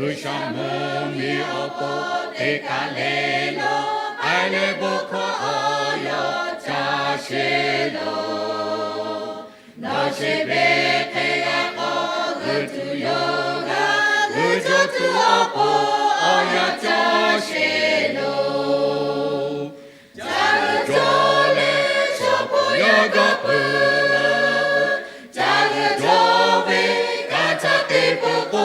G'uiˬsha mvuhˇmiˬ awˬ pon teˇ kaˬ le lo, k'ai leh bon hkawˇ awˬ yaˇ ca sheˍ lo. Nawˬ sheˍ ve hk'e g'a k'awꞈ g'uiˬ tuˬ yoˬ g'a, g'uiˬ cawˬ tuˬ awˬ pon awˬ yaˇ ca sheˍ lo. Ca g'uiˬ cawˬ leh shawˍ hpu yaˇ g'a peuˬ. Ca g'uiˬ cawˬ ve kanˇ htaˇ te peuˬ k'o,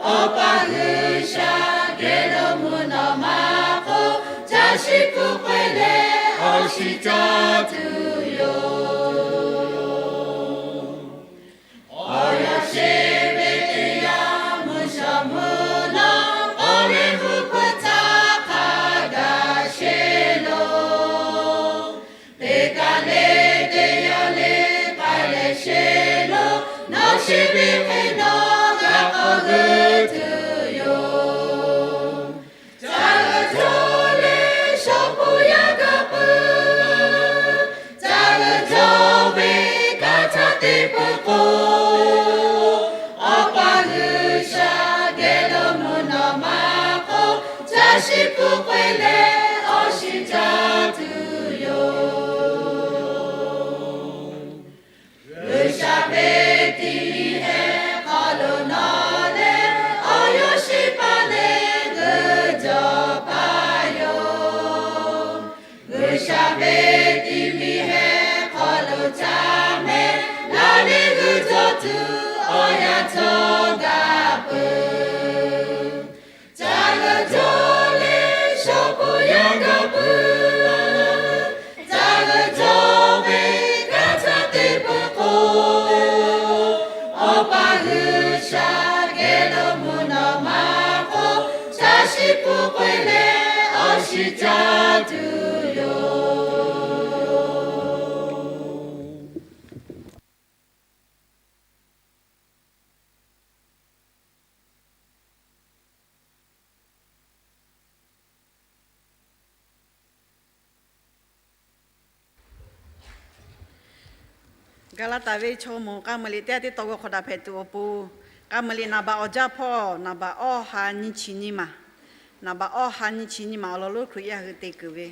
Awˬ pa G'uiˬsha geh lo mvuhˇ naw ma hk'oˆ, ca shiˍ pfuhˇ k'oˆ leh awˬ shiˍ caˇ tuˬ yoˬ. Awˬ yaˇ sheˍ ve teˇ yanˇ, mvuhˇ shawˍ mvuhˇ naw k'oˆ leh mvuhˇ hpeuꞈ htaˇ hk'a gaˬ sheˍ lo. Teˇ kaˬ le teˇ yanˇ le k'ai leh sheˍ lo. Nawˬ sheˍ ve hk'e nawˬ g'a k'awꞈ g'uiˬ tuˬ yoˬ. Ca g'uiˬ cawˬ leh shawˍ hpu yaˇ g'a peuˬ. Ca g'uiˬ cawˬ ve kanˇ htaˇ te peuˬ k'o, Awˬ pa G'uiˬsha geh lo mvuhˇ naw ma hk'oˆ, ca shiˍ pfuhˇ k'oˆ leh awˬ shiˍ caˇ tuˬ yoˬ. G'uiˬsha ve ti mi heh hk'aw lo nawˬ leh awˬ yaˇ sheˍ paˍ leh g'uiˬ cawˬ paˍ yoˬ. G'uiˬsha ve ti mi heh hk'aw lo ca meh la leh g'uiˬ cawˬ tuˬ awˬ yanˇ cawˬ g'a peuˬ. Ca g'uiˬ cawˬ leh shawˍ hpu yaˇ g'a peuˬ. Ca g'uiˬ cawˬ ve kanˇ htaˇ te peuˬ k'o, Awˬ pa G'uiˬsha geh lo mvuhˇ naw ma hk'oˆ, ca shiˍ pfuhˇ k'oˆ leh awˬ shiˍ caˇ tuˬ yoˬ. Gaˍlaˍtaˍ ve chaw mawˬ k'a meuˍ liꞈ teˇ g'aˇ teˇ taw g'aw hk'awꞈ daꞈ hpehꞈ tuˬ awˬ pon, k'a meuˍ liꞈ naˍ baꞈ awˬ jaˇ hpawˇ naˍ baꞈ awˇ ha nyiˇ chi nyiˇ maˬ, naˍ baꞈ awˇ ha nyiˇ chi nyiˇ maˬ awˬ lawn lonˉ Hkriꞈ yaˇ hui te kuiˬ ve,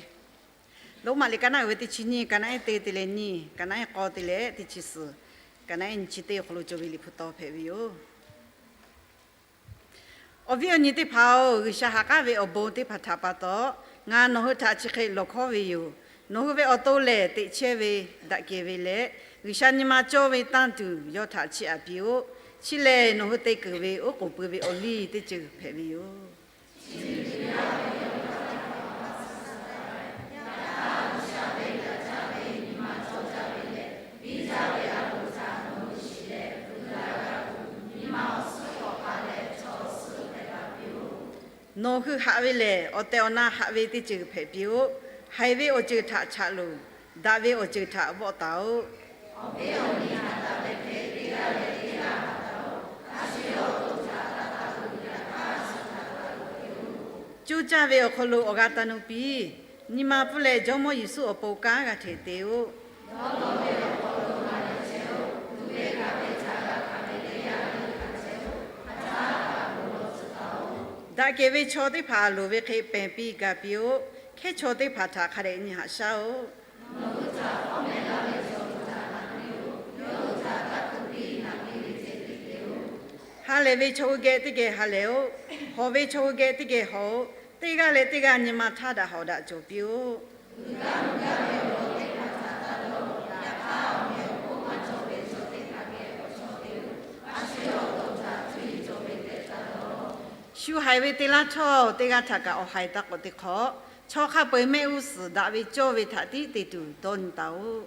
Roˉmaꞈ liꞈ ka naˆ uiˍ ve teˇ chi nyiˇ, ka naˆ ehˉ teˇ te leh nyiˇ, ka naˆ ehˉ k'awˇ te leh teˇ chi suhˍ, ka naˆ ehˉ nyiˇ chi teˇ awˬ hk'aw lo cawˬ ve liꞈ hpu taw hpehꞈ ve yoˬ. Awˬ viˉ awˬ nyi teˇ hpaˍ-oˬ, G'uiˬsha ha k'aˉ ve awˬ bon teˇ hpaˍ htaꞈ pa taw, ngaˬ nawˬ hui htaꞈ chi hk'e lawˬ hkawˉ ve yoˬ. Nawˬ hui ve awˬ to lehˬ, teꞈ chehˇ ve daꞈ kehˬ ve leh G'uiˬsha nyi ma cawˇ ve tanˇ tuˬ yawˇ htaꞈ chiˇ aꞈ piˇ-oˆ. Chi lehˬ, nawˬ hui te kuiˬ ve oˉ k'oˍ pui ve awˬ liˇ teˇ ceuˬ hpehꞈ ve yoˬ. Nawˬ hui haꞈ ve lehˬ, awˬ tehˬ awˬ na haꞈ ve teˇ ceuˬ hpehꞈ piˇ-oˆ. Haiˬ ve awˬ ceuˬ htaꞈ chaꞈ loˬ. Daꞈ ve awˬ ceuˬ htaꞈ vawˆ taˍ-oꞈ. Coˇ caˇ ve awˬ hk'aw lo awˬ g'aˇ taˇ nuˇ piˇ. Nyi ma pfuhˇ leh Jawˇmawˇ Yeˍsuˆ awˬ pon kanˉ g'a hteꞈ te-oˆ. Daꞈ kehˬ ve chaw teˇ hpaˍ loˍ ve hk'e pehˬ piˇ ga piˇ-oˆ. Hkehˉ chaw teˇ hpaˍ htaꞈ hk'a dehꞈ nyi haꞈ shaˉ-oˆ. Ha lehˬ ve chaw hui geh teˇ geh ha lehˬ-oˆ. Hawˬ ve chaw hui geh teˇ geh hawˬ-oˆ. Teˇ g'aˇ leh teˇ g'aˇ nyi ma htaˇ daꞈ hawꞈ daꞈ cawˬ piˇ-oˆ. Shu haiˬ ve te laˇ htawˇ, teˇ g'aˇ htaꞈ kaꞈ awˬ haiˬ taˇ k'awꞈ te hk'awꞈ. Chaw hk'a peu-eˬ mehˆ g'uˇ suhˍ daꞈ ve cawˇ ve htaꞈ tiˉ te tuˬ dawˇ nyi taˍ-oꞈ.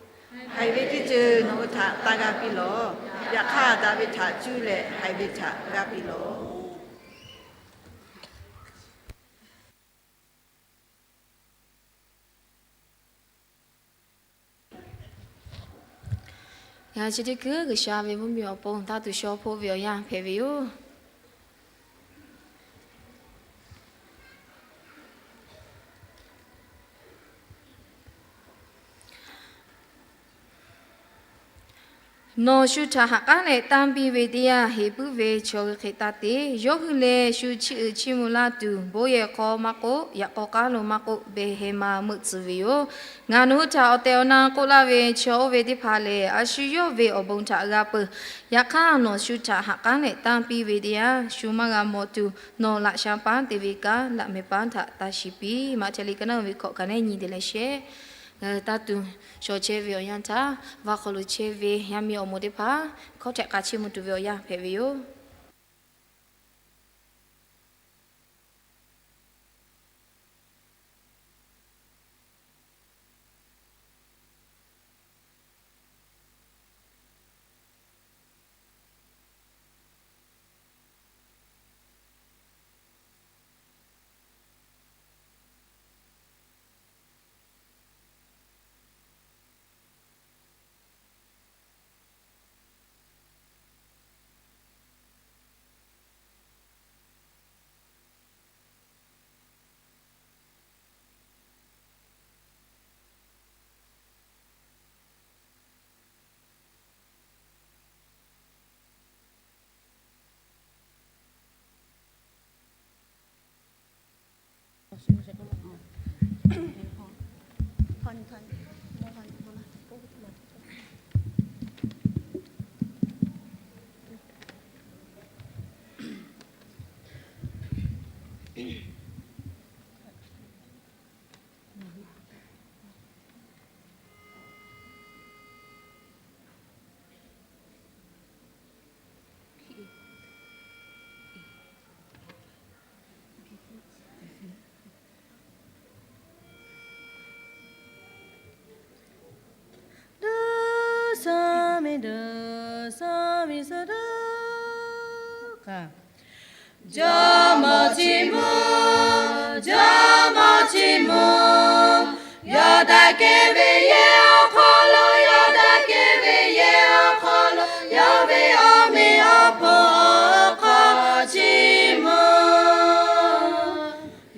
Haiˬ ve teˇ ceuˬ nawˬ hui htaꞈ taˇ g'aˇ piˇ lawˬ. Yaꞈ hk'aˇ, daꞈ ve htaꞈ cuˇ leh haiˬ ve htaꞈ g'aˇ piˇ lawˬ. Ngaˬ chi teˇ kuiˬ G'uiˬsha ve mvuhˇmiˬ awˬ pon taˇ tuˬ shaw hpoˆ ve awˬ yanˇ hpehꞈ ve yoˬ. Nawˬ shu htaꞈ ha k'aˉ leh tanˇ piˇ ve teˇ yanˇ, heˍ puiˉ ve chaw hui hk'e taˇ te. Yawˇ hui lehˬ, shu chiˇ uiˍ chiˇ mvuh laˇ tuˬ, bon yehˬ hk'aw maˇ k'oˆ, yaꞈ k'aw k'aˉ lo maˇ k'oˆ, behˬ heh ma meuˆ tcuh ve yoˬ. Ngaˬ nawˬ hui htaꞈ awˬ tehˬ awˬ na k'oˆ laˇ ve, chaw oˇ ve teˇ hpaˍ lehˬ, a shu yawˇ ve awˬ bon htaꞈ g'a peuˬ. Yaꞈ hk'aˇ, nawˬ shu htaꞈ ha k'aˉ leh tanˇ piˇ ve teˇ yanˇ, shu maˇ g'a mawˬ tuˬ, nawˬ laꞈ sha paˉ te ve kanˉ laꞈ mehˍ paˉ htaꞈ taˇ shiˍ piˇ. Maꞈhtehˍ liꞈ ka naˉ ve hkawꞈ ka nehˉ nyi te leh shehˆ, taˇ tuˬ shawˍ chehˇ ve awˬ yanˇ htaˇ, va hk'aw lo chehˇ ve yaˇ miˇ awˬ moˍ teˇ hpaˍ hkawˇ htehꞈ k'a chiˇ mvuh tuˬ ve awˬ yanˇ hpehꞈ ve yoˬ. Dawˇ saˍ miˍ dawˇ saˍ miˍ suh dawˇ kaꞈ, Jawˇmawˇ Chiˇ mvuh, Jawˇmawˇ Chiˇ mvuh, yawˇ daꞈ kehˬ ve yehˬ awˬ hk'aw lo, yawˇ daꞈ kehˬ ve yehˬ awˬ hk'aw lo, yawˇ ve awˬ meꞈ awˬ hponˇ awˬ hk'aw chiˇ mvuh.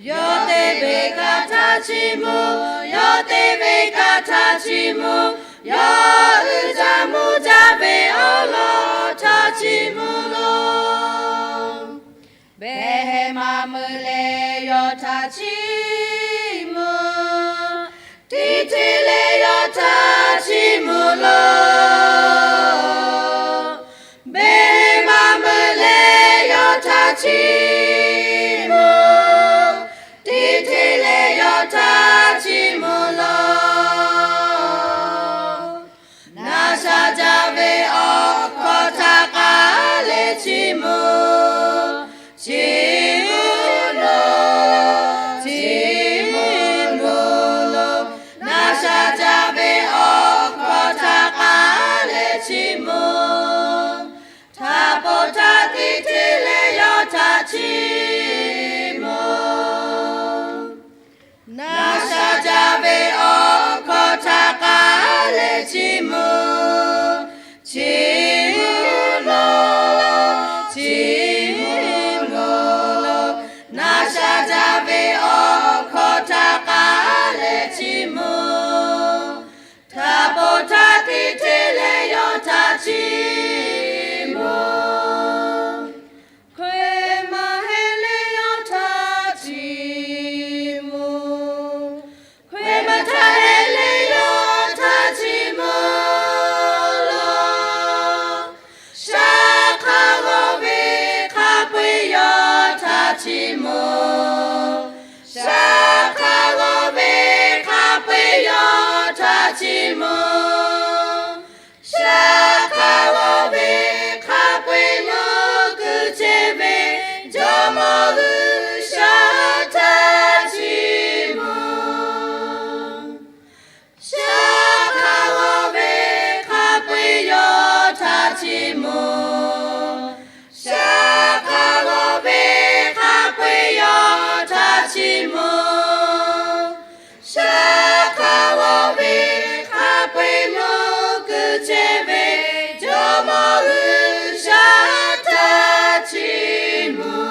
Yawˇ te ve kaꞈ htaꞈ chiˇ mvuh, yawˇ te ve kaꞈ htaꞈ chiˇ mvuh, yawˇ uiˍ jaˇ mvuh jaˇ ve awˬ lawn htaꞈ chiˇ mvuh loˬ. Behˬ heh ma meuꞈ leh yawˇ htaꞈ chiˇ mvuh, tiˇ hteˇ leh yawˇ htaꞈ chiˇ mvuh loˬ. Behˬ heh ma meuꞈ leh yawˇ htaꞈ chiˇ mvuh, tiˇ hteˇ leh yawˇ htaꞈ chiˇ mvuh loˬ. Naˍ sha jaˇ ve awˬ hkawˇ htaꞈ k'aˉ leh chiˇ mvuh, chiˇ mvuh loˬ, chiˇ mvuh loˬ. Naˍ sha jaˇ ve awˬ hkawˇ htaꞈ k'aˉ leh chiˇ mvuh, htaꞈ poˬ htaꞈ tiˇ hteˇ leh yawˇ htaꞈ chiˇ mvuh. Naˍ sha jaˇ ve awˬ hkawˇ htaꞈ k'aˉ leh chiˇ mvuh, chiˇ mvuh loˬ, chiˇ mvuh loˬ. Naˍ sha jaˇ ve awˬ hkawˇ htaꞈ k'aˉ leh chiˇ mvuh, htaꞈ poˬ htaꞈ tiˇ hteˇ leh yawˇ htaꞈ chiˇ mvuh. Hkawehˇ maˬ heh leh yawˇ htaꞈ chiˇ mvuh, hkawehˇ maˬ htaꞈ heh leh yawˇ htaꞈ chiˇ mvuh loˬ. Shaˉ hk'aˇ g'awˇ ve hk'a peu-eˬ yawˇ htaꞈ chiˇ mvuh, shaˉ hk'aˇ g'awˇ ve hk'a peu-eˬ yawˇ htaꞈ chiˇ mvuh, shaˉ hk'aˇ g'awˇ ve hk'a peu-eˬ lo kuˬ chehˇ ve Jawˇmawˇ G'uiˬsha htaꞈ chiˇ mvuh. Shaˉ hk'aˇ g'awˇ ve hk'a peu-eˬ yawˇ htaꞈ chiˇ mvuh, shaˉ hk'aˇ g'awˇ ve hk'a peu-eˬ yawˇ htaꞈ chiˇ mvuh. Shaˉ hk'aˇ g'awˇ ve hk'a peu-eˬ lo kuˬ chehˇ ve Jawˇmawˇ G'uiˬsha htaꞈ chiˇ mvuh.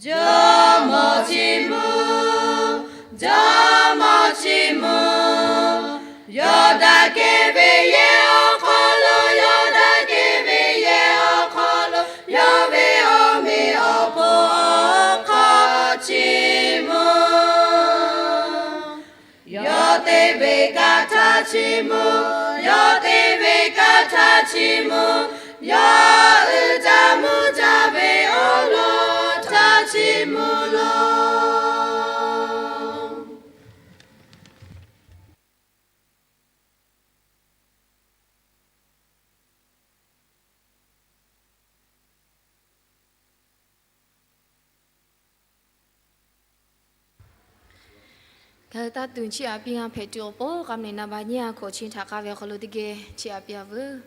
Jawˇmawˇ chiˇ mvuh, Jawˇmawˇ chiˇ mvuh, yawˇ Yawˇ daꞈ kehˬ ve yehˬ awˬ hk'aw lo, yawˇ daꞈ kehˬ ve yehˬ awˬ hk'aw lo, yawˇ ve awˬ meꞈ awˬ hponˇ awˬ hk'aˇ chiˇ mvuh. Yawˇ te ve kaꞈ htaꞈ chiˇ mvuh, yawˇ te ve kaꞈ htaꞈ chiˇ mvuh, yawˇ uiˍ jaˇ mvuh jaˇ ve awˬ lawn htaꞈ chiˇ mvuh loˬ. Ngaˬ hui taˇ tuˬ chiˇ aꞈ piˇ g'a hpehꞈ tuˬ awˬ pon, k'a mehˍ na ba nyiˇ ha hkawꞈ chi htaꞈ k'a ve awˬ hk'aw lo teˇ geh chiˇ aꞈ piˇ a veuˬ.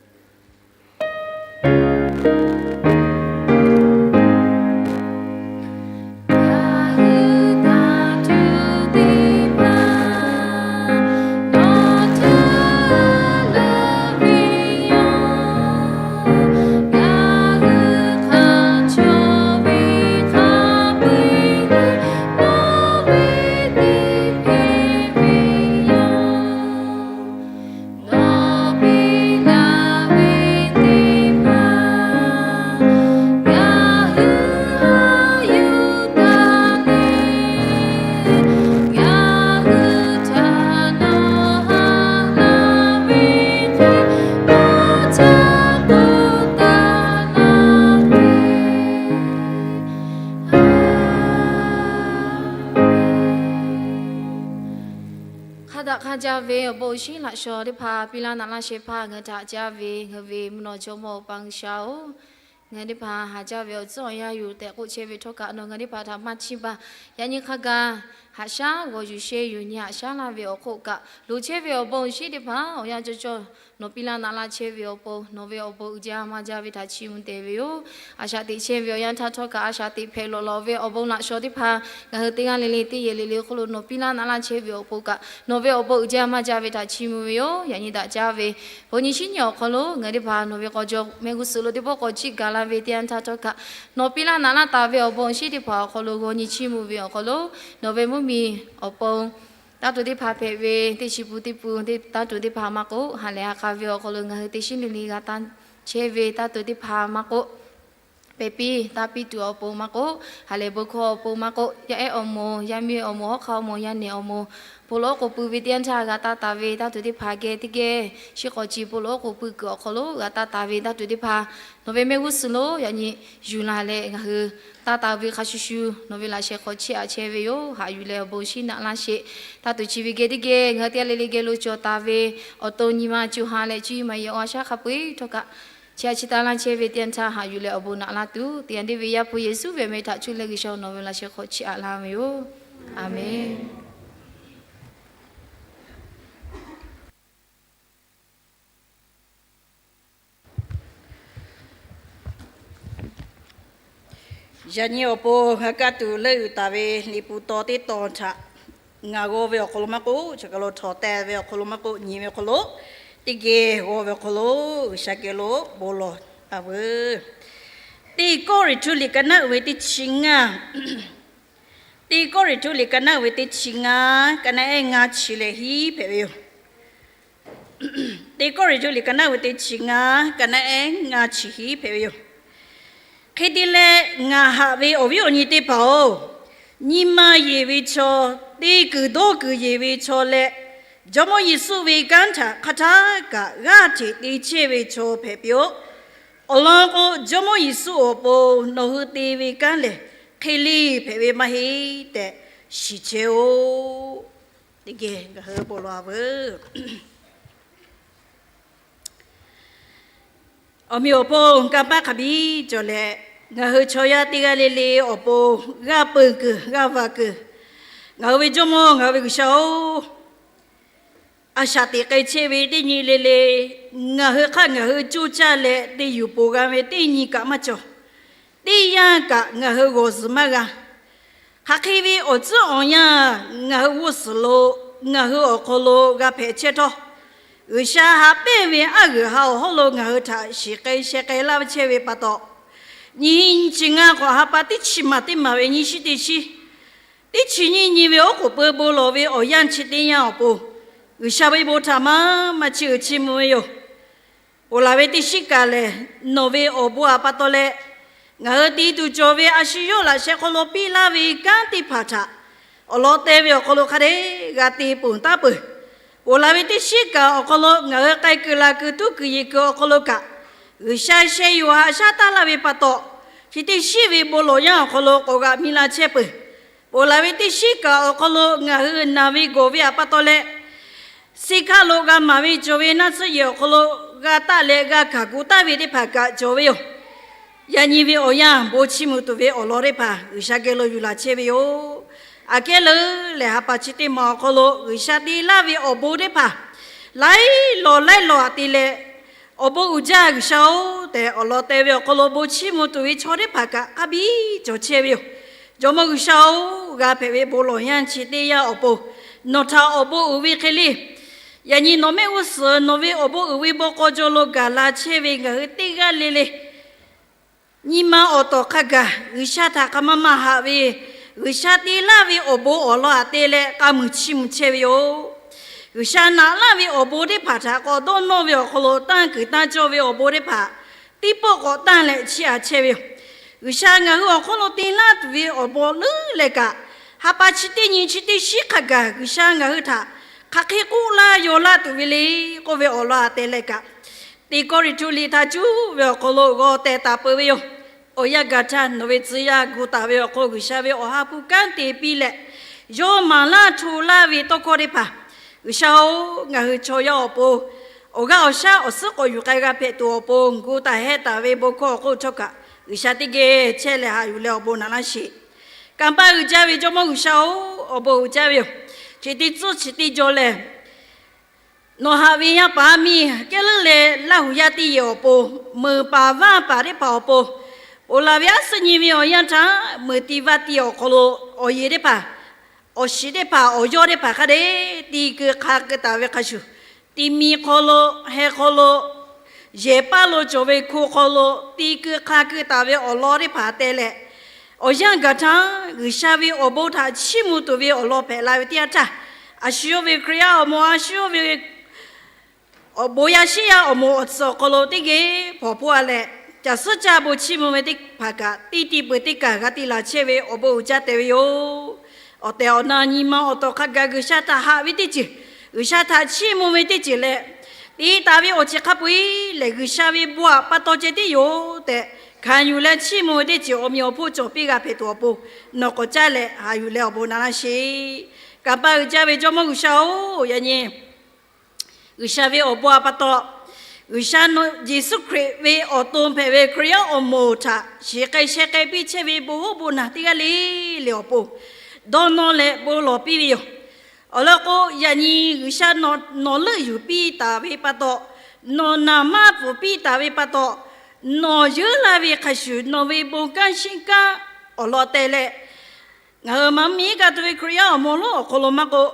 Hk'a daꞈ hk'a jaˇ ve awˬ bon awˬ shinˉ laꞈ shawnˍ teˇ hpaˍ piˇ laˇ naꞈ laˇ shehˍ hpaˇ ngaˬ hui htaꞈ caˇ ve, ngaˬ hui ve mvuhˇ naw jawˇmawˇ Awˬ pa G'uiˬsha-oˬ, ngaˬ hui teˇ hpaˍ haˍ jaˇ ve awˬ tcuhˉ awˬ yanˇ yoˬ tehꞈ k'oˆ chehˇ ve htawˇ kaꞈ, nawˬ ngaˬ hui teˇ hpaˍ htaꞈ maˇ chiˇ baˬ. Yaꞈ nyi hk'a gaˬ haꞈ shaˉ g'awˬ yuˬ sheh yuˬ nyi haꞈ shaˉ laˇ ve awˬ hk'oˆ kaꞈ, loˍ chehˇ ve awˬ bon awˬ shinˉ teˇ hpaˍ awˬ yanˇ cawˇ cawˇ nawˬ piˇ laˇ naꞈ laˇ chehˇ ve awˬ pon, nawˬ ve awˬ bon uiˍ jaˇ maˇ jaˇ ve htaꞈ chiˇ mvuh te ve yoˬ. A shaꞈ teꞈ chehˇ ve awˬ yanˇ htaˇ htawˇ kaꞈ, a shaꞈ teꞈ hpehꞈ lawꞈ lawꞈ ve awˬ bon laꞈ shawnˍ teˇ hpaˍ ngaˬ hui teˇ g'aˇ le le teˇ yehˬ le le hk'oˆ lo nawˬ piˇ laˇ naꞈ laˇ chehˇ ve awˬ pon kaꞈ, nawˬ ve awˬ bon uiˍ jaˇ maˇ jaˇ ve htaꞈ chiˇ mvuh ve yoˬ. Yaꞈ nyi daꞈ jaˇ ve bon nyi shinˉ nyi awˬ hk'aw lo ngaˬ hui teˇ hpaˍ nawˬ ve k'aw jaw mehˆ g'uˇ suhˍ lo teˇ pawˆ k'awꞈ chiˇ gaˬ la ve teˇ yanˇ htaˇ htawˇ kaꞈ, nawˬ piˇ laˇ naꞈ laˇ taˍ ve awˬ bon awˬ shinˉ teˇ hpaˍ awˬ hk'aw lo g'aw nyi chiˇ mvuh ve awˬ hk'aw lo, nawˬ ve mvuhˇmiˬ awˬ pon taˇ tuˬ teˇ hpaˍ hpehꞈ ve teˇ chi pun teˇ pun taˇ tuˬ teˇ hpaˍ maˇ k'oˆ, ha lehˬ ha k'a ve awˬ hk'aw lo ngaˬ hui teˇ shinˉ le le g'a taˇ chehˇ ve taˇ tuˬ teˇ hpaˍ maˇ k'oˆ, pehˬ piˇ taˇ piˇ tuˬ awˬ pon maˇ k'oˆ, ha lehˬ bon hkawˇ awˬ pon maˇ k'oˆ, yaˇ ehˉ awˬ moˍ, yaˇ miˇ awˬ moˍ, hawˉ hk'aˇ awˬ moˍ, yaˇ nehˬ awˬ moˍ, bon lawˬ oˉ k'oˍ pui ve teˇ yanˇ htaˇ g'a taˇ taˍ ve taˇ tuˬ teˇ hpaˍ geh teˇ geh, shiˉ k'awꞈ ci bon lawˬ oˉ k'oˍ pui kuiˬ awˬ hk'aw lo g'a taˇ taˍ ve taˇ tuˬ teˇ hpaˍ, nawˬ ve mehˆ g'uˇ suhˍ lo yaꞈ nyi yuˬ la leh ngaˬ hui taˇ taˍ ve hk'a shuˍ shuˍ nawˬ ve laꞈ sheh hk'aw chiˇ aꞈ chehˇ ve yoˬ. Haꞈ yuˬ leh awˬ bon shinˉ naꞈ laˇ sheˍ. Taˇ tuˬ chi ve geh teˇ geh ngaˬ hui teˇ g'aˇ le le geh lo cawˬ taˍ ve awˬ to nyi ma co ha leh cuˇ yiˍ maˍ yehˬ awˬ a shaˉ hk'a peu-eˬ htawˇ kaꞈ, chi a chi taˇ laˇ chehˇ ve teˇ yanˇ htaˇ haꞈ yuˬ leh awˬ bon naꞈ laˇ tuˬ, teˇ yanˇ deˇ ve Yaˇ hpu Yeˍsuˆ ve awˬ meh htaꞈ cuˇ leh G'uiˬsha nawˬ ve laꞈ sheh hk'aw chiˇ aꞈ laˇ ve yoˬ. Aˬ menˍ. Yaꞈ nyi awˬ pon g'a kaˇ tuˬ leuˆ yuˬ taˍ ve Liꞈ hpu taw teˇ taw htaꞈ ngaˬ g'aw ve awˬ hk'aw lo maˇ k'oˆ, chi kaˬ lo htawnˍ teh ve awˬ hk'aw lo maˇ k'oˆ, nyi ve awˬ hk'aw lo teˇ geh g'aw ve awˬ hk'aw lo G'uiˬsha geh lo bon lawˬ taˍ veuˬ. Teˇ Kawˇrenˍhtuˆ liꞈ ka naˉ uiˍ ve teˇ chi ngaˇ, Teˇ Kawˇrenˍhtuˆ liꞈ ka naˉ uiˍ ve teˇ chi ngaˇ, ka naˉ ehˉ ngaˇ chi leh hiˉ hpehꞈ ve yoˬ. Teˇ Kawˇrenˍhtuˆ liꞈ ka naˉ uiˍ ve teˇ chi ngaˇ, ka naˉ ehˉ ngaˇ chi hiˉ hpehꞈ ve yoˬ. Hk'e te leh, ngaˬ haꞈ ve awˬ viˉ awˬ nyi teˇ hpaˍ-oˬ, nyi ma yeˬ ve chaw, te kuiˬ dawˇ kuiˬ yeˬ ve chaw leh, Jawˇmawˇ Yeˍsuˆ ve kanˉ htaꞈ hk'a htaˇ kaꞈ g'aˇ hteꞈ te chehˇ ve chaw hpehꞈ piˇ-oˆ. Awˬ lawn k'o, Jawˇmawˇ Yeˍsuˆ awˬ pon nawˬ hui te ve kanˉ lehˬ, hk'e leˇ hpehꞈ ve maˇ heˆ tehꞈ shiˍ chehˇ-oˆ. Teˇ geh ngaˬ hui bon lawˬ-a veuˬ. Awˬ meꞈ awˬ hponˇ kanˇ paˆ hk'a biˇ cawˬ leh, ngaˬ hui chaw yaˇ teˇ g'aˇ le le awˬ pon g'aˇ peuˬ kuiˬ g'aˇ va kuiˬ, ngaˬ hui ve Jawˇmawˇ ngaˬ hui ve G'uiˬsha-oˬ, a shaꞈ teꞈ k'ai chehˇ ve teˇ nyi le le, ngaˬ hui hk'aˇ ngaˬ hui coˇ caˇ leh te yuˬ poˬ g'a ve teˇ nyi kaꞈ maˇ cawˬ. Teˇ yanˇ kaꞈ ngaˬ hui g'awˬ zuhˬ maˇ g'a. Hk'aˬ hk'e ve awˬ tcuhˉ awˬ yanˇ ngaˬ hui g'uˇ suhˍ lo, ngaˬ hui awˬ hk'aw lo g'a hpehꞈ chehˇ htawˇ, G'uiˬsha haꞈ pehnˇ ve aˉ g'uiˬ ha awˬ hawˉ lo ngaˬ hui htaꞈ shiˍ k'ai sheh k'ai laˇ ve chehˇ ve pa taw, nyi nyi chi ngaˇ k'awꞈ ha pa teˇ chi maˬ teˇ maˬ ve nyiˇ shiˉ teˇ shiˉ, teˇ chi nyiˇ nyi ve oˉ k'oˍ pui bon lawˬ ve awˬ yanˇ chi teˇ yanˇ awˬ pon, G'uiˬsha ve bon htaꞈ maˇ maˇ chiˇ uiˍ chiˇ mvuh ve yoˬ. Ponˬ laˬ ve teˇ shiˉ kaꞈ lehˬ, nawˬ ve awˬ bon htaꞈ pa taw leh, ngaˬ hui te tuˬ cawˬ ve a shu yawˇ laꞈ sheh hk'aw lo piˇ laˇ ve kanˉ teˇ hpaˍ htaꞈ awˬ lawn te ve awˬ hk'aw lo hk'a dehꞈ g'a te ponˬ taˉ peuˬ. Ponˬ laˬ ve teˇ shiˉ kaꞈ awˬ hk'aw lo ngaˬ hui k'ai kuiˬ laˬ kuiˬ tuˉ kuiˬ yeˬ kuiˬ awˬ hk'aw lo kaꞈ, G'uiˬsha sheh yuˬ haꞈ shaˉ taˇ laˇ ve pa taw, chi teˇ shiˉ ve bon lawˬ yanˇ awˬ hk'aw lo k'awꞈ g'aꞈ mi la chehˇ peuˬ. Ponˬ laˬ ve teˇ shiˉ kaꞈ awˬ hk'aw lo ngaˬ hui naˬ ve gawˬ ve htaꞈ pa taw leh, siˉ hkaˆ lo g'a maˍ ve cawˬ ve naˆ tsuhˇ yehˬ awˬ hk'aw lo g'a taˆ leh g'a hkanˍ gu taˍ ve teˇ hpaˍ kaꞈ cawˬ ve yoˬ. Yaꞈ nyi ve awˬ yanˇ bon chiˇ mvuh tuˬ ve awˬ lawn teˇ hpaˍ G'uiˬsha geh lo yuˬ laˬ chehˇ ve yoˬ. Aꞈ kehˉ leuˉ lehˬ, ha pa chi teˇ maˬ awˬ hk'aw lo G'uiˬsha te laˇ ve awˬ bon teˇ hpaˍ laiˉ lawˬ laiˉ lawˬ aꞈ te leh, awˬ bon uiˍ jaˇ G'uiˬsha-oˬ tehꞈ awˬ lawn te ve awˬ hk'aw lo bon chiˇ mvuh tuˬ ve chaw teˇ hpaˍ kaꞈ hk'a biˇ cawˬ chehˇ ve yoˬ. Jawˇmawˇ G'uiˬsha-oˬ, g'a hpehꞈ ve bon lawˬ yanˇ chi teˇ yanˇ awˬ pon nawˬ htaꞈ awˬ bon uiˍ ve hk'e le. Yaꞈ nyi nawˬ mehˆ g'uˇ suhˍ nawˬ ve awˬ bon uiˍ ve bon k'aw jaw lo gaˬ la chehˇ ve ngaˬ hui teˇ g'aˇ le le, nyi ma awˬ tawˍ hk'a gaˬ G'uiˬsha htaꞈ k'a maˇ maˇ haꞈ ve, G'uiˬsha te laˇ ve awˬ bon awˬ lawn aꞈ te leh k'a muiˬ chiˇ mvuh chehˇ ve yoˬ. G'uiˬsha naꞈ laˇ ve awˬ bon teˇ hpaˍ htaꞈ k'awꞈ dawˇ nawˇ ve awˬ hk'aw lo tanˇ kuiˬ tanˇ cawˇ ve awˬ bon teˇ hpaˍ teˇ pawˆ k'awꞈ tanˇ leh chiˇ aꞈ chehˇ ve yoˬ. G'uiˬsha ngaˬ hui awˬ hk'oˆ lo te laˇ tuˬ ve awˬ bon leuˉ leh kaꞈ, ha pa chi teˇ nyi chi teˇ shiˉ hk'a gaˬ G'uiˬsha ngaˬ hui htaꞈ hk'aˬ hk'e k'oˆ laˇ yaw laˇ tuˬ ve le k'oˆ ve awˬ lawn aꞈ te leh kaꞈ, teˇ Kawˇrenˍhtuˆ liꞈ htaꞈ cuˉ ve awˬ hk'aw lo g'aw tehꞈ taˍ peuˬ ve yoˬ. Awˬ yanˇ gaˬ htaˇ nawˬ ve tcuh yaˇ gu taˍ ve awˬ hk'oˆ G'uiˬsha ve awˬ ha hpu kanˉ te piˇ leh, yawˇ maˍ laˇ hto laˇ ve tawˇ hkawˇ teˇ hpaˍ, G'uiˬsha-oˬ, ngaˬ hui chaw yaˇ awˬ pon awˬ g'aˇ awˬ shaˉ awˬ suhˉ k'awꞈ yuˬ k'ai g'a hpehꞈ tuˬ awˬ pon gu taˍ heh taˍ ve bon hkawˇ awˬ hk'oˆ htawˇ kaꞈ G'uiˬsha teˇ geh chehˇ leh haꞈ yuˬ leh awˬ bon naꞈ laˇ sheˍ. Kanˇ paˆ uiˍ jaˇ ve Jawˇmawˇ G'uiˬsha-oˬ, awˬ bon uiˍ jaˇ ve yoˬ. Chi teˇ tcuhˇ chi teˇ jaw lehˬ, nawˬ haꞈ ve yaˇ paˍ miˇ kehˉ leuˉ leh Laˇhuˍ yaˇ teˇ yehˬ awˬ pon, meuˍ paˍ vaˇ paˍ teˇ hpaˍ awˬ pon, ponˬ laˬ ve aˉ suhˉ nyi ve awˬ yanˇ htaˇ meuˍ ti vaˇ ti awˬ hk'aw lo awˬ yeˬ teˇ hpaˍ, awˬ shiˍ teˇ hpaˍ, awˬ yawˇ teˇ hpaˍ hk'a dehꞈ ti keu hk'a keu taˍ ve hk'a shuˍ, ti mi hk'aw lo, heh hk'aw lo, yehˬ paˇ lo cawˬ ve hko hk'aw lo ti keu hk'a keu taˍ ve awˬ lawn teˇ hpaˍ te leh, awˬ yanˇ gaˬ htaˇ G'uiˬsha ve awˬ bon htaꞈ chiˇ mvuh tuˬ ve awˬ lawn hpehꞈ la ve teˇ yanˇ htaˇ, a shu yawˇ ve Hkriꞈ yaˇ awˬ moˍ, a shu yawˇ ve awˬ bon yaˇ shiˉ yaˇ awˬ moˍ awˬ tcuhˍ awˬ hk'aw lo teˇ geh hpawnˬ hpoˆ a leh, caˬ suhˉ caˇ bon chiˇ mvuh ve teˇ hpaˍ kaꞈ teˇ ti peuˬ teˇ kaˬ g'a te laˬ chehˇ ve awˬ bon uiˍ jaˇ te ve yoˬ. Awˬ tehˬ awˬ na nyi ma awˬ tawˍ hk'a gaˬ G'uiˬsha htaꞈ haꞈ ve teˇ ceuˬ, G'uiˬsha htaꞈ chiˇ mvuh ve teˇ ceuˬ leh, te taˍ ve awˬ ceuˬ hk'a peu-eˬ lehˬ G'uiˬsha ve bon htaꞈ pa taw ceh tiˉ yoˬ tehꞈ hkanˍ yuˬ leh chiˇ mvuh ve teˇ ceuˬ awˬ meꞈ awˬ hponˇ cawˬ piˇ g'a hpehꞈ tuˬ awˬ pon, nawˬ k'awꞈ caˇ leh haꞈ yuˬ leh awˬ bon naꞈ laˇ sheˍ. Kanˇ paˆ uiˍ jaˇ ve Jawˇmawˇ G'uiˬsha-oˬ, yaꞈ nyi G'uiˬsha ve awˬ bon htaꞈ pa taw, G'uiˬsha Yeˍsuˆ Hkriꞈ ve awˬ to hpehꞈ ve Hkriꞈ yaˇ awˬ moˍ htaꞈ shiˍ k'ai sheh k'ai piˇ chehˇ ve bon hoˉ bon naˬ teˇ g'aˇ le le awˬ pon dawˇ nawˇ leh bon lawˬ piˇ ve yoˬ. Awˬ lawn k'o, yaꞈ nyi G'uiˬsha nawˬ leuˆ yuˬ piˇ taˍ ve pa taw, nawˬ naˍ maˇ pfuhˍ piˇ taˍ ve pa taw, nawˬ yeunˇ laˇ ve hk'a shuˍ nawˬ ve bon kanˉ shiˉ kanˉ awˬ lawn te leh, ngaˬ hui maˇ miˇ gaˇ tuˬ ve Hkriꞈ yaˇ awˬ moˍ lonˉ awˬ hk'aw lo maˇ k'oˆ,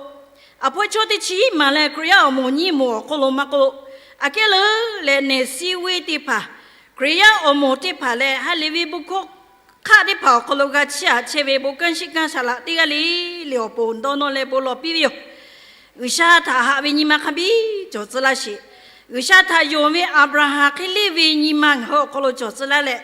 a hpawˇ chaw teˇ chi iˉ maˍ leh Hkriꞈ yaˇ awˬ moˍ nyiˇ moˍ awˬ hk'aw lo maˇ k'oˆ, aꞈ kehˉ leuˉ leh neˬ siˉ weˇ teˇ hpaˍ, Hkriꞈ yaˇ awˬ moˍ teˇ hpaˍ leh ha lehˬ ve bon hkawˇ hk'aˆ teˇ hpaˍ awˬ hk'aw lo g'a chiˇ aꞈ chehˇ ve bon kanˉ shiˉ kanˉ saˍ laꞈ teˇ g'aˇ le le awˬ pon dawˇ nawˇ leh bon lawˬ piˇ ve yoˬ. G'uiˬsha htaꞈ haꞈ ve nyi ma hk'a biˇ cawˬ tcuh laˇ sheˍ. G'uiˬsha htaꞈ yonˍ ve Aˍbraˍhanˍ hk'e le ve nyi ma ngaˬ hui awˬ hk'aw lo cawˬ tcuh laˇ leh,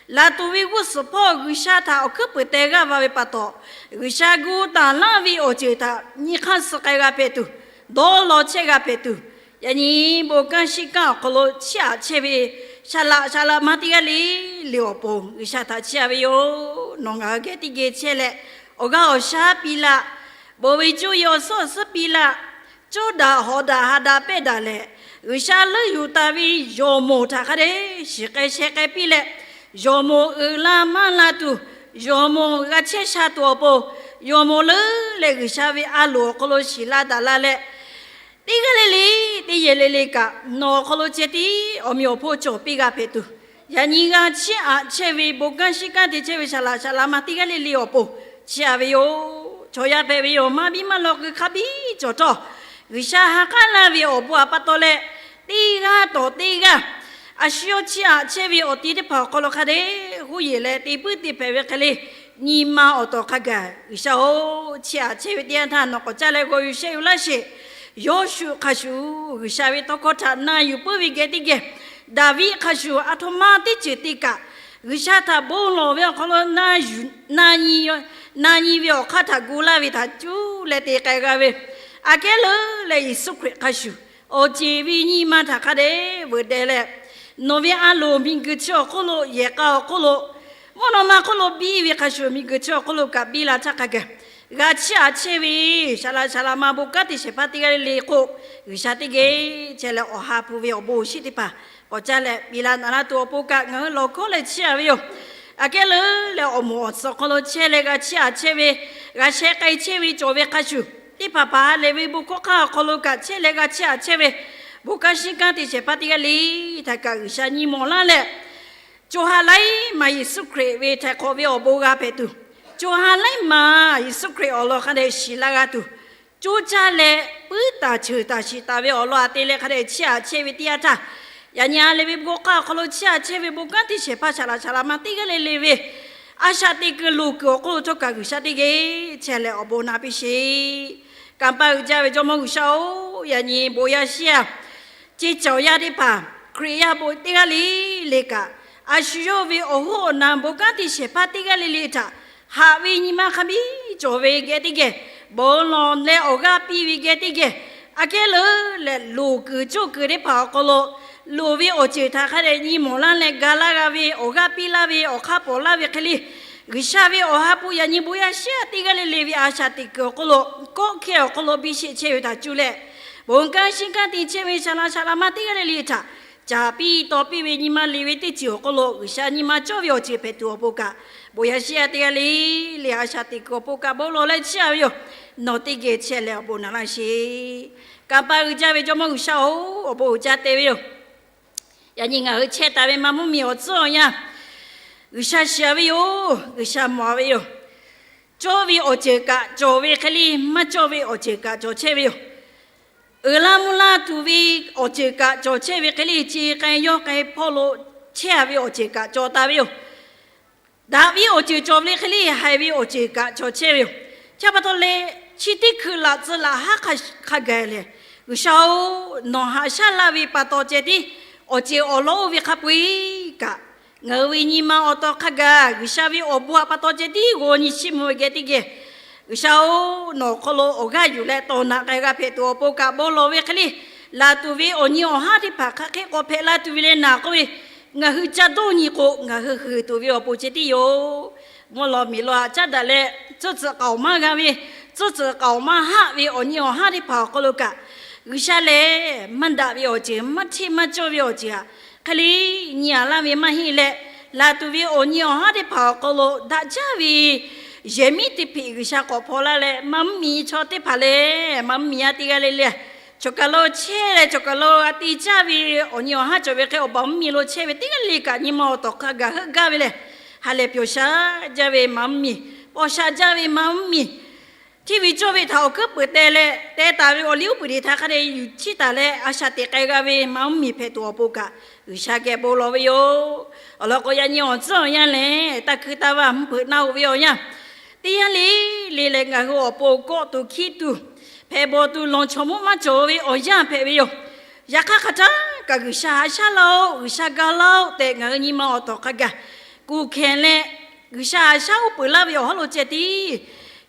laˬ tuˬ ve g'uˇ suhˍ hpawˇ G'uiˬsha htaꞈ awˬ hkuiˉ peuˍ teh g'aˇ va ve pa taw, G'uiˬsha gu taˍ laˇ ve awˬ ceuˬ htaꞈ nyi hk'aˇ suh k'ai g'a hpehꞈ tuˬ, dawˇ law chehˇ g'a hpehꞈ tuˬ, yaꞈ nyi bon kanˉ shiˉ kanˉ awˬ hk'aw lo chiˇ aꞈ chehˇ ve saˍ laꞈ saˍ laꞈ ma teˇ g'aˇ le le awˬ pon G'uiˬsha htaꞈ chiˇ aꞈ ve yoˬ. Nawˬ ngaˬ hui geh teˇ geh chehˇ leh, awˬ g'aˇ awˬ shaˉ piˇ laˇ, bon ve cuˇ yiˍ awˬ suhˉ awˬ suhˉ piˇ laˇ, coˇ daꞈ hawꞈ daꞈ ha daꞈ pehˇ daꞈ leh, G'uiˬsha leuˆ yuˬ taˍ ve yawˬ moˍ htaꞈ hk'a dehꞈ shiˍ k'ai sheh k'ai piˇ leh, yawˬ moˍ uiˍ la maˇ la tuˬ, yawˬ moˍ g'a chehˇ sha tuˬ awˬ pon, yawˬ moˍ leuˉ leh G'uiˬsha ve a loˍ awˬ hk'aw lo shiˍ la daꞈ la leh, teˇ g'aˇ le le, teˇ yehˬ le le kaꞈ nawˬ awˬ hk'aw lo ceh tiˉ awˬ meꞈ awˬ hponˇ cawˬ piˇ g'a hpehꞈ tuˬ, yaꞈ nyi g'a chiˇ aꞈ chehˇ ve bon kanˉ shiˉ kanˉ te chehˇ ve saˍ laꞈ saˍ laꞈ ma teˇ g'aˇ le le awˬ pon chiˇ aꞈ ve yoˬ. Chaw yaˇ hpehꞈ ve yoˬ. Maˇ biˇ maˇ law keu hk'a biˇ cawˬ htawˇ, G'uiˬsha ha k'aˉ laˇ ve awˬ bon htaꞈ pa taw leh, teˇ g'aˇ tawˍ teˇ g'aˇ a shu yawˇ chiˇ aꞈ chehˇ ve awˬ ti teˇ hpaˍ awˬ hk'aw lo hk'a dehꞈ huˉ yeˬ leh te puiˉ te hpehꞈ ve hk'e le, nyi ma awˬ tawˍ hk'a gaˬ G'uiˬsha-oˬ, chiˇ aꞈ chehˇ ve teˇ yanˇ htaˇ nawˬ k'awꞈ caˇ leh g'aw yuˬ sheh yuˬ laˇ sheˍ. Yawˇshuˆ hk'a shuˍ, G'uiˬsha ve tawˇ hkawˇ htaꞈ na yuˬ puiˉ ve geh teˇ geh, Daˍviˆ hk'a shuˍ, aˬ htoꞈ ma teˇ ceuˬ te kaꞈ, G'uiˬsha htaꞈ bon lawˬ ve awˬ hk'aw lo na yuˬ, na nyi, na nyi ve awˬ hk'aˇ htaꞈ gu laˇ ve htaꞈ cuˇ leh te k'ai g'a ve, aꞈ kehˉ leuˉ leh Yeˍsuˆ Hkriꞈ hk'a shuˍ, awˬ ceˬ ve nyi ma htaꞈ hk'a dehꞈ veuꞈ deh leh, nawˬ ve a loˍ miˬguiˬ chi awˬ hk'oˆ lo, yehˬ k'a awˬ hk'oˆ lo, mvuhˇ naw ma hk'oˆ lo biˇ ve hk'a shuˍ, miˬguiˬ chi awˬ hk'oˆ lo kaꞈ biˇ la htaˇ hk'a gaˬ, g'a chiˇ aꞈ chehˇ ve, shaˍ laꞈ shaˍ laꞈ ma bon kanˉ te shehˍ hpaˇ teˇ g'aˇ le le k'o, G'uiˬsha teˇ geh chehˇ leh awˬ ha hpu ve awˬ bon awˬ shinˉ teˇ hpaˍ k'awꞈ caˇ leh piˇ laˇ na laˇ tuˬ awˬ pon kaꞈ ngaˬ hui lawˬ hkawˉ leh chiˇ aꞈ ve yoˬ. Aꞈ kehˉ leuˉ leh awˬ moˍ awˬ suhˍ awˬ hk'aw lo chehˇ leh g'a chiˇ aꞈ chehˇ ve, g'a sheh k'ai chehˇ ve cawˬ ve hk'a shuˍ, teˇ hpaˍ hpaˍ ha lehˬ ve bon hkawˇ hk'aˇ awˬ hk'aw lo kaꞈ chehˇ leh g'a chiˇ aꞈ chehˇ ve, bon kanˉ shinˉ kanˉ te shehˍ hpaˇ teˇ g'aˇ le htaꞈ kaꞈ G'uiˬsha nyi mawˬ laˇ leh, co ha laiˉ maˬ Yeˍsuˆ Hkriꞈ ve htaiˍ hk'awꞈ ve awˬ bon g'a hpehꞈ tuˬ, co ha laiˉ maˬ Yeˍsuˆ Hkriꞈ awˬ lawn hk'a dehꞈ shiˍ la g'a tuˬ, coˇ caˇ leh puiˉ taˍ cheuˬ taˍ shiˍ taˍ ve awˬ lawn aꞈ te leh hk'a dehꞈ chiˇ aꞈ chehˇ ve teˇ yanˇ htaˇ, yaꞈ nyi ha lehˬ ve bon hkawˇ awˬ hk'aw lo chiˇ aꞈ chehˇ ve bon kanˉ te shehˍ hpaˇ shaˍ laꞈ shaˍ laꞈ ma teˇ g'aˇ le le ve a shaꞈ teꞈ kuiˬ loˍ kuiˬ awˬ hk'oˆ lo htawˇ kaꞈ G'uiˬsha teˇ geh chehˇ leh awˬ bon na piˇ sheˍ. Kanˇ paˆ uiˍ jaˇ ve Jawˇmawˇ G'uiˬsha-oˬ, yaꞈ nyi bon yaˇ shiˉ yaˇ, ceˇ cawˬ yaˇ teˇ hpaˍ, Hkriꞈ yaˇ bon teˇ g'aˇ le le kaꞈ, a shu yawˇ ve awˬ hoˉ awˬ naˬ bon kanˉ te shehˍ hpaˇ teˇ g'aˇ le le htaꞈ haꞈ ve nyi ma hk'a biˇ cawˬ ve geh teˇ geh, bon lawˬ leh awˬ g'aˇ piˇ ve geh teˇ geh, aꞈ kehˉ leuˉ leh loˍ kuiˬ coˇ kuiˬ teˇ hpaˍ awˬ hk'aw lo loˍ ve awˬ ceuˬ htaꞈ hk'a dehꞈ nyi mawˬ laˇ leh ga laˇ g'a ve, awˬ g'aˇ piˇ laˇ ve, awˬ hk'aˇ pawˍ laˇ ve hk'e le, G'uiˬsha ve awˬ ha hpu yaꞈ nyi bon yaˇ shiˉ yaˇ teˇ g'aˇ le le ve a shaꞈ teꞈ kuiˬ awˬ hk'oˆ lo, kawˆ hkehˇ awˬ hk'aw lo biˇ sheˆ chehˇ ve htaꞈ cuˇ leh, bon kanˉ shinˉ kanˉ te chehˇ ve shaˍ laꞈ shaˍ laꞈ ma teˇ g'aˇ le le htaꞈ caˍ piˇ taw piˇ ve nyi ma le ve teˇ ceuˬ awˬ hk'aw lo G'uiˬsha nyi ma cawˇ ve awˬ ceuˬ hpehꞈ tuˬ awˬ pon kaꞈ, bon yaˇ shiˉ yaˇ teˇ g'aˇ le le a shaꞈ teꞈ kuiˬ awˬ pon kaꞈ bon lawˬ leh chiˇ aꞈ ve yoˬ. Nawˬ teˇ geh chehˇ leh awˬ bon na laˇ sheˍ. Kanˇ paˆ uiˍ jaˇ ve Jawˇmawˇ G'uiˬsha-oˬ, awˬ bon uiˍ jaˇ te ve yoˬ. Yaꞈ nyi ngaˬ hui chehˇ taˍ ve maˇ mvuhˇ miˬ awˬ tcuhˉ awˬ yanˇ, G'uiˬsha shiˍ ve yoˬ, G'uiˬsha mawˬ ve yoˬ. Cawˇ ve awˬ ceuˬ kaꞈ cawˬ ve hk'e le, maˇ cawˇ ve awˬ ceuˬ kaꞈ cawˬ chehˇ ve yoˬ. Uiˍ laˇ mvuh laˇ tuˬ ve awˬ ceuˬ kaꞈ cawˬ chehˇ ve hk'e le, ce k'ai yawˇ k'ai hpawˇ lo chehˇ ve awˬ ceuˬ kaꞈ cawˬ taˍ ve yoˬ. Daꞈ ve awˬ ceuˬ cawˬ ve hk'e le, haiˬ ve awˬ ceuˬ kaꞈ cawˬ chehˇ ve yoˬ. Chi pa taw leh, chi teˇ hkui laꞈ tcuh laꞈ haˉ hk'a, hk'a gaˬ lehˬ, G'uiˬsha-oˬ, nawˬ haꞈ shaˉ laˇ ve pa taw ceh tiˉ awˬ ceuˬ awˬ lawn oˇ ve hk'a peu-eˬ kaꞈ, ngaˬ hui ve nyi ma awˬ taw hk'a gaˬ G'uiˬsha ve awˬ bon htaꞈ pa taw ceh tiˉ g'aw nyi chiˇ mvuh ve geh teˇ geh, G'uiˬsha-oˬ, nawˬ awˬ hk'aw lo awˬ g'aˇ yuˬ leh tawˍ naꞈ k'ai g'a hpehꞈ tuˬ awˬ pon kaꞈ bon lawˬ ve hk'e le, laˬ tuˬ ve awˬ nyi awˬ haˉ teˇ hpaˍ hk'aˬ hk'e k'awꞈ hpehꞈ la tuˬ ve leh naˬ k'oˆ ve, ngaˬ hui ca dawˇ nyi k'o, ngaˬ hui huiˍ tuˬ ve awˬ pon ceh tiˉ yoˬ. Mvuhˇ lawꞈ miˬ lawꞈ haꞈ caˉ daꞈ leh, tcuhˇ tcuhꞈ k'aoˍ maˇ g'a ve, tcuhˇ tcuhꞈ k'aoˍ maˇ haˆ ve awˬ nyi awˬ haˉ teˇ hpaˍ awˬ hk'aw lo kaꞈ, G'uiˬsha lehˬ maˇ daꞈ ve awˬ ceuˬ, maˇ hteˇ maˇ cawˇ ve awˬ ceuˬ htaꞈ hk'e le nyi a laˇ ve maˇ heˆ leh, laˬ tuˬ ve awˬ nyi awˬ haˉ teˇ hpaˍ awˬ hk'aw lo daꞈ jaˇ ve yehˬ miˉ teˇ hpeꞈ G'uiˬsha k'awꞈ hpaw laˇ leh, maˇ mvuhˇ miˬ chaw teˇ hpaˍ lehˬ, maˇ mvuhˇ miˬ yaˇ teˇ g'aˇ le le, cawˬ kaˬ lo chehˇ leh cawˬ kaˬ lo a te caˇ ve awˬ nyi awˬ haˉ cawˬ ve hk'e, awˬ baˬ mvuhˇ miˬ lo chehˇ ve teˇ g'aˇ le kaꞈ nyi ma awˬ tawˍ hk'a gaˬ heuˆ gaˇ ve lehˬ, ha lehˬ pyawˬ sha jaˇ ve maˇ mvuhˇ miˬ, pawˬ sha jaˇ ve maˇ mvuhˇ miˬ, hteˇ ve cawˇ ve htaꞈ awˬ hkuiˉ peuˍ teh leh teh taˍ ve awˬ liˇ uˉ peunˍ teˇ htaꞈ hk'a dehꞈ yuˬ chiˇ taˍ leh a shaꞈ teꞈ k'ai g'a ve maˇ mvuhˇ miˬ hpehꞈ tuˬ awˬ pon kaꞈ G'uiˬsha geh bon lawˬ ve yoˬ. Awˬ lawn k'o, yaꞈ nyi awˬ tcuhˉ awˬ yanˇ lehˬ, taˇ hkuiˇ taˇ vaˇ mvuhˇ hpeuꞈ naˆ hoꞈ ve awˬ yanˇ, teˇ yanˇ le le leh ngaˬ hui awˬ pon kawˆ tuˬ hkiˉ tuˬ, hpehꞈ bawˬ tuˬ lawˬ chawˬ mvuhˇ maˇ cawˬ ve awˬ yanˇ hpehꞈ ve yoˬ. Yaꞈ hk'aˇ hk'aˬ htaˇ kaꞈ G'uiˬsha haꞈ shaˉ laˇ-oˆ, G'uiˬsha ga laˇ-oˆ tehꞈ ngaˬ hui nyi ma awˬ tawˍ hk'a gaˬ kuˬ hkehˬ leh, G'uiˬsha haꞈ shaˉ uˉ peunˍ laˇ ve awˬ hawˉ lo ceh tiˉ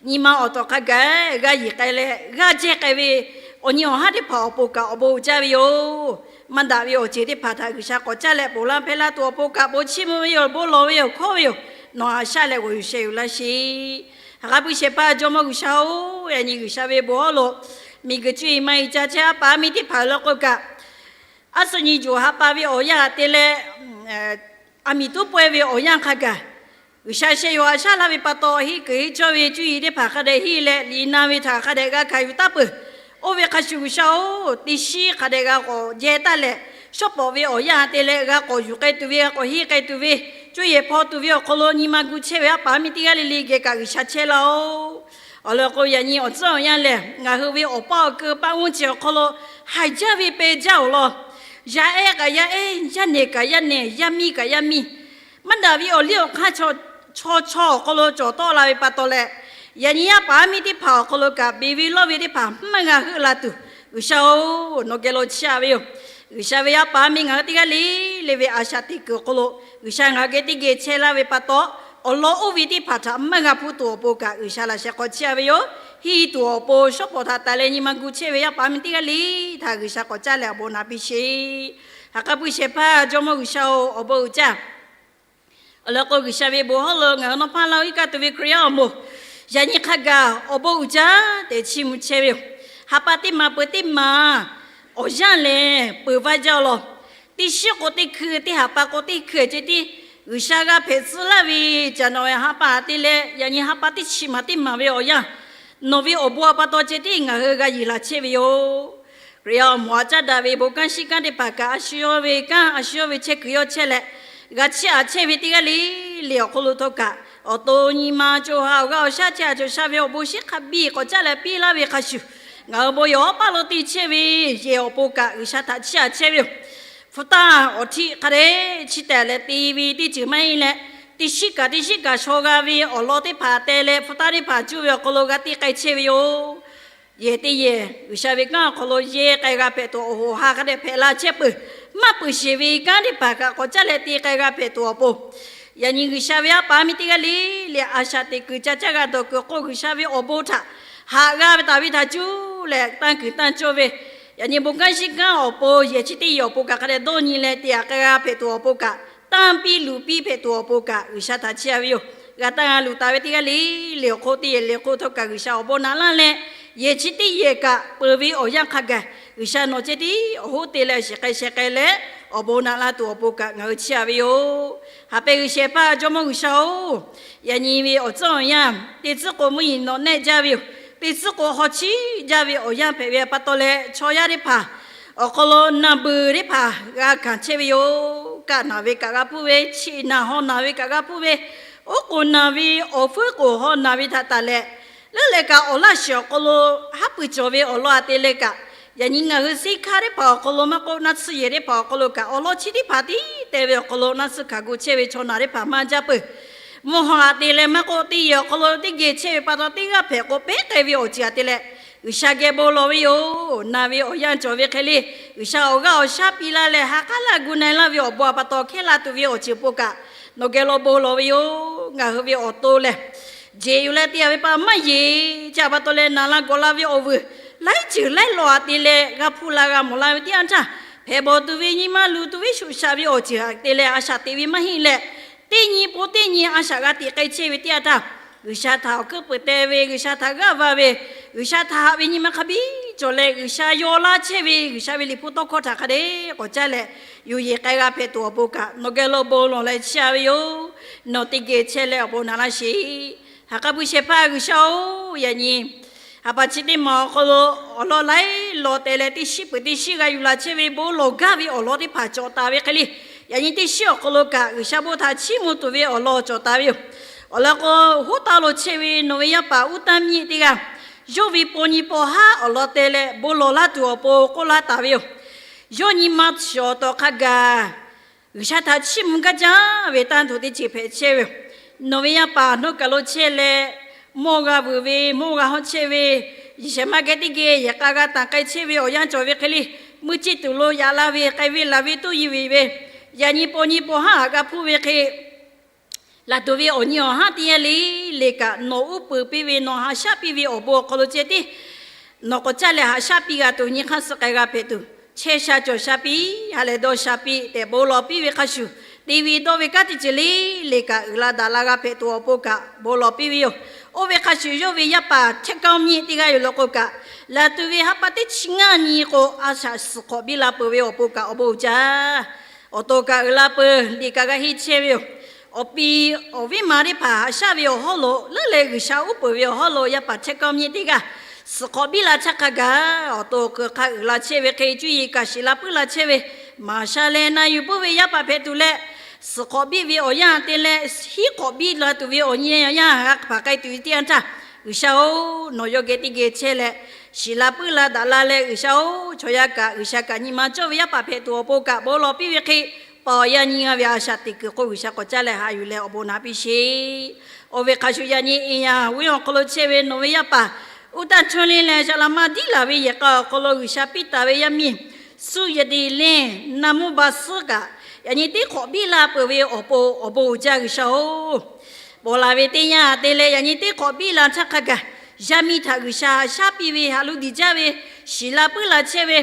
nyi ma awˬ tawˍ hk'a gaˬ g'a yiˬ k'ai leh g'aˇ jehˇ k'ai ve awˬ nyi awˬ haˉ teˇ hpaˍ awˬ pon kaꞈ awˬ bon uiˍ jaˇ ve yoˬ. Maˇ daꞈ ve awˬ ceuˬ teˇ hpaˍ htaꞈ G'uiˬsha k'awꞈ caˇ leh ponˬ laˇ hpehˇ laˇ tuˬ awˬ pon kaꞈ bon chiˇ mvuh ve yoˬ, bon lawˬ ve yoˬ, hkawˇ ve yoˬ. Nawˬ haꞈ shaˉ leh g'awˬ yuˬ sheh yuˬ laˇ sheˍ. Haꞈ k'a puiˉ shehˍ hpaˇ Jawˇmawˇ G'uiˬsha-oˬ, yaꞈ nyi G'uiˬsha ve bon hawˉ lo miˬguiˬ cuˇ yiˍ maˇ yiˍ ca chehˇ a paˍ a miˇ teˇ hpaˍ awˬ lawn k'o kaꞈ, aˉ suhˍ nyi juˬ ha pa ve awˬ yanˇ te leh, aˬ miˍ toˉ pawehˇ ve awˬ yanˇ hk'a gaˬ, G'uiˬsha sheh yuˬ haꞈ shaˉ laˇ ve pa taw, henˇ kuiˬ henˇ cawˇ ve cuˇ yiˍ teˇ hpaˍ hk'a dehꞈ henˇ leh liꞈ na ve htaꞈ hk'a dehꞈ g'a hkanˍ yuˬ taˉ peuˬ. Oˇ ve hk'a shuˍ G'uiˬsha-oˬ, teˇ shiˉ hk'a dehꞈ g'a k'awꞈ jehˇ taˉ leh, shawˉ pawˍ ve awˬ yanˇ te leh g'a k'awꞈ yuˬ k'ai tuˬ ve, g'a k'awꞈ henˇ k'ai tuˬ ve, cuˇ yiˍ hpaw tuˬ ve awˬ hk'aw lo nyi ma gu chehˇ ve a paˍ a miˇ teˇ g'aˇ le le geh kaꞈ G'uiˬsha chehˇ laˇ-oˬ. Awˬ lawn k'o, yaꞈ nyi awˬ tcuhˉ awˬ yanˇ lehˬ, ngaˬ hui ve awˬ paˇ awˬ keu paˇ g'uˇ ceh awˬ hk'aw lo haiˬ jaˇ ve peh jaˇ awˬ lawn, yaˇ ehˉ kaꞈ yaˇ ehˉ, yaˇ nehˬ kaꞈ yaˇ nehˬ, yaˇ miˇ kaꞈ yaˇ miˇ, maˇ daꞈ ve awˬ liˇ awˬ hk'aˇ chaw chaw awˬ hk'aw lo cawˬ tawˆ la ve pa taw leh, yaꞈ nyi a paˍ a miˇ teˇ hpaˍ awˬ hk'aw lo kaꞈ beˬ ve lawˇ ve teˇ hpaˍ maˇ g'a heuˆ la tuˬ, G'uiˬsha-oˬ, nawˬ geh lo chiˇ aꞈ ve yoˬ. G'uiˬsha ve yaˇ paˍ miˇ ngaˬ hui teˇ g'aˇ le le ve a shaꞈ teꞈ kuiˬ awˬ hk'aw lo, G'uiˬsha ngaˬ hui geh teˇ geh chehˇ laˇ ve pa taw, awˬ lawn oˇ ve teˇ hpaˍ htaꞈ maˇ g'a hpuˇ tuˬ awˬ pon kaꞈ G'uiˬsha laꞈ sheh k'awꞈ chiˇ aꞈ ve yoˬ. Hiˇ tuˬ awˬ pon shawˉ pawˍ htaꞈ taˍ leh nyi ma gu chehˇ ve yaˇ paˍ miˇ teˇ g'aˇ le htaꞈ G'uiˬsha k'awꞈ caˉ leh awˬ bon naꞈ piˇ sheˍ. Ha k'aˉ puiˇ shehˍ hpaˇ Jawˇmawˇ G'uiˬsha-oˬ, awˬ bon uiˍ jaˇ. Awˬ lawn k'o, G'uiˬsha ve bon hawˉ lo ngaˬ hui nawˉ hpaˇ laˇ-oˆ iˉ kaˆ tuˬ ve Hkriꞈ yaˇ awˬ moˍ, yaꞈ nyi hk'a gaˬ awˬ bon uiˍ jaˇ tehꞈ chiˇ mvuh chehˇ ve yoˬ. Ha pa teˇ maˬ peuˬ teˇ maˬ awˬ yanˇ lehˬ peuˬ vaˇ jaˇ law. Teˇ shiˉ k'o teˇ hkui, teˇ ha pa k'o teˇ hkui ceh tiˉ G'uiˬsha g'a hpehꞈ tcuh laˇ ve, caꞈ nawˬ ve ha pa htaꞈ te leh yaꞈ nyi ha pa teˇ chi maˬ teˇ maˬ ve awˬ yanˇ, nawˬ ve awˬ bon a pa taw ceh tiˉ ngaˬ hui g'a yuˬ laˬ chehˇ ve yoˬ. Hkriꞈ yaˇ awˬ moˍ aꞈ caˉ daꞈ ve bon kanˉ shiˉ kanˉ teˇ hpaˍ kaꞈ, a shu yawˇ ve kanˉ, a shu yawˇ ve chehˇ kuiˬ yawˇ chehˇ leh, g'a chiˇ aꞈ chehˇ ve teˇ g'aˇ le le awˬ hk'aw lo htawˇ kaꞈ, awˬ to nyi ma co ha awˬ g'aˇ awˬ shaˉ chehˇ a cawˬ sha ve awˬ bon shiˉ hk'a biˇ k'awꞈ caˉ leh piˇ laˇ ve hk'a shuˍ, ngaˬ hui bon yehˬ awˉ paˇ lo te chehˇ ve yehˬ awˬ pon kaꞈ G'uiˬsha htaꞈ chiˇ aꞈ chehˇ ve yoˬ. Hpu taˇ awˬ htiˆ hk'a dehꞈ chi tehˬ leh te ve teˇ ceuˬ maˇ heˆ leh, teˇ shiˉ kaꞈ teˇ shiˉ kaꞈ shaw g'a ve awˬ lawn teˇ hpaˍ te leh hpu taˇ teˇ hpaˍ cuˇ ve awˬ hk'aw lo g'a te k'ai chehˇ ve yoˬ. Yehˬ teˇ yehˬ G'uiˬsha ve kanˉ awˬ hk'aw lo yehˬ k'ai g'a hpehꞈ tuˬ awˬ hoꞈ ha hk'a dehꞈ hpehꞈ la chehˇ peuˬ. Maˇ peuˬ sheˍ ve kanˉ teˇ hpaˍ kaꞈ k'awꞈ caˉ leh te k'ai g'a hpehꞈ tuˬ awˬ pon, yaꞈ nyi G'uiˬsha ve yaˇ paˍ miˇ teˇ g'aˇ le le a shaꞈ teꞈ kuiˬ ca caˇ g'a dawˬ kuiˬ hk'oˆ G'uiˬsha ve awˬ bon htaꞈ haꞈ g'a ve taˍ ve htaꞈ cuˇ leh tanˇ kuiˬ tanˇ cawˇ ve, yaꞈ nyi bon kanˉ shiˉ kanˉ awˬ pon yehˬ chi teˇ yehˬ awˬ pon kaꞈ hk'a dehꞈ dawˇ nyi leh te aꞈ k'ai g'a hpehꞈ tuˬ awˬ pon kaꞈ, tanˇ piˇ luˬ piˇ hpehꞈ tuˬ awˬ pon kaꞈ G'uiˬsha htaꞈ chiˇ aꞈ ve yoˬ. G'a tanˇ g'a luˬ taˍ ve teˇ g'aˇ le le awˬ hk'oˆ teˇ yehˬ le hk'oˆ htawˇ kaꞈ G'uiˬsha awˬ bon naꞈ laˇ leh, yehˬ chi teˇ yehˬ kaꞈ peuˬ ve awˬ yanˇ hk'a gaˬ G'uiˬsha nawˬ ceh tiˉ awˬ hoˉ te leh shiˍ k'ai sheh k'ai leh awˬ bon naꞈ laˇ tuˬ awˬ pon kaꞈ ngaˬ hui chiˇ aꞈ ve yoˬ. Haꞈ pehˍ G'uiˬsha hpehꞈ Jawˇmawˇ G'uiˬsha-oˬ, yaꞈ nyi ve awˬ tcuhˉ awˬ yanˇ teˇ tcuhˉ k'o mvuhˇ yeˬ nawꞈ nehˆ jaˇ ve yoˬ. Teˇ tcuhˉ k'o haw chiˇ jaˇ ve awˬ yanˇ hpehꞈ ve pa taw leh chaw yaˇ teˇ hpaˍ awˬ hk'aw lo naˬ beuˬ teˇ hpaˍ g'a hkanˍ chehˇ ve yoˬ. Kaˆ naˬ ve kaꞈ g'a hpuˇ ve, chiꞈ naˬ haw naˬ ve kaꞈ g'a hpuˇ ve, oˉ k'oˍ naˬ ve awˬ fuiˉ k'oˍ haw naˬ ve htaꞈ taˍ leh, leuˉ leh kaꞈ awˬ laˇ shiˍ awˬ hk'aw lo haˉ pui cawˬ ve awˬ lawn a te leh kaꞈ, yaꞈ nyi ngaˬ hui seˇ hkaˇ teˇ hpaˍ awˬ hk'aw lo maˇ k'oˆ, naˆ tsuhˇ yehˬ teˇ hpaˍ awˬ hk'aw lo kaꞈ awˬ lawn chi teˇ hpaˍ tiˉ te ve awˬ hk'aw lo naˆ tsuhˇ hkanˍ gu chehˇ ve chaw naˬ teˇ hpaˍ maˇ jaˇ peuˬ. Mvuhˇ haw a te leh maˇ k'oˆ, teˇ yehˬ awˬ hk'aw lo teˇ geh chehˇ ve pa taw teˇ g'aˇ hpehꞈ k'o pehˉ k'ai ve awˬ ceuˬ a te leh, G'uiˬsha geh bon lawˬ ve yoˬ. Naˬ ve awˬ yanˇ cawˬ ve hk'e le, G'uiˬsha awˬ g'aˇ awˬ shaˉ piˇ laˇ leh ha k'aˉ laˇ gu na-e laˇ ve awˬ bon a pa taw hkehˇ la tuˬ ve awˬ ceuˬ pon kaꞈ nawˬ geh lo bon lawˬ ve yoˬ. Ngaˬ hui ve awˬ to lehˬ, jeˬ yuˬ leh te a ve pa maˇ yeˬ ca pa taw leh naˬ la gawˬ la ve awˬ vuiˬ laiˉ ceuˬ laiˉ law a te leh g'a hpuˇ la g'a mawˬ la ve teˇ yanˇ htaˇ, hpehꞈ bawˬ tuˬ ve nyi ma luˬ tuˬ ve shuˍ shaꞈ ve awˬ ceuˬ a te leh a shaꞈ teꞈ ve maˇ heˆ leh, teˇ nyi pon teˇ nyi a shaꞈ g'a teꞈ k'ai chehˇ ve teˇ yanˇ htaˇ, G'uiˬsha htaꞈ awˬ hkuiˉ peuˬ te ve, G'uiˬsha htaꞈ g'aˇ va ve, G'uiˬsha htaꞈ haꞈ ve nyi ma hk'a biˇ cawˬ leh G'uiˬsha yaw laˇ chehˇ ve G'uiˬsha ve liꞈ hpu tawˇ hkawˇ htaꞈ hk'a dehꞈ k'awꞈ caˇ leh, yuˬ yeˬ k'ai g'a hpehꞈ tuˬ awˬ pon kaꞈ nawˬ geh lo bon lawˬ leh chiˇ aꞈ ve yoˬ. Nawˬ teˇ geh chehˇ leh awˬ bon naꞈ laˇ sheˍ. Ha k'aˉ puiˇ shehˍ hpaˇ G'uiˬsha-oˬ, yaꞈ nyi ha pa chi teˇ maˬ awˬ hk'aw lo awˬ lawn laiˉ law te leh teˇ shiˉ peuˬ teˇ shiˉ g'a yuˬ la chehˇ ve bon lawˬ gaˇ ve awˬ lawn teˇ hpaˍ cawˬ taˍ ve hk'e le, yaꞈ nyi teˇ shiˉ awˬ hk'aw lo kaꞈ G'uiˬsha bon htaꞈ chiˇ mvuh tuˬ ve awˬ lawn cawˬ taˍ ve yoˬ. Awˬ lawn k'o, hoˉ taˇ lo chehˇ ve nawˬ ve yaˇ paˍ uˉ tanˇ miˇ teˇ g'aˇ, yawˇ ve paw nyi paw haˉ awˬ lawn te leh bon lawˬ laˇ tuˬ awˬ pon k'oˆ laˇ taˍ ve yoˬ. Yawˇ nyi ma shiˍ awˬ tawˍ hk'a gaˬ G'uiˬsha htaꞈ chiˇ mvuh gaˇ jaˇ ve tanˇ tuˬ teˇ ceuˬ hpehꞈ chehˇ ve yoˬ. Nawˬ ve yaˇ paˍ nawˬ kaˬ lo chehˇ leh, mawˇ g'a vuiˬ ve, mawˇ g'a hawˇ chehˇ ve, yehˬ shehˍ ma geh teˇ geh yehˬ k'a g'a tanˍ k'ai chehˇ ve awˬ yanˇ cawˬ ve hk'e le, mvuhˇ ceˇ tuˬ lo yaꞈ la ve, k'ai ve laˬ ve tuˇ yiˍ ve, yaꞈ nyi paw nyi paw haˉ haꞈ g'a hpuˇ ve hk'e, laˬ tuˬ ve awˬ nyi awˬ haˉ teˇ yanˇ le le kaꞈ nawˬ uˉ peunˍ piˇ ve, nawˬ haꞈ shaˉ piˇ ve awˬ bon awˬ hk'aw lo ceh tiˉ nawˬ k'awꞈ caˇ leh haꞈ shaˉ piˇ g'a tuˬ nyi hk'aˇ suh k'ai g'a hpehꞈ tuˬ, chehˇ sha cawˬ sha piˇ, ha lehˬ dawˇ sha piˇ tehꞈ bon lawˬ piˇ ve hk'a shuˍ, te ve dawˇ ve kanˉ teˇ ceuˬ le le kaꞈ uiˍ la daꞈ la g'a hpehꞈ tuˬ awˬ pon kaꞈ bon lawˬ piˇ ve yoˬ. Oˇ ve hk'a shuˍ yawˇ ve yaˇ paˍ Htehˇ Kanˇ Miˇ teˇ g'aˇ yoˬ law k'o kaꞈ, laˬ tuˬ ve ha pa teˇ chi ngaˇ nyi k'o a shaꞈ suhˍ hk'awꞈ biˇ la peuˬ ve awˬ pon kaꞈ awˬ bon uiˍ jaˇ. Awˬ to kaꞈ uiˍ la peuˬ liꞈ kaꞈ g'a henˇ chehˇ ve yoˬ. Awˬ pi awˬ viˉ ma teˇ hpaˍ haꞈ shaˉ ve awˬ hawˉ lo leuˉ leh G'uiˬsha uˉ peunˍ ve awˬ hawˉ lo yaˇ paˍ Htehˇ Kanˇ Miˇ teˇ g'aˇ suhˍ hk'awꞈ biˇ la htaˇ hk'a gaˬ, awˬ to hkui hk'a uiˍ la chehˇ ve hk'e cuˇ yiˍ kaꞈ shiˍ la puiˉ la chehˇ ve, maˍ sha leh na yuˬ puiˉ ve yaˇ paˍ hpehꞈ tuˬ leh, suhˍ hk'awꞈ biˇ ve awˬ yanˇ te leh hiˉ hk'awꞈ biˇ la tuˬ ve awˬ nyi awˬ yanˇ g'a hpaˍ k'ai tuˬ ve teˇ yanˇ htaˇ, G'uiˬsha-oˬ, nawˬ yawˇ geh teˇ geh chehˇ leh, shiˍ la puiˉ la daꞈ la leh G'uiˬsha-oˬ, chaw yaˇ kaꞈ G'uiˬsha kaꞈ nyi ma cawˇ ve yaˇ paˍ hpehꞈ tuˬ awˬ pon kaꞈ bon lawˬ piˇ ve hk'e, paw yaˇ nyi g'a ve a shaꞈ teꞈ kuiˬ hk'oˆ G'uiˬsha k'awꞈ caˇ leh haꞈ yuˬ leh awˬ bon naꞈ piˇ sheˍ. Oˇ ve hk'a shuˍ yaꞈ nyi eˍ yaˍ viˉ awˬ hk'aw lo chehˇ ve nawˬ ve yaˇ paˍ Oˇ taˇ chawˇ le leh, Saˍlaˍma diˉ laˬ ve yehˬ k'a awˬ hk'aw lo G'uiˬsha piˇ taˍ ve yaˇ miˇ Suˇyehˇdeˍlehnˍ naˍ mvuhˇ baˬ suhˉ kaꞈ, yaꞈ nyi teˇ hk'awꞈ biˇ la peuˬ ve awˬ pon awˬ bon uiˍ jaˇ G'uiˬsha-oˬ, paw laˬ ve teˇ yanˇ te leh, yaꞈ nyi teˇ hk'awꞈ biˇ la htaˇ hk'a gaˬ, yaˇ miˇ htaꞈ G'uiˬsha shaˉ piˇ ve, haꞈ lo diˬ jaˇ ve, shiˍ la puiˉ la chehˇ ve,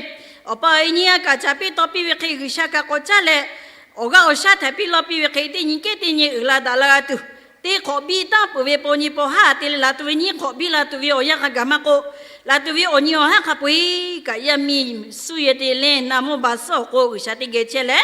awˬ pa awˬ e nyi a kaꞈ ca piˇ taw piˇ ve hk'e, G'uiˬsha kaꞈ k'awꞈ caˇ leh, awˬ g'aˇ awˬ shaˉ htaꞈ piˇ lawˇ piˇ ve hk'e, teˇ nyi kehˉ teˇ nyi uiˍ la daꞈ la g'a tuˬ, teˇ hk'awꞈ biˇ taˇ peuˬ ve paw nyi paw haˉ te leh, laˬ tuˬ ve nyiˇ hk'awꞈ biˇ la tuˬ ve awˬ yanˇ hk'a gaˬ maˇ k'oˆ, laˬ tuˬ ve awˬ nyi awˬ haˉ hk'a peu-eˬ kaꞈ, yaˇ miˇ Suˇyehˇdeˍlehnˍ naˍ mvuhˇ baˬ suhˉ awˬ hk'oˆ G'uiˬsha teˇ geh chehˇ leh,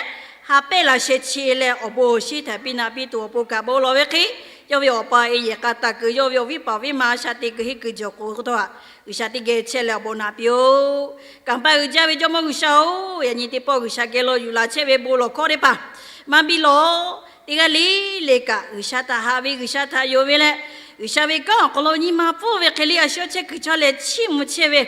ha pehˇ laꞈ sheh chi leh awˬ bon awˬ shinˉ htaꞈ piˇ naꞈ piˇ tuˬ awˬ pon kaꞈ bon lawˬ ve hk'e, yawˇ ve awˬ pa e yehˬ k'a taˍ kuiˬ, yawˇ ve awˬ viˉ paˍ awˬ viˉ ma a shaꞈ te kuiˬ henˇ kuiˬ jawˬ k'o htawˇ, G'uiˬsha teˇ geh chehˇ leh awˬ bon naꞈ piˇ-oˆ. Kanˍ paˆ uiˍ jaˇ ve Jawˇmawˇ G'uiˬsha-oˬ, yaꞈ nyi teˇ pawˆ G'uiˬsha geh lo yuˬ laˬ chehˇ ve bon lawˬ hkawˇ teˇ hpaˍ maˇ biˇ lawˬ. Teˇ g'aˇ le le kaꞈ, G'uiˬsha htaꞈ haꞈ ve, G'uiˬsha htaꞈ yonˍ ve leh, G'uiˬsha ve kanˉ awˬ hk'aw lo nyi ma pfuhˇ ve hk'e le, a shu chehˇ kuiˬ chaw leh chiˇ mvuh chehˇ ve,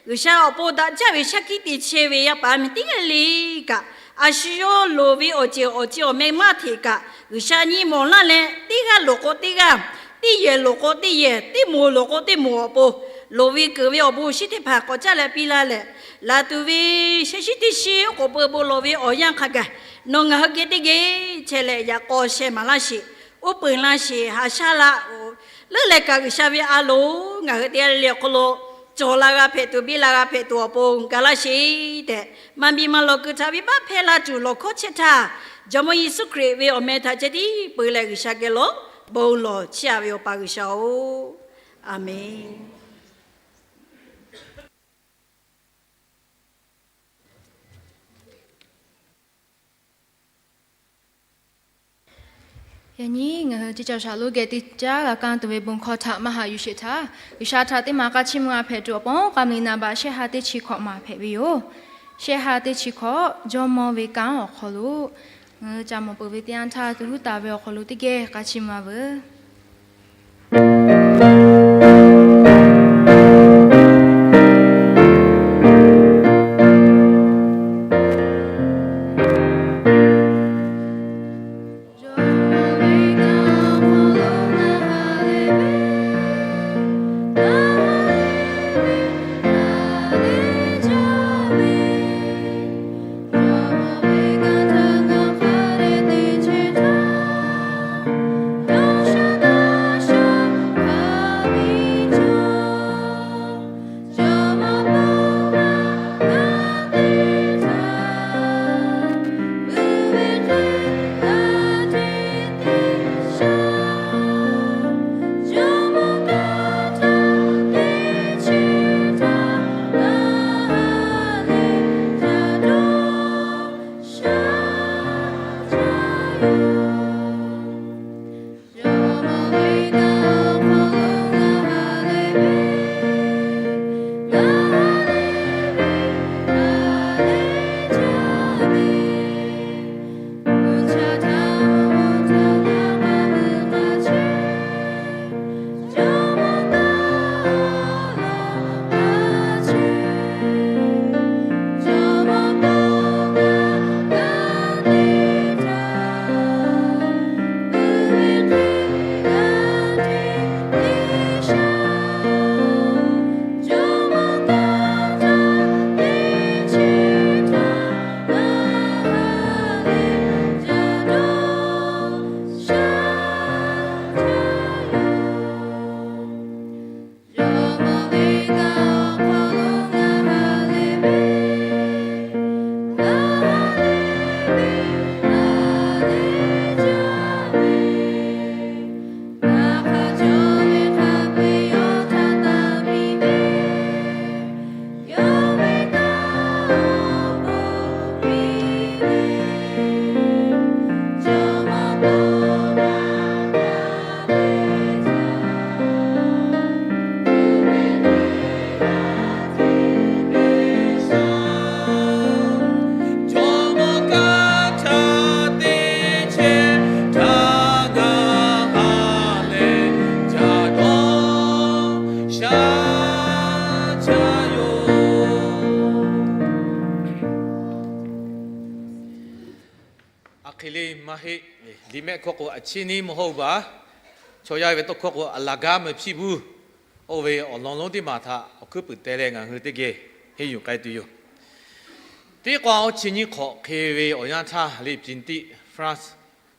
G'uiˬsha awˬ pon daꞈ jaˇ ve shaˉ hkiˆ te chehˇ ve yaˇ paˍ yaˇ miˇ teˇ g'aˇ le kaꞈ, a shu yawˇ loˍ ve awˬ ceuˬ awˬ ceuˬ awˬ meh maˇ hteꞈ kaꞈ, G'uiˬsha nyi mawˬ laˇ leh, teˇ g'aˇ loˍ k'o teˇ g'aˇ, teˇ yehˬ loˍ k'o teˇ yehˬ, teˇ moˍ loˍ k'o teˇ moˍ awˬ pon, loˍ ve keunˍ ve awˬ bon awˬ shinˉ teˇ hpaˍ k'awꞈ caˇ leh piˇ laˇ leh, laˬ tuˬ ve sheh shiˉ teˇ shiˉ oˉ k'oˍ pui bon lawˬ ve awˬ yanˇ hk'a gaˬ, nawˬ ngaˬ hui geh teˇ geh chehˇ leh, yaꞈ k'aw sheh maˍ laˇ sheˍ, uˉ peunˍ laˇ sheˍ, haꞈ shaˉ laˇ-oˬ. Leuˉ leh kaꞈ G'uiˬsha ve a loˍ ngaˬ hui teˇ g'aˇ le le awˬ hk'aw lo cawˬ la g'a hpehꞈ tuˬ, biˇ la g'a hpehꞈ tuˬ awˬ pon ga laˇ sheˍ tehꞈ, maˇ biˇ maˇ lawˬ kuiˬ htaꞈ venˇbaˆ hpehˇ la tuˬ lawˬ hkawˇ chehˇ htaˇ, Jawˇmawˇ Yeˍsuˆ Hkriꞈ ve awˬ meh htaꞈ ceh tiˉ peu leh G'uiˬsha geh lo bon lawˬ chiˇ aꞈ ve Awˬ pa G'uiˬsha-oˬ, Aˍmenˍ. Yaꞈ nyi ngaˬ hui ceˇ caˬ shaˍ lonˉ geh teˇ caˉ g'a kaˇ tuˬ ve bon hkawˇ htaꞈ maˇ haꞈ yuˬ sheˍ htaˇ, G'uiˬsha htaꞈ teˇ maˍ k'a chiˇ mvuh g'a hpehꞈ tuˬ awˬ pon, k'a meuꞈ naˍ baꞈ shehˆ ha teˇ chi hkawꞈ maˍ hpehꞈ ve yoˬ. Shehˆ ha teˇ chi hkawꞈ, Jawˇmawˇ ve kanˉ awˬ hk'aw lo, ngaˬ hui ca mawˬ peuˬ ve teˇ yanˇ htaˇ, tuˬ huˉ taˍ ve awˬ hk'aw lo teˇ geh k'a chiˇ mvuh a veuˬ. A hk'e le maˇ heˆ. Liꞈ mehˆ hkawˇ k'o, a chiˇ niˉ maˇ hawˇ-oˬ baˬ. Chaw yaˇ ve tawˇ hkawˇ k'o, a laˬ gaˇ meuꞈ hpiˇ buˬ. Oˇ ve awˬ lawn lonˉ teˇ maˬ htaꞈ awˬ hkuiˉ puiˍ teh leh ngaˬ hui teˇ geh henˇ yuˬ k'ai tuˬ yoˬ. Teˇ k'o, awˬ chi nyiˇ hk'awꞈ hk'e ve awˬ yanˇ htaˇ, liꞈ piˍ tiˆ,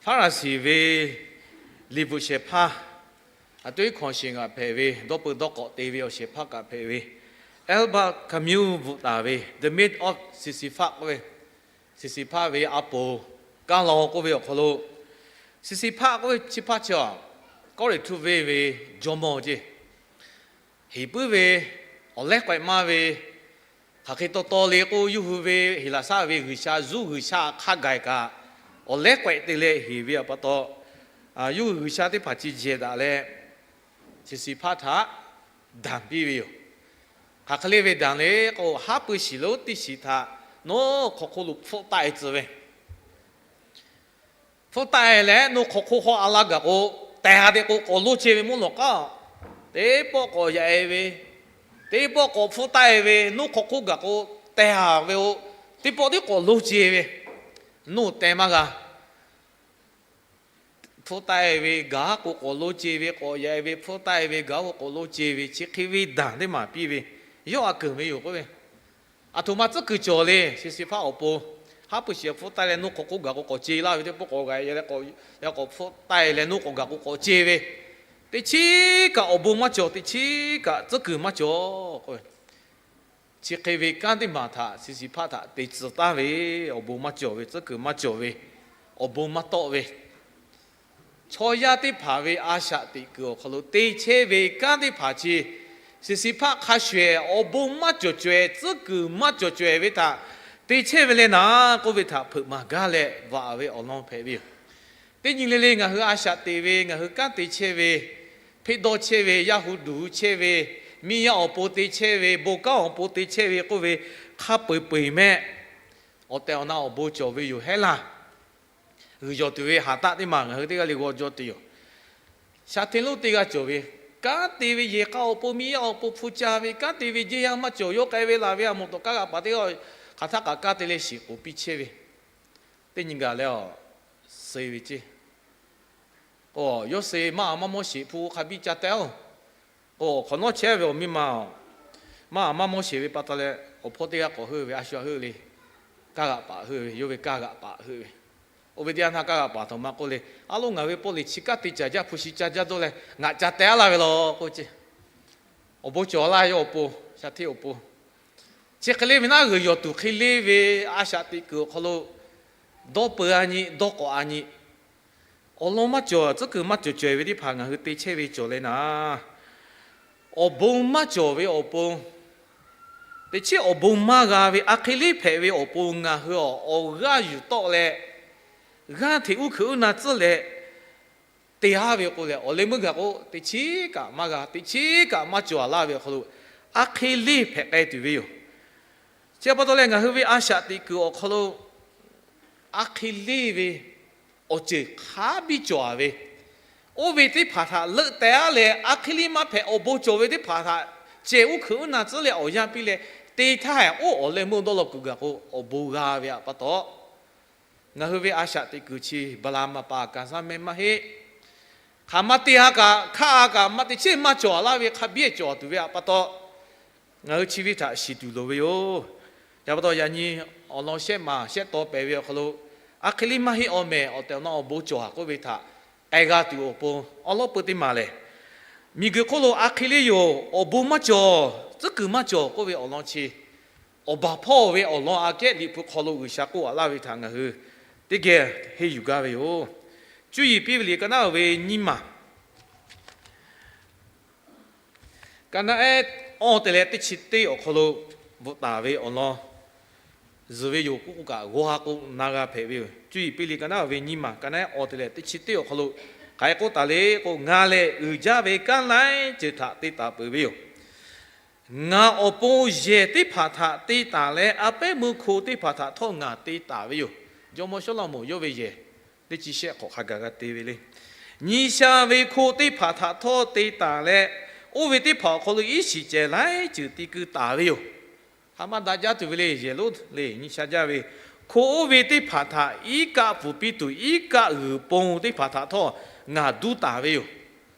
Faˍraˍsiˍ ve liꞈ bvuhꞈ shehˍ hpaˇ, aˬ toˉ hkanˍ sheˍ kaꞈ hpehꞈ ve, dawˇ peu dawˇ k'awꞈ te ve awˬ shehˍ hpaˇ kaꞈ hpehꞈ ve, Albert Camus bvuhꞈ taˍ ve The Myth of Sisyphus k'oˆ ve, Siˍsiˍhpaˆ ve a poˍ kanˉ law k'oˆ ve awˬ hk'aw lo, Siˍsiˍhpaˆ k'oˆ ve chi hpaˇ chi a, Kawˇrenˍhtuˆ venˇ ve jawˇmawˇ ceˇ, heˍ puiˉ ve, awˬ lehˉ k'awehꞈ maˇ ve, hk'aˬ hk'e taw taw le k'o, yawˇ hui ve Heˍlaˍsaˆ ve g'uiˬsha, zuhˆ g'uiˬsha hk'a gaˬ kaꞈ, awˬ lehˉ k'awehꞈ te leh heˍ ve awˬ pa taw, yawˇ hui g'uiˬsha teˇ hpaˍ chi jehˬ daꞈ leh, Siˍsiˍhpaˆ htaꞈ danˬ piˇ ve yoˬ. Hk'aˬ hk'e le ve danˬ le k'o, haˉ pui shiˍ lonˉ teˇ shiˍ htaꞈ nawˬ hk'aw hk'oˆ lo hpfuhˆ taˆ-e tcuh ve. Hpfuhˆ taˆ-e leh, nawˬ hk'aw hk'oˆ hawˉ a laˇ gaˬ k'o, teh ha te k'o k'awꞈ lonˉ ce ve mvuhˇ lawꞈ k'aˉ, teˇ pawˆ k'awꞈ yaꞈ-e ve, teˇ pawˆ k'awꞈ hpfuhˆ taˆ-e ve, nawˬ hk'aw hk'oˆ gaˬ k'o teh ha ve-o, teˇ pawˆ tiˉ k'awꞈ lonˉ ce ve, nawˬ teh maˇ g'a. Hpfuhˆ taˆ-e ve gaˬ k'o k'awꞈ lonˉ ce ve, k'awꞈ yaꞈ-e ve hpfuhˆ taˆ-e ve gaˬ k'o k'awꞈ lonˉ ce ve, chi hk'e ve danˬ teˇ maˬ piˇ ve, yawˇ a keunˍ ve yoˬ k'oˆ ve. Aˬ htoꞈ ma tcuhˉ kuiˬ cawˬ le, Siˍsiˍhpaˆ awˬ pon, haˉ pui shiˍ hpfuhˆ taˆ-e leh nawˬ hk'aw hk'oˆ gaˬ k'o k'awꞈ ce laˇ ve, teˇ pawˆ k'awꞈ g'a-e leh k'awꞈ, k'awꞈ hpfuhˆ taˆ-e leh nawˬ k'awꞈ gaˬ k'o k'awꞈ ce ve, teˇ chiˉ kaꞈ awˬ bon maˇ cawˬ, teˇ chiˉ kaꞈ tcuhˉ kuiˬ maˇ cawˬ k'o, chi hk'e ve kanˉ teˇ maˬ htaꞈ Siˍsiˍhpaˆ htaꞈ te tcuh taˍ ve, awˬ bon maˇ cawˬ ve, tcuhˉ kuiˬ maˇ cawˬ ve, awˬ bon maˇ tawˆ ve, chaw yaˇ teˇ hpaˍ ve a shaꞈ teꞈ kuiˬ awˬ hk'aw lo te chehˇ ve kanˉ teˇ hpaˍ chi, Siˍsiˍhpaˆ hk'a shuˍ-ehˍ awˬ bon maˇ cawˬ caweh, tcuhˉ kuiˬ maˇ cawˬ caweh ve htaꞈ te chehˇ ve leh naˍ k'oˆ ve htaꞈ hpeuꞈ maˍ gaˇ leh vaꞈ ve awˬ lawn hpehꞈ ve yoˬ. Teˇ nyi le le ngaˬ hui a shaꞈ teꞈ ve, ngaˬ hui kanˉ te chehˇ ve, hpeˆ dawˇ chehˇ ve, yaˇ hu duˬ hu chehˇ ve, miˇ yaˇ awˬ pon te chehˇ ve, bon kanˉ awˬ pon te chehˇ ve k'oˆ ve, hk'a peu-eˬ peu-eˬ mehˆ awˬ tehˬ awˬ na awˬ bon cawˬ ve yoˬ hehˉ laˇ. G'uiˬ yawˬ tuˬ ve haˍ taˆ teˇ maˬ ngaˬ hui teˇ g'aˇ le g'aw jaw te yoˬ. Sha hteˇ lonˉ teˇ g'aˇ cawˬ ve, kanˉ te ve yehˬ k'a awˬ pon miˇ yaˇ awˬ pon hpu ca ve, kanˉ te ve jehˇ yaˇ maˇ cawˬ, yawˇ k'ai ve laˬ ve a moˍ tawˍ kaˇ g'aꞈ paˍ teˇ g'aˇ hk'aˬ htaˇ k'aꞈ kaˇ te leh shiˍ k'oˍ piˇ chehˇ ve, teˇ nyi gaˬ leh a, suh ve ceˇ. K'o, yawˇ suh maˇ a maˇ mawˇ sheˍ hpu hk'a biˇ ca teh-oˬ. K'o, awˬ hk'awꞈ nawˉ chehˇ ve awˬ miˇ ma a, maˇ a maˇ mawˇ sheˍ ve pa taw leh awˬ hpawˇ teˇ g'aˇ k'awꞈ heuˆ ve, a shu a heuˆ le, kaˇ g'aꞈ paˍ heuˆ ve, yawˇ ve kaˇ g'aꞈ paˍ heuˆ ve. Oˇ ve teˇ yanˇ htaˇ kaˇ g'aꞈ paˍ htaꞈ ma k'oˆ le, A loˉ, ngaˬ ve pawˆ lehˬ chi kanˉ te caˍ jaˇ, hpu shi ca jaˇ dawˇ leh ngaˬ ca teh-a laˇ ve law k'oˆ ceˇ. Awˬ bon cawˬ laˇ yawˇ awˬ pon, sha hteˇ awˬ pon. Chi hk'e le ve naˉ, g'uiˬ yawˬ tuˬ hk'e le ve a shaꞈ teꞈ kuiˬ awˬ hk'aw lo dawˇ peu-a nyi, dawˇ k'awꞈ-a nyi, awˬ lawn maˇ cawˬ, tcuhˉ kuiˬ maˇ cawˬ caweh ve teˇ hpaˍ ngaˬ hui te chehˇ ve cawˬ leh naˍ, awˬ bon maˇ cawˬ ve awˬ pon, teꞈ chiˉ awˬ bon maˇ g'a ve a hk'e le hpehꞈ ve awˬ pon ngaˬ hui awˬ g'aˇ yuˬ tawˆ leh, g'aˇ hteꞈ uˉ hkuiꞈ uˉ na tcuhˉ leh te-a ve k'o leh, awˬ leh meuˇ gaˬ k'o teꞈ chiˉ kaꞈ maˇ g'a, teꞈ chiˉ kaꞈ maˇ cawˬ-a laˇ ve awˬ hk'aw lo a hk'e le hpehꞈ k'ai tuˬ ve yoˬ. Chi pa taw leh ngaˬ hui ve a shaꞈ teꞈ kuiˬ awˬ hk'aw lo a hk'e le ve awˬ ceuˬ hk'a biˇ cawˬ-a ve, oˇ ve teˇ hpaˍ htaꞈ leuˆ teh-a leh a hk'e le maˇ hpehꞈ awˬ bon cawˬ ve teˇ hpaˍ htaꞈ cehˬ uˉ hkuiꞈ uˉ na tcuhˉ leh awˬ yanˇ piˇ leh te htaˇ, oˇ awˬ leh meuˇ dawˇ law kuiˬ gaˬ k'o awˬ bon g'a ve pa taw, ngaˬ hui ve a shaꞈ teꞈ kuiˬ chi baˬ la maˍ paˍ kaˍ saˉ meh maˇ heˆ. Hk'aˬ ma te-a kaꞈ hkaˆ-a kaꞈ maˇ teꞈ chiˉ maˇ cawˬ-a laˇ ve hk'a biˇ cawˬ tuˬ ve pa taw, ngaˬ hui chi ve htaꞈ shiˍ tuˬ loˍ ve yoˬ. Yaꞈ pa taw yaꞈ nyi awˬ lawn shehˆ maˬ shehˆ taw pehˍ ve awˬ hk'aw lo, a hk'e le maˇ heˆ awˬ mehˍ awˬ tehˬ awˬ na awˬ bon cawˬ-a k'oˆ ve htaꞈ k'ai g'a tuˬ awˬ pon awˉ lawˉ peu teˇ maˬ lehˬ, miˬguiˬ hk'oˆ lo a hk'e le yoˬ, awˬ bon maˇ cawˬ, tcuhˉ kuiˬ maˇ cawˬ k'oˆ ve awˬ lawn chi, awˬ baˬ hpawˇ ve awˬ lawn aꞈ kehˉ Liꞈ hpu hk'aw lo G'uiˬsha k'oˆ-a laˇ ve htaꞈ ngaˬ hui teˇ geh henˇ yuˬ gaˇ ve yoˬ. Cuˇ yiˍ piˇ ve liꞈ ka naˉ uiˍ ve nyiˇ maˬ, ka naˉ ehˉ awˇ te leh teˇ chi teˇ awˬ hk'aw lo bvuhꞈ taˍ ve awˬ lawn zuhˬ ve yoˬ k'oˆ k'o kaꞈ, g'aw ha k'o na g'a hpehꞈ ve yoˬ. Cuˇ yiˍ piˇ liꞈ ka naˉ uiˍ ve nyiˇ maˬ, ka naˉ ehˉ awˇ te leh teˇ chi teˇ awˬ hk'aw lo hk'aˬ hk'e k'oˆ taˍ le k'o, Ngaˬ lehˬ uiˍ jaˇ ve kanˉ laiˉ ceuˬ htaꞈ te taˍ peuˬ ve yoˬ. Ngaˬ awˬ pon yehˬ teˇ hpaˍ htaꞈ te taˍ leh, a pehˉ meuˇ hko teˇ hpaˍ htaꞈ htawˇ ngaˬ te taˍ ve yoˬ. Jawˇmawˇ Sawˉlaꞈmonˍ yawˇ ve yehˬ teˇ chi shehˆ hk'awꞈ hk'a gaˬ g'a te ve le. Nyi sha ve hko teˇ hpaˍ htaꞈ htawˇ te taˍ leh, oˇ ve teˇ hpaˍ awˬ hk'aw lo iˉ shiˍ cehˬ laiˉ ceuˬ te keu taˍ ve yoˬ. Hk'aˬ ma daꞈ jaˇ tuˬ ve le, yehˬ lonˉ le nyi sha jaˇ ve hko oˇ ve teˇ hpaˍ htaꞈ iˉ kaˆ pfuhˍ piˇ tuˬ, iˉ kaˆ g'uiˬ pon teˇ hpaˍ htaꞈ htawˇ ngaˬ duˇ taˍ ve yoˬ.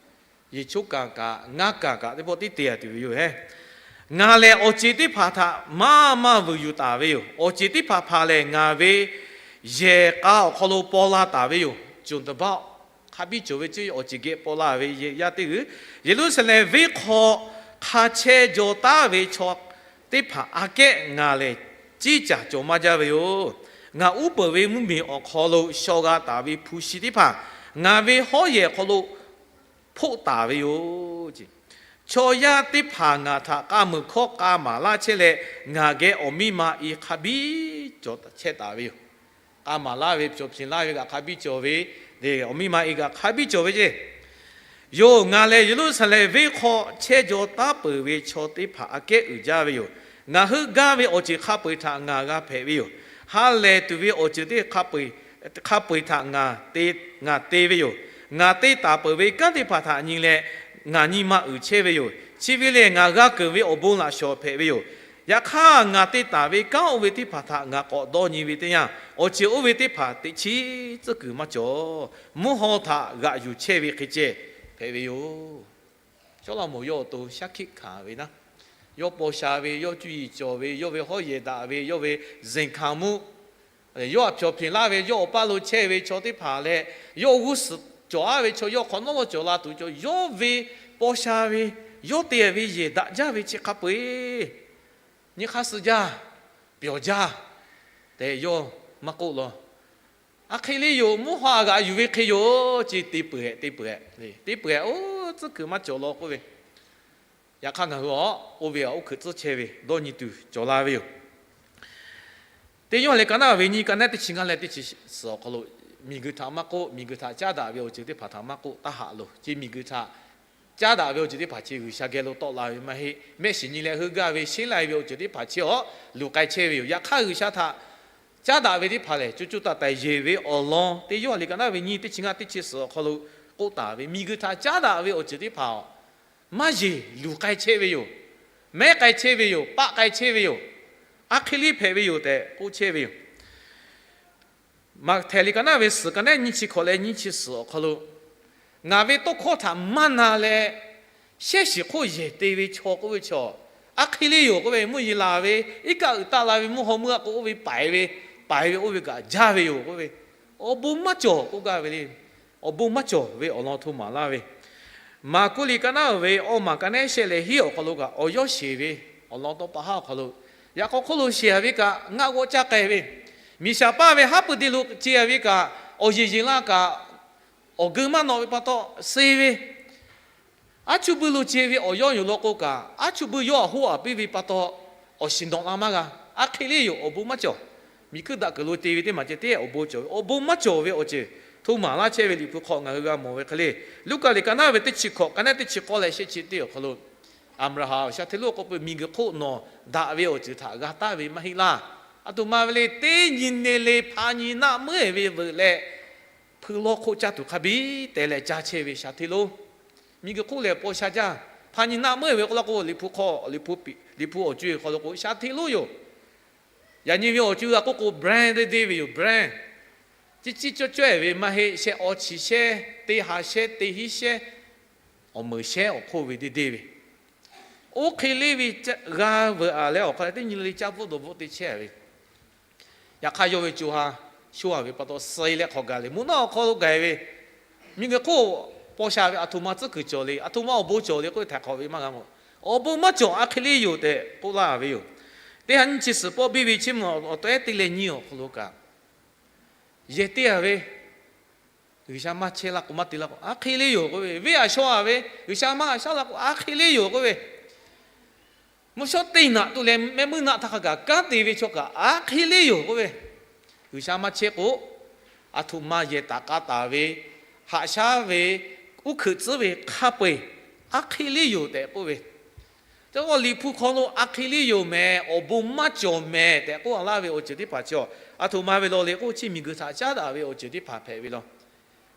Yeˍchoˉ kaꞈ kaꞈ ngaˇ kaꞈ kaꞈ teˇ pawˆ tiˉ te a tuˬ ve yoˬ hehˉ. Ngaˬ lehˬ awˬ ceˬ teˇ hpaˍ htaꞈ maˇ maˇ vuiˬ yuˬ taˍ ve yoˬ. Awˬ ceˬ teˇ hpaˍ hpaˍ lehˬ, ngaˬ ve yehˬ k'a awˬ hk'aw lo paw la taˍ ve yoˬ. Conˍ taˍ baˆ hk'a biˇ cawˬ ve ceˇ, awˬ ceˬ geh paw la ve yaˇ teˇ g'uiˬ, Yeˍruˆsaˍlehnˍ venˇ hk'aw hk'a chehˇ jaw taˉ ve chaw teˇ hpaˍ aꞈ kehˉ ngaˬ lehˬ ciˉ caˬ cawˬ maˇ jaˇ ve yoˬ. Ngaˬ uˉ peunˍ ve mvuhˇmiˬ awˬ hk'aw lo shaw g'a taˍ ve hpu shi teˇ hpaˍ ngaˬ ve hawˉ yehˬ hk'aw lo hpoˆ taˍ ve yoˬ. Chaw yaˇ teˇ hpaˍ ngaˬ htaꞈ k'a muiˬ hkawˇ k'a maˍ laˇ chehˇ leh, ngaˬ geh awˬ miˇ ma i hk'a biˇ cawˬ chehˇ taˍ ve yoˬ. K'a maˍ laˇ ve, cawˬ hpeꞈ laˇ ve kaꞈ hk'a biˇ cawˬ ve, awˬ miˇ ma i kaꞈ hk'a biˇ cawˬ ve ceˇ. Yoˬ, ngaˬ lehˬ Yeˍruˆsaˍlehnˍ venˇ hk'aw chehˇ jaw taˉ peuˬ ve chaw teˇ hpaˍ aꞈ kehˉ uiˍ jaˇ ve yoˬ. Ngaˬ heuˆ gaˇ ve awˬ ceuˬ hk'a peu-eˬ htaꞈ ngaˬ g'a hpehꞈ ve yoˬ. Ha lehˬ tuˬ ve awˬ ceuˬ teˇ hk'a peu-eˬ htaꞈ ngaˬ te ve yoˬ. Ngaˬ te taˍ peuˬ ve kanˉ teˇ hpaˍ htaꞈ nyi leh, ngaˬ nyi ma uiˍ chehˇ ve yoˬ. Chi ve lehˬ, ngaˬ g'a keunˍ ve awˬ bon laꞈ shawˍ hpehꞈ ve yoˬ. Yaꞈ hk'aˇ, ngaˬ te taˍ ve kanˉ oˇ ve teˇ hpaˍ htaꞈ ngaˬ k'awꞈ dawˇ nyi ve teˇ yanˇ, awˬ ceuˬ oˇ ve teˇ hpaˍ teꞈ chiˉ tcuhˉ kuiˬ maˇ cawˬ. Mvuhˇ haw htaꞈ g'aꞈ yuˬ chehˇ ve hk'e ceh hpehꞈ ve yoˬ. Sawˉlaꞈmonˍ yawˇ awˬ to shaˉ hkiˆ hkanˍ ve naˉ, yawˇ paw sha ve, yawˇ cuˇ yiˍ cawˬ ve, yawˇ ve hawˉ yehˬ daꞈ ve, yawˇ ve zeˬ hkanˍ mvuhˇ, yawˇ aꞈ pyawˬ hpeꞈ laˇ ve, yawˇ awˬ paˇ lo chehˇ ve chaw teˇ hpaˍ leh, yawˇ g'uˇ suhˍ cawˬ aˉ ve chaw, yawˇ hk'awꞈ nawˉ lawˇ cawˬ la tuˬ cawˬ, yawˇ ve paw sha ve, yawˇ te ve yehˬ daꞈ jaˇ ve chi hk'a peu-eˬ nyi hk'aˇ suh jaˇ, pyawˬ jaˇ tehꞈ yawˇ maˇ k'oˆ law. Aˬ hk'e le yoˬ, mvuhˇ haw g'aꞈ yuˬ ve hk'e yoˬ ce, te peuˬ-ehˍ, te peuˬ-ehˍ, te peuˬ-ehˍ, oˇ tcuhˉ kuiˬ maˇ cawˬ law k'oˆ ve. Yaꞈ hk'aˇ ngaˬ hui a, oˇ ve a oˇ hkui tcuhˉ chehˇ ve dawˇ nyi tuˬ cawˬ la ve yoˬ. Teˇ Yoˇhanˬ liꞈ ka naˉ ve nyiˇ, ka naˉ teˇ chi ngaˇ leh teˇ chi suhˍ awˬ hk'aw lo, miˬguiˬ htaꞈ maˇ k'oˆ, miˬguiˬ htaꞈ caˉ daꞈ ve awˬ ceuˬ teˇ hpaˍ htaꞈ maˇ k'oˆ, taˇ haꞈ loˬ ce. Miˬguiˬ htaꞈ caˉ daꞈ ve awˬ ceuˬ teˇ hpaˍ chi G'uiˬsha geh lo tawˆ la ve maˇ heˆ. Mehˆ shiˍ nyi leh heuˆ gaˇ ve, sheˉ lai ve awˬ ceuˬ teˇ hpaˍ chi a, luˬ k'ai chehˇ ve yoˬ. Yaꞈ hk'aˇ, G'uiˬsha htaꞈ caˉ daꞈ ve teˇ hpaˍ lehˬ, co co taiˍ taiˍ yeˬ ve awˬ lawn, Teˇ Yoˇhanˬ liꞈ ka naˉ ve nyiˇ, teˇ chi ngaˇ teˇ chi suhˍ awˬ hk'aw lo k'oˆ taˍ ve, miˬguiˬ htaꞈ caˉ daꞈ ve awˬ ceuˬ teˇ hpaˍ a, maˇ yeˬ, luˬ k'ai chehˇ ve yoˬ. Mehˉ k'ai chehˇ ve yoˬ. Paˆ k'ai chehˇ ve yoˬ. Aˬ hk'e le hpehꞈ ve yoˬ tehꞈ k'oˆ chehˇ ve yoˬ. Maꞈhtehˍ liꞈ ka naˉ ve suhˍ, ka naˉ nyiˇ chi hkawꞈ leh nyiˇ chi suhˍ awˬ hk'aw lo, ngaˬ ve tawˇ hkawˇ htaꞈ maˇ na leh, shehˉ shiˍ hk'oˆ yehˬ te ve chaw k'oˆ ve chaw, aˬ hk'e le yoˬ k'oˆ ve, mvuhˇ yeˬ laˬ ve, iˉ kaˆ uiˍ taˆ la ve, mvuhˇ haw meuˇ a k'o oˇ ve paiˍ ve, paiˍ ve oˇ ve kaꞈ jaˇ ve yoˬ k'oˆ ve, awˬ bon maˇ cawˬ k'oˆ gaˇ ve le. Awˬ bon maˇ cawˬ ve awˬ lawn hto maˍ laˇ ve, Maˍkuˆ liꞈ ka naˉ ve awˇ maˬ ka naˉ shehˆ leh hiˉ awˬ hk'aw lo kaꞈ awˬ yawˇ sheˍ ve awˬ lawn tawˇ pa haˉ awˬ hk'aw lo, yaꞈ k'aw hk'oˆ lo sheˍ a ve kaꞈ ngaˆ g'awˆ caˇ k'ai ve, miˬ shaˍ paˇ ve haˉ pui te lo ce a ve kaꞈ, awˬ yeˬ yeˬ la kaꞈ, awˬ geu maˇ nawꞈ ve pa taw suh ve, aˉ chuˇ buiˇ lo ce ve awˬ yawˇ yoˬ law k'o kaꞈ, aˉ chuˇ buiˇ yawˇ aꞈ hoˆ aꞈ piˇ ve pa taw, awˬ shiˍ nawꞈ la maˇ g'a. Aˬ hk'e le yoˬ, awˬ bon maˇ cawˬ. Miˬ hkuiˇ daꞈ kuiˬ lo te ve teˇ maˬ ceh teˇ awˬ bon cawˬ ve, awˬ bon maˇ cawˬ ve awˬ ceuˬ hto maˍ laˇ chehˇ ve Liꞈ hpu hk'aw ngaˬ hui g'a mawˬ ve hk'e le. Luˉkaꞈ liꞈ ka naˉ ve teˇ chi hkawꞈ, ka naˉ teˇ chi k'awˇ leh shehˆ chi teˇ awˬ hk'aw lo, Aˍbraˍhanˍ shaˍ hteˇ lonˉ k'oˆ peuˬ, miˬguiˬ hk'oˆ nawˬ daꞈ ve awˬ ceuˬ htaꞈ g'a taˍ ve maˇ heˆ laˇ. Aˬ htoꞈ ma ve le, teˇ nyi ne le hpa nyi naˆ meuˉ ve veuꞈ leh, hpui lawˇ hk'oˆ caˇ tuˬ hk'a biˇ tehꞈ leh ca chehˇ ve shaˍ hteˇ lonˉ, miˬguiˬ hk'oˆ lehˬ paw sha jaˇ. Hpa nyi naˆ meuˉ ve k'oˆ la k'o, Liꞈ hpu hk'aw, Liꞈ hpu awˬ co-e hk'aw lo k'o shaˍ hteˇ lonˉ yoˬ. Yaꞈ nyi ve awˬ co-e g'a k'oˆ k'o brand te te ve yoˬ, brand. Ciˇ ciˇ cawˇ cawehˬ ve maˇ heˆ. Shehˆ awˇ chi shehˉ, teˇ ha shehˉ, teˇ hinˉ shehˉ, awˬ meunˍ shehˉ awˬ hk'oˆ ve deˇ deˇ ve, oˇ hk'e le ve g'a veuꞈ a leh awˬ hk'aw leh teˇ nyi le caˇ bvuhˆ dawˬ bvuhˆ te chehˇ ve. Yaꞈ hk'aˇ yawˇ ve co ha sho a ve pa taw suh leh hk'awꞈ gaˬ le, mvuhˇ naw awˬ hk'aw lo gaˬ ve, miˬguiˬ hk'oˆ paw sha ve aˬ htoꞈ ma tcuhˉ kuiˬ cawˬ le, aˬ htoꞈ ma awˬ bon cawˬ le k'oˆ ve htaiˍ hk'awꞈ ve maˇ g'a mawˬ. Awˬ bon maˇ cawˬ, aˬ hk'e le yoˬ tehꞈ k'oˆ laˇ ve yoˬ. Teˇ ha nyiˇ chi suhˍ pawˆ biˇ ve chiˇ mvuh awˬ tawehˉ teˇ leh nyiˇ awˬ hk'aw lo kaꞈ, yehˬ te a ve, G'uiˬsha maˇ chehˇ laˇ k'o, maˇ te laˇ k'o, aˬ hk'e le yoˬ k'oˆ ve, venˇ aꞈ shaw a ve, G'uiˬsha maˇ g'a shaˉ laˇ k'o, aˬ hk'e le yoˬ k'oˆ ve, mvuhˇ shawˉ teˇ naꞈ tuˬ leh mehˆ muiˉ naˆ htaˇ hk'a gaˬ kanˉ te ve chaw kaꞈ aˬ hk'e le yoˬ k'oˆ ve, G'uiˬsha maˇ chehˇ k'o, aˬ htoꞈ ma yehˬ taˍ k'a taˍ ve, haꞈ shaˉ ve, uˉ hkuiꞈ tcuhˉ ve hk'a peu-eˬ aˬ hk'e le yoˬ tehꞈ k'oˆ ve, Liꞈ hpu hk'aw lo aˬ hk'e le yoˬ mehˍ, awˬ bon maˇ cawˬ mehˍ tehꞈ k'oˆ laˇ ve awˬ ceuˬ teˇ hpaˍ chi, aˬ htoꞈ ma ve law le k'o, chi miˬguiˬ htaꞈ caˉ daꞈ ve awˬ ceuˬ teˇ hpaˍ hpehꞈ ve law.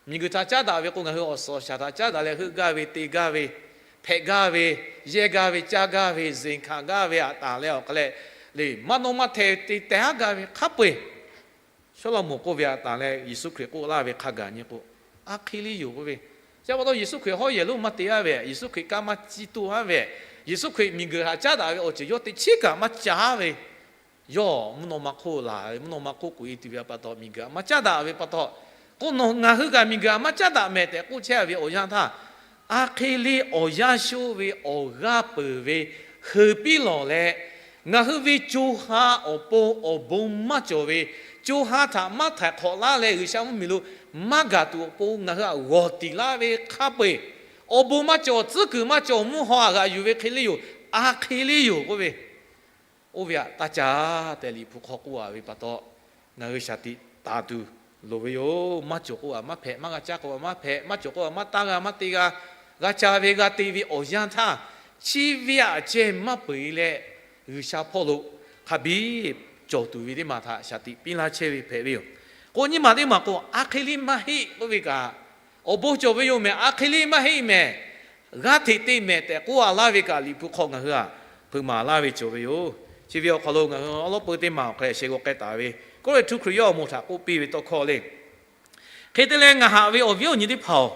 Miˬguiˬ htaꞈ caˉ daꞈ ve k'o, ngaˬ hui awˬ suhˍ awˬ shaˍ htaꞈ caˉ daꞈ leh heuˆ gaˇ ve, te gaˇ ve, hpehꞈ gaˇ ve, yehˇ gaˇ ve, caˇ gaˇ ve, zeˬ hkanˍ gaˇ ve aꞈ taˍ leh awˬ hk'a leh, le maˇ nawˇ maˇ hteh te tehˬ haˉ gaˇ ve hk'a peu-eˬ, Sawˉlaꞈmonˍ k'oˆ ve aꞈ taˍ leh Yeˍsuˆ Hkriꞈ k'oˆ laˇ ve hk'a gaˬ nyi k'o, aˬ hk'e le yoˬ k'oˆ ve, Chi pa taw Yeˍsuˆ Hkriꞈ hawˉ yehˬ lonˉ maˇ te-a ve, Yeˍsuˆ Hkriꞈ kanˉ maˇ ciˇ toˇ-a ve, Yeˍsuˆ Hkriꞈ miˬguiˬ htaꞈ caˉ daꞈ ve awˬ ceuˬ yawˇ te cheˉ kaꞈ maˇ ca ve, yawˇ mvuhˇ naw ma hk'oˆ laˬ ve, mvuhˇ naw ma hk'oˆ kuˬ-e tuˬ ve pa taw, miˬguiˬ htaꞈ maˇ caˉ daꞈ ve pa taw, k'o, nawˬ ngaˬ hui kaꞈ miˬguiˬ htaꞈ maˇ caˉ daꞈ mehˍ tehꞈ k'oˆ chehˇ ve awˬ yanˇ htaˇ, a hk'e le awˬ yanˇ sho ve awˬ g'aˇ peuˬ ve heuˬ piˇ lawˬ leh, ngaˬ hui ve co ha awˬ pon awˬ bon maˇ cawˬ ve, co ha htaꞈ maˇ htaiˍ hk'awꞈ laˇ leh G'uiˬsha mvuhˇmiˬ lo maˇ gaˬ tuˬ awˬ pon ngaˬ hui htaꞈ g'awˬ tiˍ laˇ ve hk'a peu-eˬ, awˬ bon maˇ cawˬ, tcuhˉ kuiˬ maˇ cawˬ, mvuhˇ haw htaꞈ g'aꞈ yuˬ ve hk'e le yoˬ, a hk'e le yoˬ k'oˆ ve, oˇ ve htaꞈ taˇ caˇ tehꞈ Liꞈ hpu hk'aw k'oˆ-a ve pa taw, ngaˬ hui shaˍ tiꞈ taˍ tuˬ loˍ ve yoˬ. Maˇ cawˬ k'o a maˇ hpehꞈ, maˇ g'a caˇ k'o a maˇ hpehꞈ, maˇ cawˬ k'o a maˇ taˇ g'a, maˇ te g'a, g'a ca ve g'a te ve awˬ yanˇ htaˇ, chi ve aꞈ ceh maˇ peu-eˬ leh, G'uiˬsha hpawˇ lo hk'a biˇ cawˬ tuˬ ve teˇ maˬ htaꞈ shaˍ tiꞈ piˇ laˇ chehˇ ve hpehꞈ ve yoˬ. K'o, nyiˇ maˬ teˇ maˬ k'o, a hk'e le maˇ heˆ k'oˆ ve kaꞈ, awˬ bon cawˬ ve yoˬ mehˍ, a hk'e le maˇ heˆ mehˍ, g'aˇ hteꞈ te mehˍ tehꞈ k'oˆ-a laˇ ve kaꞈ, Liꞈ hpu hk'aw ngaˬ hui htaꞈ hpeuꞈ maˍ laˇ ve cawˬ ve yoˬ. Chi ve awˬ hk'aw lo ngaˬ hui awˉ lawˉ peu teˇ maˬ awˬ hk'a sheh g'aw k'ai taˍ ve, Kawˇrenˍhtuˆ Hkriꞈ yaˇ awˬ moˍ htaꞈ k'oˆ piˇ ve tawˇ hkawˇ le. Hk'e te leh, ngaˬ haꞈ ve awˬ viˉ awˬ nyi teˇ hpaˍ-oˬ,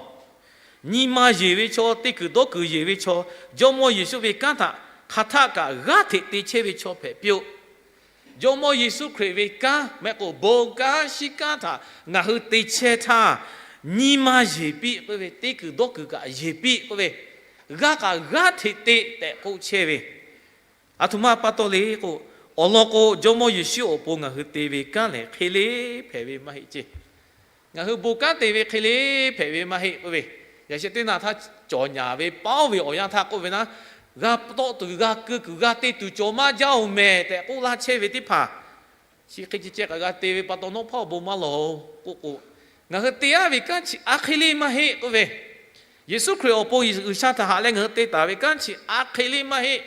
nyi ma yeˬ ve chaw, te kuiˬ dawˇ kuiˬ yeˬ ve chaw, Jawˇmawˇ Yeˍsuˆ ve kanˉ htaꞈ hk'aˬ htaˆ kaꞈ g'aˇ hteꞈ te chehˇ ve chaw hpehꞈ piˇ-oˆ. Jawˇmawˇ Yeˍsuˆ Hkriꞈ ve kanˉ mehˆ k'o, bon kanˉ shinˉ kanˉ htaꞈ ngaˬ hui te chehˇ htaˇ, nyi ma yeˬ piˇ k'oˆ ve, te kuiˬ dawˇ kuiˬ kaꞈ yeˬ piˇ k'oˆ ve, g'aˇ kaꞈ g'aˇ hteꞈ te tehꞈ k'oˆ chehˇ ve, aˬ htoꞈ ma pa taw le k'o, awˬ lawn k'o, Jawˇmawˇ Yeˍsuˆ awˬ pon ngaˬ hui te ve kanˉ lehˬ, hk'e le hpehꞈ ve maˇ heˆ ceˇ. Ngaˬ hui bon kanˉ te ve hk'e le hpehꞈ ve maˇ heˆ k'oˆ ve, yaꞈ sheh teˇ naˬ htaˇ cawˬ nyaˍ ve paoˉ ve awˬ yanˇ htaˇ k'oˆ ve naˉ, g'a tawˆ tuˬ, g'a keu kuiˬ, g'a te tuˬ cawˬ maˇ jaˇ-oˬ mehˍ tehꞈ k'oˆ laˇ chehˇ ve teˇ hpaˍ, chi hk'e ceh ceh kaꞈ g'a te ve pa taw, nawˉ hpawˇ bon maˇ lawˬ-oˬ k'oˆ k'o, ngaˬ hui te-a ve kanˉ chi a hk'e le maˇ heˆ k'oˆ ve, Yeˍsuˆ Hkriꞈ awˬ pon G'uiˬsha htaꞈ haꞈ leh ngaˬ hui te taˍ ve kanˉ chi a hk'e le maˇ heˆ.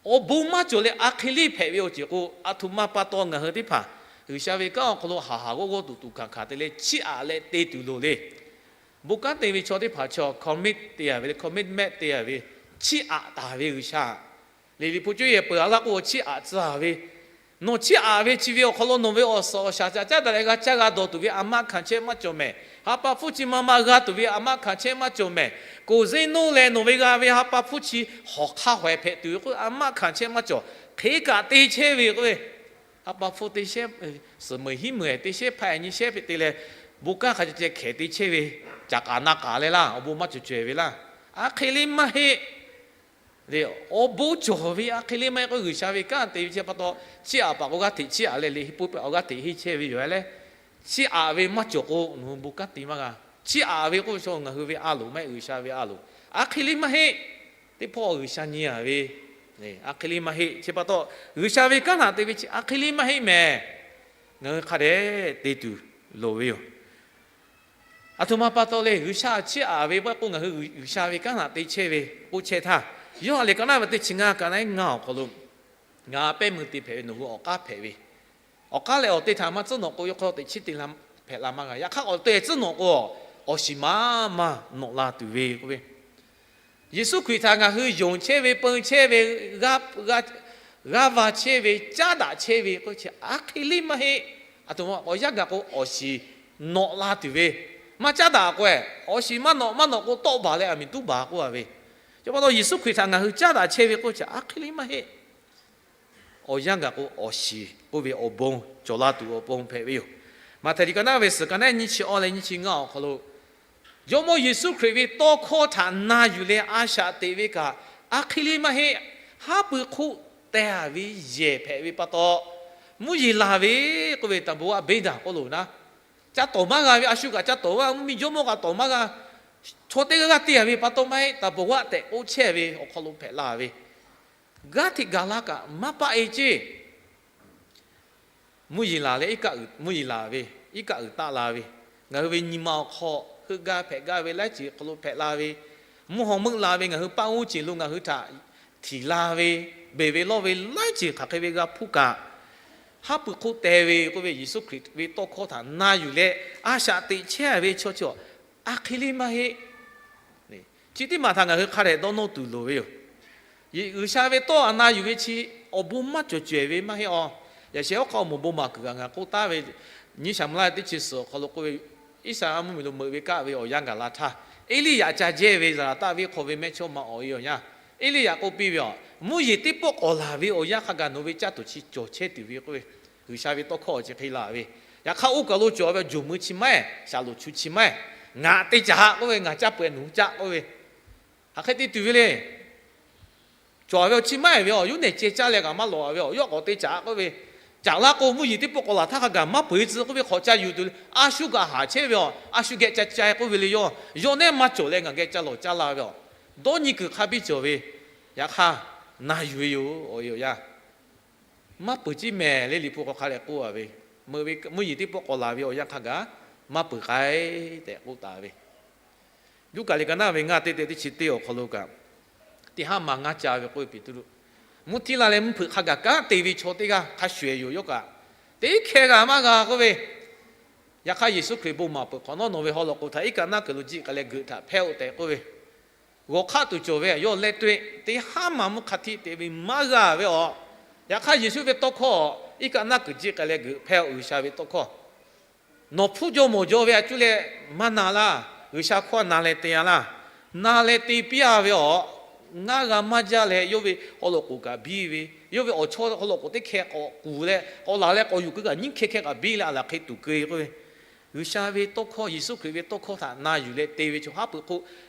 Awˬ bon maˇ cawˬ leh a hk'e le hpehꞈ ve awˬ ceuˬ k'o, aˬ htoꞈ ma pa taw ngaˬ hui teˇ hpaˍ G'uiˬsha ve kanˉ awˬ hk'aw lo haˍ haˍ g'awˇ g'awˇ tuˬ tuˬ hkanˍ hkanˍ te leh chiˇ aꞈ leh te tuˬ loˍ le. Bon kanˉ te ve chaw teˇ hpaˍ chaw commit te-a ve le, commitment te-a ve, chiˇ aꞈ taˍ ve G'uiˬsha. Liꞈ, Liꞈ hpu cuˇ yehˬ peuˬ-a laˇ k'o, chiˇ aꞈ tcuh-a ve, nawˬ chiˇ aꞈ ve chi ve awˬ hk'aw lo nawˬ ve awˬ suhˍ awˬ shaˍ caꞈ caˉ daꞈ leh g'a caˇ g'a dawˬ tuˬ ve a maˇ hkanˍ chehˇ maˇ cawˬ mehˍ. Ha pa hpfuhˇ chi ma ma g'a tuˬ ve a maˇ hkanˍ chehˇ maˇ cawˬ mehˍ. Koˍ zeˉ noˇ leh nawˬ ve g'a ve ha pa hpfuhˇ chi hawˍ hk'aˇ hawehˍ hpehꞈ tuˬ ve k'o, a maˇ hkanˍ chehˇ maˇ cawˬ. Hk'e kaꞈ te chehˇ ve k'oˆ ve, ha pa hpfuhˇ te shehˉ, suhˍ meuˍ hiˉ meuˍ te shehˉ hpaˇ nyi shehˉ hpehꞈ te leh, bon kanˉ hk'a ceh ceh hkehˍ te chehˇ ve, caꞈ k'aꞈ na k'aꞈ leh laˇ, awˬ bon maˇ cawˬ cawehˬ ve laˇ. A hk'e le maˇ heˆ. Awˬ bon cawˬ ve a hk'e le maˇ heˆ k'o, G'uiˬsha ve kanˉ te ve chi pa taw, chiˇ aꞈ paˍ k'o g'aˇ hteꞈ chiˇ aꞈ leh, liꞈ hpu peuˬ awˬ g'aˇ hteꞈ henˇ chehˇ ve yoˬ leh, chiˇ aꞈ ve maˇ cawˬ k'o, nawˬ hui bon kanˉ te maˇ g'a. Chiˇ aꞈ ve k'oˆ ve chaw ngaˬ hui ve a loˍ maˇ heˆ, G'uiˬsha ve a loˍ. A hk'e le maˇ heˆ. Teˇ hpawˇ G'uiˬsha nyi-a ve, a hk'e le maˇ heˆ. Chi pa taw, G'uiˬsha ve kanˉ htaꞈ te ve chi a hk'e le maˇ heˆ mehˍ. Ngaˬ hui hk'a dehꞈ te tuˬ loˍ ve yoˬ. Aˬ htoꞈ ma pa taw le, G'uiˬsha chiˇ aꞈ ve maˇ k'oˆ, ngaˬ hui G'uiˬsha ve kanˉ htaꞈ te chehˇ ve k'oˆ chehˇ htaˇ, Yoˇhanˬ liꞈ ka naˉ ve teˇ chi ngaˇ, ka naˉ ngaˇ awˬ hk'aw lo, ngaˬ pehˇ meuˇ te hpehꞈ ve, nawˬ hui awˬ k'aˉ hpehꞈ ve, awˬ k'aˉ leh awˬ te htaꞈ maˇ tcuhˉ nawꞈ k'o, yawˇ hk'aw teꞈ chiˉ te la hpehꞈ la maˇ g'a. Yaꞈ hk'aˇ, awˬ te tcuhˉ nawꞈ k'o, awˬ shiˍ maˇ maˇ nawꞈ la tuˬ ve k'oˆ ve, Yeˍsuˆ Hkriꞈ htaꞈ ngaˬ hui yonˍ chehˇ ve, peu chehˇ ve, g'aˇ va chehˇ ve, caˉ daꞈ chehˇ ve k'oˆ chi a hk'e le maˇ heˆ. Aˬ htoꞈ ma, awˬ yanˇ gaˬ k'o awˬ shiˍ nawꞈ la tuˬ ve, maˇ caˉ daꞈ k'o, awˬ shiˍ maˇ nawꞈ maˇ nawꞈ k'o tawˆ baˬ leh aˬ miˍ tuˉ baˬ k'oˆ-a ve, chi pa taw Yeˍsuˆ Hkriꞈ htaꞈ ngaˬ hui caˉ daꞈ chehˇ ve k'oˆ chi a hk'e le maˇ heˆ. Awˬ yanˇ gaˬ k'o awˬ shiˍ k'oˆ ve awˬ bon cawˬ la tuˬ awˬ pon hpehꞈ ve yoˬ. Maꞈhtehˍ liꞈ ka naˉ ve suhˍ, ka naˉ nyiˇ chi awˇ leh nyiˇ chi ngaˇ awˬ hk'aw lo, Jawˇmawˇ Yeˍsuˆ Hkriꞈ ve tawˇ hkawˇ htaꞈ na yuˬ leh a shaꞈ teꞈ ve kaꞈ, a hk'e le maˇ heˆ. Haˉ pui hk'oˆ teh-a ve yehˬ hpehꞈ ve pa taw, mvuhˇ yeˬ laˬ ve k'oˆ ve taˍ bawˬ g'aˇ beˇ daꞈ k'oˆ loˬ naˉ, ca tawˍ maˇ g'a ve, a shu kaꞈ ca tawˍ maˇ g'a, mvuhˇmiˬ jawˇmawˇ kaꞈ tawˍ maˇ g'a, chaw teˇ g'aˇ g'aˇ te-a ve pa taw maˇ heˆ, taˍ bawˬ g'aˇ tehꞈ k'oˆ chehˇ ve awˬ hk'aw lo hpehꞈ la ve, g'aˇ hteꞈ gaˬ la kaꞈ maˇ paˆ-e ceˇ. Mvuhˇ yeˬ laˬ leh, mvuhˇ yeˬ laˬ ve, iˉ kaˆ uiˍ taˆ la ve, ngaˬ hui ve nyi ma awˬ hk'aw heuˆ gaˇ hpehꞈ gaˇ ve laiˉ ceuˬ hk'aw lo hpehꞈ la ve, mvuhˇ haw meuˆ la ve, ngaˬ hui paˆ uˉ ceˬ lo ngaˬ hui htaꞈ htiˍ la ve, beˬ ve lawˇ ve laiˉ ceuˬ hk'aˬ hk'e ve g'a hpuˇ kaꞈ, haˉ pui hk'oˆ teh ve k'oˆ ve Yeˍsuˆ Hkriꞈ ve tawˇ hkawˇ htaꞈ na yuˬ leh a shaꞈ teꞈ chehˇ ve chaw chi a hk'e le maˇ heˆ. Chi teˇ maˬ htaꞈ ngaˬ hui hk'a dehꞈ dawˇ nawˇ tuˬ loˍ ve yoˬ. G'uiˬsha ve tawˇ htaꞈ na yuˬ ve chi awˬ bon maˇ cawˬ cawehˬ ve maˇ heˆ a. Yaꞈ sheh awˬ hk'aw awˬ moˍ bon maˍ kuiˬ kaꞈ ngaˬ k'oˆ taˉ ve, nyiˇ Saˍmo laˇ teˇ chi suhˍ awˬ hk'aw lo k'oˆ ve, Iˉsaˍreˍlaˆ mvuhˇmiˬ lo meuꞈ ve kaˆ ve awˬ yanˇ gaˬ la htaˇ, Eˇliˇyaꞈ ca jehˇ ve Zaˍlaˍtaˆ venˇ hk'aw ve mehˇchawˇma awˬ e awˬ yanˇ, Eˇliˇyaꞈ k'oˆ piˇ ve, a, mvuhˇ yeˬ teˇ pawˆ k'awꞈ laˬ ve awˬ yanˇ hk'a gaˬ nawˬ ve caˇ tuˬ chi cawˬ chehˇ tuˬ ve k'oˆ ve, G'uiˬsha ve tawˇ hkawˇ awˬ chi hk'e laˬ ve. Yaꞈ hk'aˇ oˇ kaˬ lo cawˬ ve awˬ jawˬ meuˇ chi maˇ heˆ, shaˍlonˍ chu chi maˇ heˆ, ngaˬ te caˍ k'oˆ ve, ngaˬ caˇ peuˬ nawˬ hui caˇ k'oˆ ve, hk'aˬ hk'e te tuˬ ve le. Cawˬ ve awˬ chi maˇ heˆ ve, a, yawˇ nehˬ ceh caˇ leh kaꞈ maˇ lawꞈ ve, a, yawˇ k'awꞈ te caˍ k'oˆ ve, caˍ laˇ k'o mvuhˇ yeˬ teˇ pawˆ k'awꞈ laˬ htaˇ hk'a gaˬ maˇ peuˬ tcuh k'oˆ ve, hk'awꞈ ca yuˬ tuˬ le. A shu kaꞈ haˍ chehˇ ve, a, a shu geh ca ca k'oˆ ve le. Yawˇ yawˇ nehˉ maˇ cawˬ leh ngaˬ geh ca lawˬ caˇ la ve, a, dawˇ nyi kuiˬ hk'a biˇ cawˬ ve, yaꞈ hk'aˇ na yuˬ ve yoˬ, awˬ e awˬ yanˇ. Maˇ peuˬ ciˉ mehˍ le, Liꞈ hpu hk'aw hk'a leh k'oˆ a ve, meuꞈ ve mvuhˇ yeˬ teˇ pawˆ k'awꞈ laˬ ve awˬ yanˇ hk'a gaˬ maˇ peuˬ k'ai tehꞈ k'oˆ taˍ ve. Luˉkaꞈ liꞈ ka naˇ ve ngaˇ teˇ teˇ teˇ chi teˇ awˬ hk'aw lo kaꞈ, teˇ haˉ ma ngaˇ ca ve k'oˆ ve Peˍtruˆ, mvuhˇ htiˇ la leh mvuhˇ hpeuꞈ hk'a gaˬ kanˉ te ve chaw teˇ g'aˇ hk'a shuˍ shuˍ yoˬ. Yawˇ kaꞈ teˇ hkeh g'a maˇ g'a k'oˆ ve, yaꞈ hk'aˇ Yeˍsuˆ Hkriꞈ bon maˍ peuˬ hk'awꞈ nawˉ, nawˬ ve haw loꞈ k'oˍ htaꞈ iˉ kaˆ naˆ kuiˬ lo jiˆ k'ai leh geuꞈ htaꞈ hpehˇ-oˆ tehꞈ k'oˆ ve, g'awˬ hk'aˆ tuˬ cawˬ ve, yawˇ leh to-e teˇ haˉ ma mvuhˇ hk'a htiˆ te ve maˇ g'a ve, a, yaꞈ hk'aˇ Yeˍsuˆ ve tawˇ hkawˇ, iˉ kaˆ naˆ kuiˬ jiˆ k'ai leh geuꞈ hpehˇ-oˆ, G'uiˬsha ve tawˇ hkawˇ. Nawˬ hpfuhˇ jaw mawˬ jaw ve a cuˇ leh maˇ na laˇ. G'uiˬsha hkawˇ na leh te-a laˇ. Na leh te piˇ-a ve, a, ngaˇ g'a maˇ jaˇ leh yawˇ ve haw loꞈ k'oˍ kaꞈ biˇ ve, yawˇ ve awˬ chawˇ haw loꞈ k'oˍ teˇ hkeh k'awꞈ kuˬ leh k'awꞈ laˬ leh k'awꞈ yuˬ keu kaꞈ nyiˇ hkeh hkeh kaꞈ biˇ leh a laˬ hk'e tuˬ keu-e k'oˆ ve, G'uiˬsha ve tawˇ hkawˇ, Yeˍsuˆ Hkriꞈ ve tawˇ hkawˇ htaꞈ na yuˬ leh te ve chaw haˉ pui hk'oˆ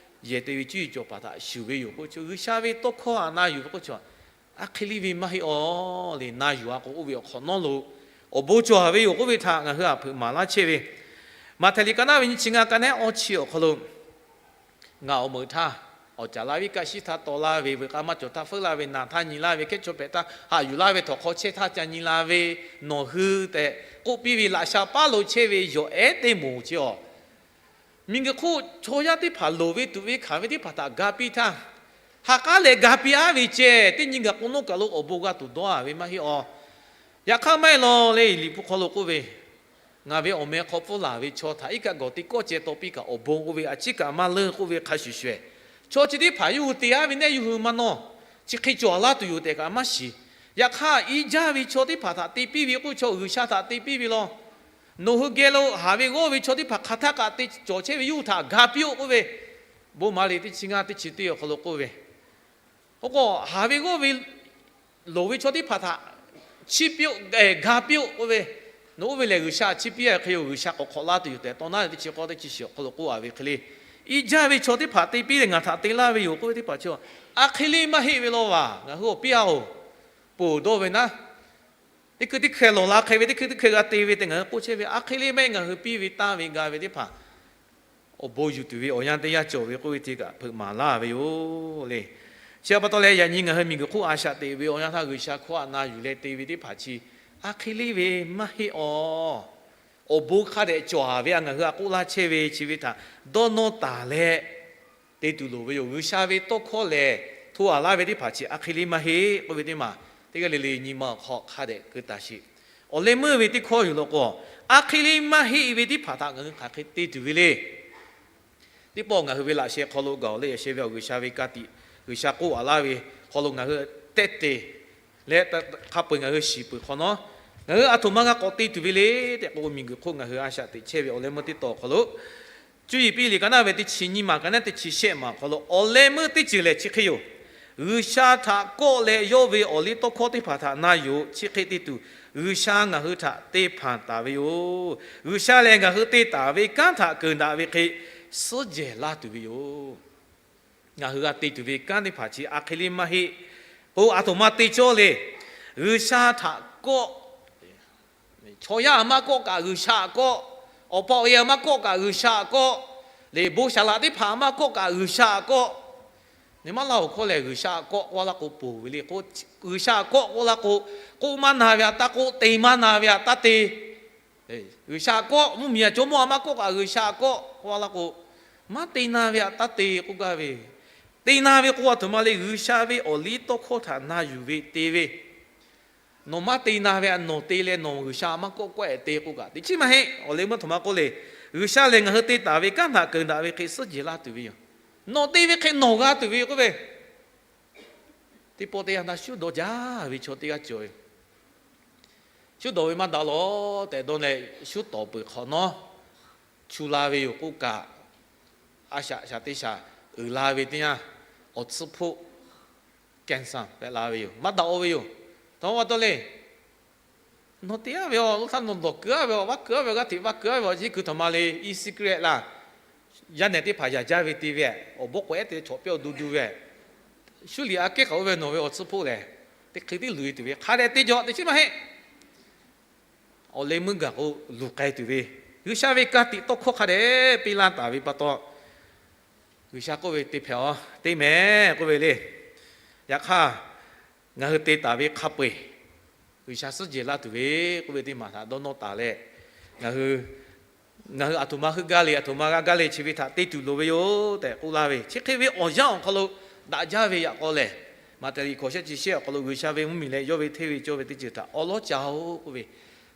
yehˬ te ve cuˇ yiˍ cawˬ paˍ htaꞈ shuˍ ve yoˬ k'oˆ ve chaw, G'uiˬsha ve tawˇ hkawˇ htaꞈ na yuˬ ve k'oˆ ve chaw, a hk'e liˇ ve maˇ heˆ-aˬ le. Na yuˬ-a k'o oˇ ve awˬ hk'awꞈ nawˉ lo awˬ bon cawˬ-a ve yoˬ k'oˆ ve htaꞈ ngaˬ hui a hpeuꞈ maˍ laˇ chehˇ ve, Maꞈhtehˍ liꞈ ka naˇ ve nyiˇ chi ngaˇ ka nehˉ awˇ chi awˬ hk'aw lo, ngaˬ awˬ meuꞈ htaˇ awˬ caˍ laˇ ve, iˉ kaˆ shiˉ htaˇ taw laˇ ve, veuꞈ k'a maˇ cawˬ htaˇ feuˉ laˇ ve, naˬ htaˇ nyi laˇ ve, hkehˉ chaw hpehꞈ htaˇ haꞈ yuˬ laˇ ve, htawnˍ hk'aw chehˇ htaˇ ca nyi la ve, nawˬ hui tehꞈ k'oˆ piˇ ve laꞈ sha paˉ lo chehˇ ve yawˬ ehˉ teˇ moˍ chi, a, miˬguiˬ hk'oˆ chaw yaˇ teˇ hpaˍ loˍ ve tuꞈ ve hkanˍ ve teˇ hpaˍ htaꞈ ga piˇ htaˇ, ha k'aˉ leh ga piˇ-a ve ceh, teˇ nyi gaˬ k'o nawˉ kaˬ lo awˬ bon g'a tuˬ dawˇ-a ve maˇ heˆ-aˬ. Yaꞈ hk'aˇ maˇ heˆ law le, Liꞈ hpu hk'aw lo k'oˆ ve, ngaˬ ve awˬ meh hk'aw pfuhˇ laˬ ve chaw htaꞈ iˉ kaˆ gawˬ teˇ kawˆ ceh taw piˇ kaꞈ awˬ bon k'oˆ ve a ciˉ kaꞈ maˇ leuˇ k'oˆ ve hk'a shuˍ shuˍ, chaw chi teˇ hpaˍ yawˇ hui te-a ve nehˆ yawˇ hui maˇ nawˇ, chi hk'e cawˬ laˇ tuˬ yoˬ tehꞈ kaꞈ maˇ shiˍ. Yaꞈ hk'aˇ, i jaˇ ve chaw teˇ hpaˍ htaꞈ te piˇ ve k'oˆ ve chaw G'uiˬsha htaꞈ te piˇ ve law. Nawˬ hui geh lo haˍ ve g'awˇ ve chaw teˇ hpaˍ hk'aˬ htaˇ kaꞈ te cawˬ chehˇ ve yawˇ hui htaꞈ ga piˇ-oˆ k'oˆ ve, Bon maˍ liꞈ teˇ chi ngaˇ teˇ chi teˇ awˬ hk'aw lo k'oˆ ve, oˇ k'o haˍ ve g'awˇ ve loˍ ve chaw teˇ hpaˍ htaꞈ chiˇ piˇ-oˆ, ga piˇ-oˆ k'oˆ ve, nawˬ oˇ ve lehˬ G'uiˬsha chiˇ piˇ-a ve hk'e yoˬ, G'uiˬsha k'awꞈ hk'awꞈ laˇ tuˬ yoˬ tehꞈ taw naˉ teˇ chi k'awˇ teˇ chi shiˍ awˬ hk'aw lo k'oˆ-a ve hk'e le. I jaˇ ve chaw teˇ hpaˍ te piˇ leh ngaˬ htaꞈ te laˇ ve yoˬ k'oˆ ve teˇ hpaˍ chi, a hk'e le maˇ heˆ ve law vaˬ. Ngaˬ hui awˬ piˇ-a-oˬ, ponˬ dawˇ ve naˉ, teˇ hkui teˇ hkeh lawˬ la hk'e ve, teˇ hkui teˇ hkeh g'a te ve tehꞈ ngaˬ hui k'oˆ chehˇ ve, a hk'e le maˇ heˆ. Ngaˬ hui piˇ ve tanˇ ve ga ve teˇ hpaˍ awˬ bon yuˬ tuˬ ve awˬ yanˇ teˇ yanˇ cawˬ ve k'oˆ ve htaꞈ kaꞈ hpeuꞈ maˍ laˇ ve yoˬ le. Chi pa taw leh, yaꞈ nyi ngaˬ hui miˬguiˬ hk'oˆ a shaꞈ teꞈ ve awˬ yanˇ htaˇ G'uiˬsha hkawˇ htaꞈ na yuˬ leh te ve teˇ hpaˍ chi a hk'e le ve maˇ heˆ-aˬ. Awˬ bon hk'a dehꞈ cawˬ-a ve a ngaˬ hui a k'oˆ laˇ chehˇ ve chi ve htaꞈ dawˇ nawˇ taˍ leh te tuˬ loˍ ve yoˬ. G'uiˬsha ve tawˇ hkawˇ lehˬ, hto-a laˇ ve teˇ hpaˍ chi a hk'e le maˇ heˆ k'oˆ ve teˇ maˬ teˇ g'aˇ le le nyi ma awˬ hk'aw hk'a dehꞈ keu taˍ sheˍ. Awˬ leh meuˇ ve teˇ hkawˇ yoˬ law k'o, a hk'e le maˇ heˆ ve teˇ hpaˍ htaꞈ ngaˬ hui hk'aˬ hk'e te tuˬ ve le. Teˇ pawˆ ngaˬ hui ve laꞈ sheh hk'aw lo gaˬ-oˬ leh, yaꞈ sheh ve awˬ G'uiˬsha ve ka tiꞈ, G'uiˬsha k'oˆ-a laˇ ve hk'aw lo ngaˬ hui tehˆ te leh hk'a peu-eˬ ngaˬ hui shiˍ peuˬ hk'awꞈ nawˉ, ngaˬ hui a htoꞈ ma g'a k'awꞈ te tuˬ ve le tehꞈ k'o, miˬguiˬ hk'oˆ ngaˬ hui a shaꞈ teꞈ chehˇ ve awˬ leh meuˇ teˇ tawn awˬ hk'aw lo, Cuˇ yiˍ piˇ liꞈ ka naˉ ve teˇ chi nyiˇ maˬ ka naˉ teˇ chi shehˆ maˬ awˬ hk'aw lo awˬ leh meuˇ teˇ ceuˬ lehˬ chi hk'e yoˬ. G'uiˬsha htaꞈ kawˆ leh yawˇ ve awˬ liˇ tawˇ hkawˇ teˇ hpaˍ htaꞈ na yuˬ-oˬ. Chi hk'e te tuˬ, G'uiˬsha ngaˬ hui htaꞈ te hpanˍ taˍ ve yoˬ. G'uiˬsha lehˬ, ngaˬ hui te taˍ ve kanˉ htaꞈ keunˍ daꞈ ve hk'e suhˉ jehˬ laˇ tuˬ ve yoˬ. Ngaˬ hui g'a te tuˬ ve kanˉ teˇ hpaˍ chi a hk'e le maˇ heˆ k'o, a htoꞈ ma te cawˇ le. G'uiˬsha htaꞈ kawˆ, chaw yaˇ a maˇ kawˆ kaꞈ G'uiˬsha a kawˆ, awˬ pa awˬ e a maˇ kawˆ kaꞈ G'uiˬsha a kawˆ, liꞈ bon saˍ laꞈ teˇ hpaˍ a maˇ kawˆ kaꞈ G'uiˬsha a kawˆ. Nyi maˇ laˇ awˬ hkawˇ lehˬ, G'uiˬsha a kawˆ k'oˆ laˇ k'o ponˬ ve le k'o, G'uiˬsha a kawˆ k'oˆ laˇ k'o, k'oˆ maˇ na ve htaꞈ taˇ k'oˆ, te maˇ na ve htaꞈ taˇ te. G'uiˬsha a kawˆ, mvuhˇmiˬ a jawˇmawˇ a maˇ kawˆ kaꞈ G'uiˬsha a kawˆ k'oˆ laˇ k'o, maˇ te na ve htaꞈ taˇ te k'oˆ gaˇ ve. Te na ve k'o, a htoꞈ ma le, G'uiˬsha ve awˬ liˇ tawˇ hkawˇ htaꞈ na yuˬ ve te ve. Nawˬ maˇ te na ve htaꞈ nawˬ te leh nawˬ G'uiˬsha maˇ kawˆ kawˆ-e te k'oˆ kaꞈ teꞈ chiˉ maˇ heˆ. Awˬ leh meuˇ htoꞈ ma k'oˆ le, G'uiˬsha lehˬ ngaˬ hui te taˍ ve kanˉ htaꞈ keunˍ daꞈ ve hk'e suhˉ jehˬ laˇ tuˬ ve yoˬ. Nawˬ te ve hk'e nawˬ g'a tuˬ ve k'oˆ ve, teˇ pawˆ teˇ yanˇ htaˇ shuˉ dawˬ jaˇ ve chaw teˇ g'aˇ cawˬ ve. Shuˉ dawˬ ve maˇ daꞈ lawˬ tehꞈ dawˇ leh shuˉ tawˍ peuˬ hk'awꞈ nawˉ, chu la ve yoˬ k'oˆ kaꞈ, a shaꞈ shaˍ teˇ shaˍ uiˍ la ve teˇ yanˇ, awˬ tsuhˇ hpoˆ cancer hpehꞈ la ve yoˬ. Maˇ daꞈ-o ve yoˬ. Htaꞈ ma pa taw le, nawˬ te-a ve awˬ lo htaˇ nawˬ dawˬ keu-a ve awˬ, vaˇ keu-a ve, g'aˇ hteꞈ vaˇ keu-a ve awˬ, yeˇ kuiˬ htaꞈ ma le, e-cigarette laˇ, yaˇ nehˬ teˇ hpaˍ yaꞈ jaˇ ve te ve, awˬ bawˇ k'awꞈ ehˉ te chawꞈ piˇ-a du du ve, shuˉ liꞈ aꞈ kehˉ k'aꞈ oˇ ve nawˬ ve awˬ tsuhˇ hpoˆ lehˬ, teˇ hk'e tiˉ luˬ-e tuˬ ve hk'a dehꞈ te jaw teꞈ chiˉ maˇ heˆ. Awˬ leh meuˇ gaˬ k'o luˬ k'ai tuˬ ve, G'uiˬsha ve ka tiꞈ tawˇ hkawˇ hk'a dehꞈ piˇ laˇ taˍ ve pa taw, G'uiˬsha k'oˆ ve, te hpehꞈ-aw, te mehˍ k'oˆ ve le. Yaꞈ hk'aˇ, ngaˬ hui te taˍ ve hk'a peu-eˬ G'uiˬsha suhˉ jehˬ laˇ tuˬ ve k'oˆ ve teˇ maˬ htaꞈ dawˇ nawˇ taˍ leh, ngaˬ hui, ngaˬ hui aˬ htoꞈ ma heuˆ gaˇ le, aˬ htoꞈ ma g'a gaˇ le chi ve htaꞈ te tuˬ loˍ ve yoˬ tehꞈ k'oˆ laˇ ve, chi hk'e ve awˬ yanˇ awˬ hk'aw lo daꞈ jaˇ ve yaꞈ k'aw lehˬ, Maꞈhtehˍ liꞈ hkawꞈ shehˆ chi shehˆ awˬ hk'aw lo G'uiˬsha ve mvuhˇmiˬ leh yawˇ ve hteˇ ve cawˇ ve teˇ ceuˬ htaꞈ awˉ lawˉ ca-oˆ k'oˆ ve,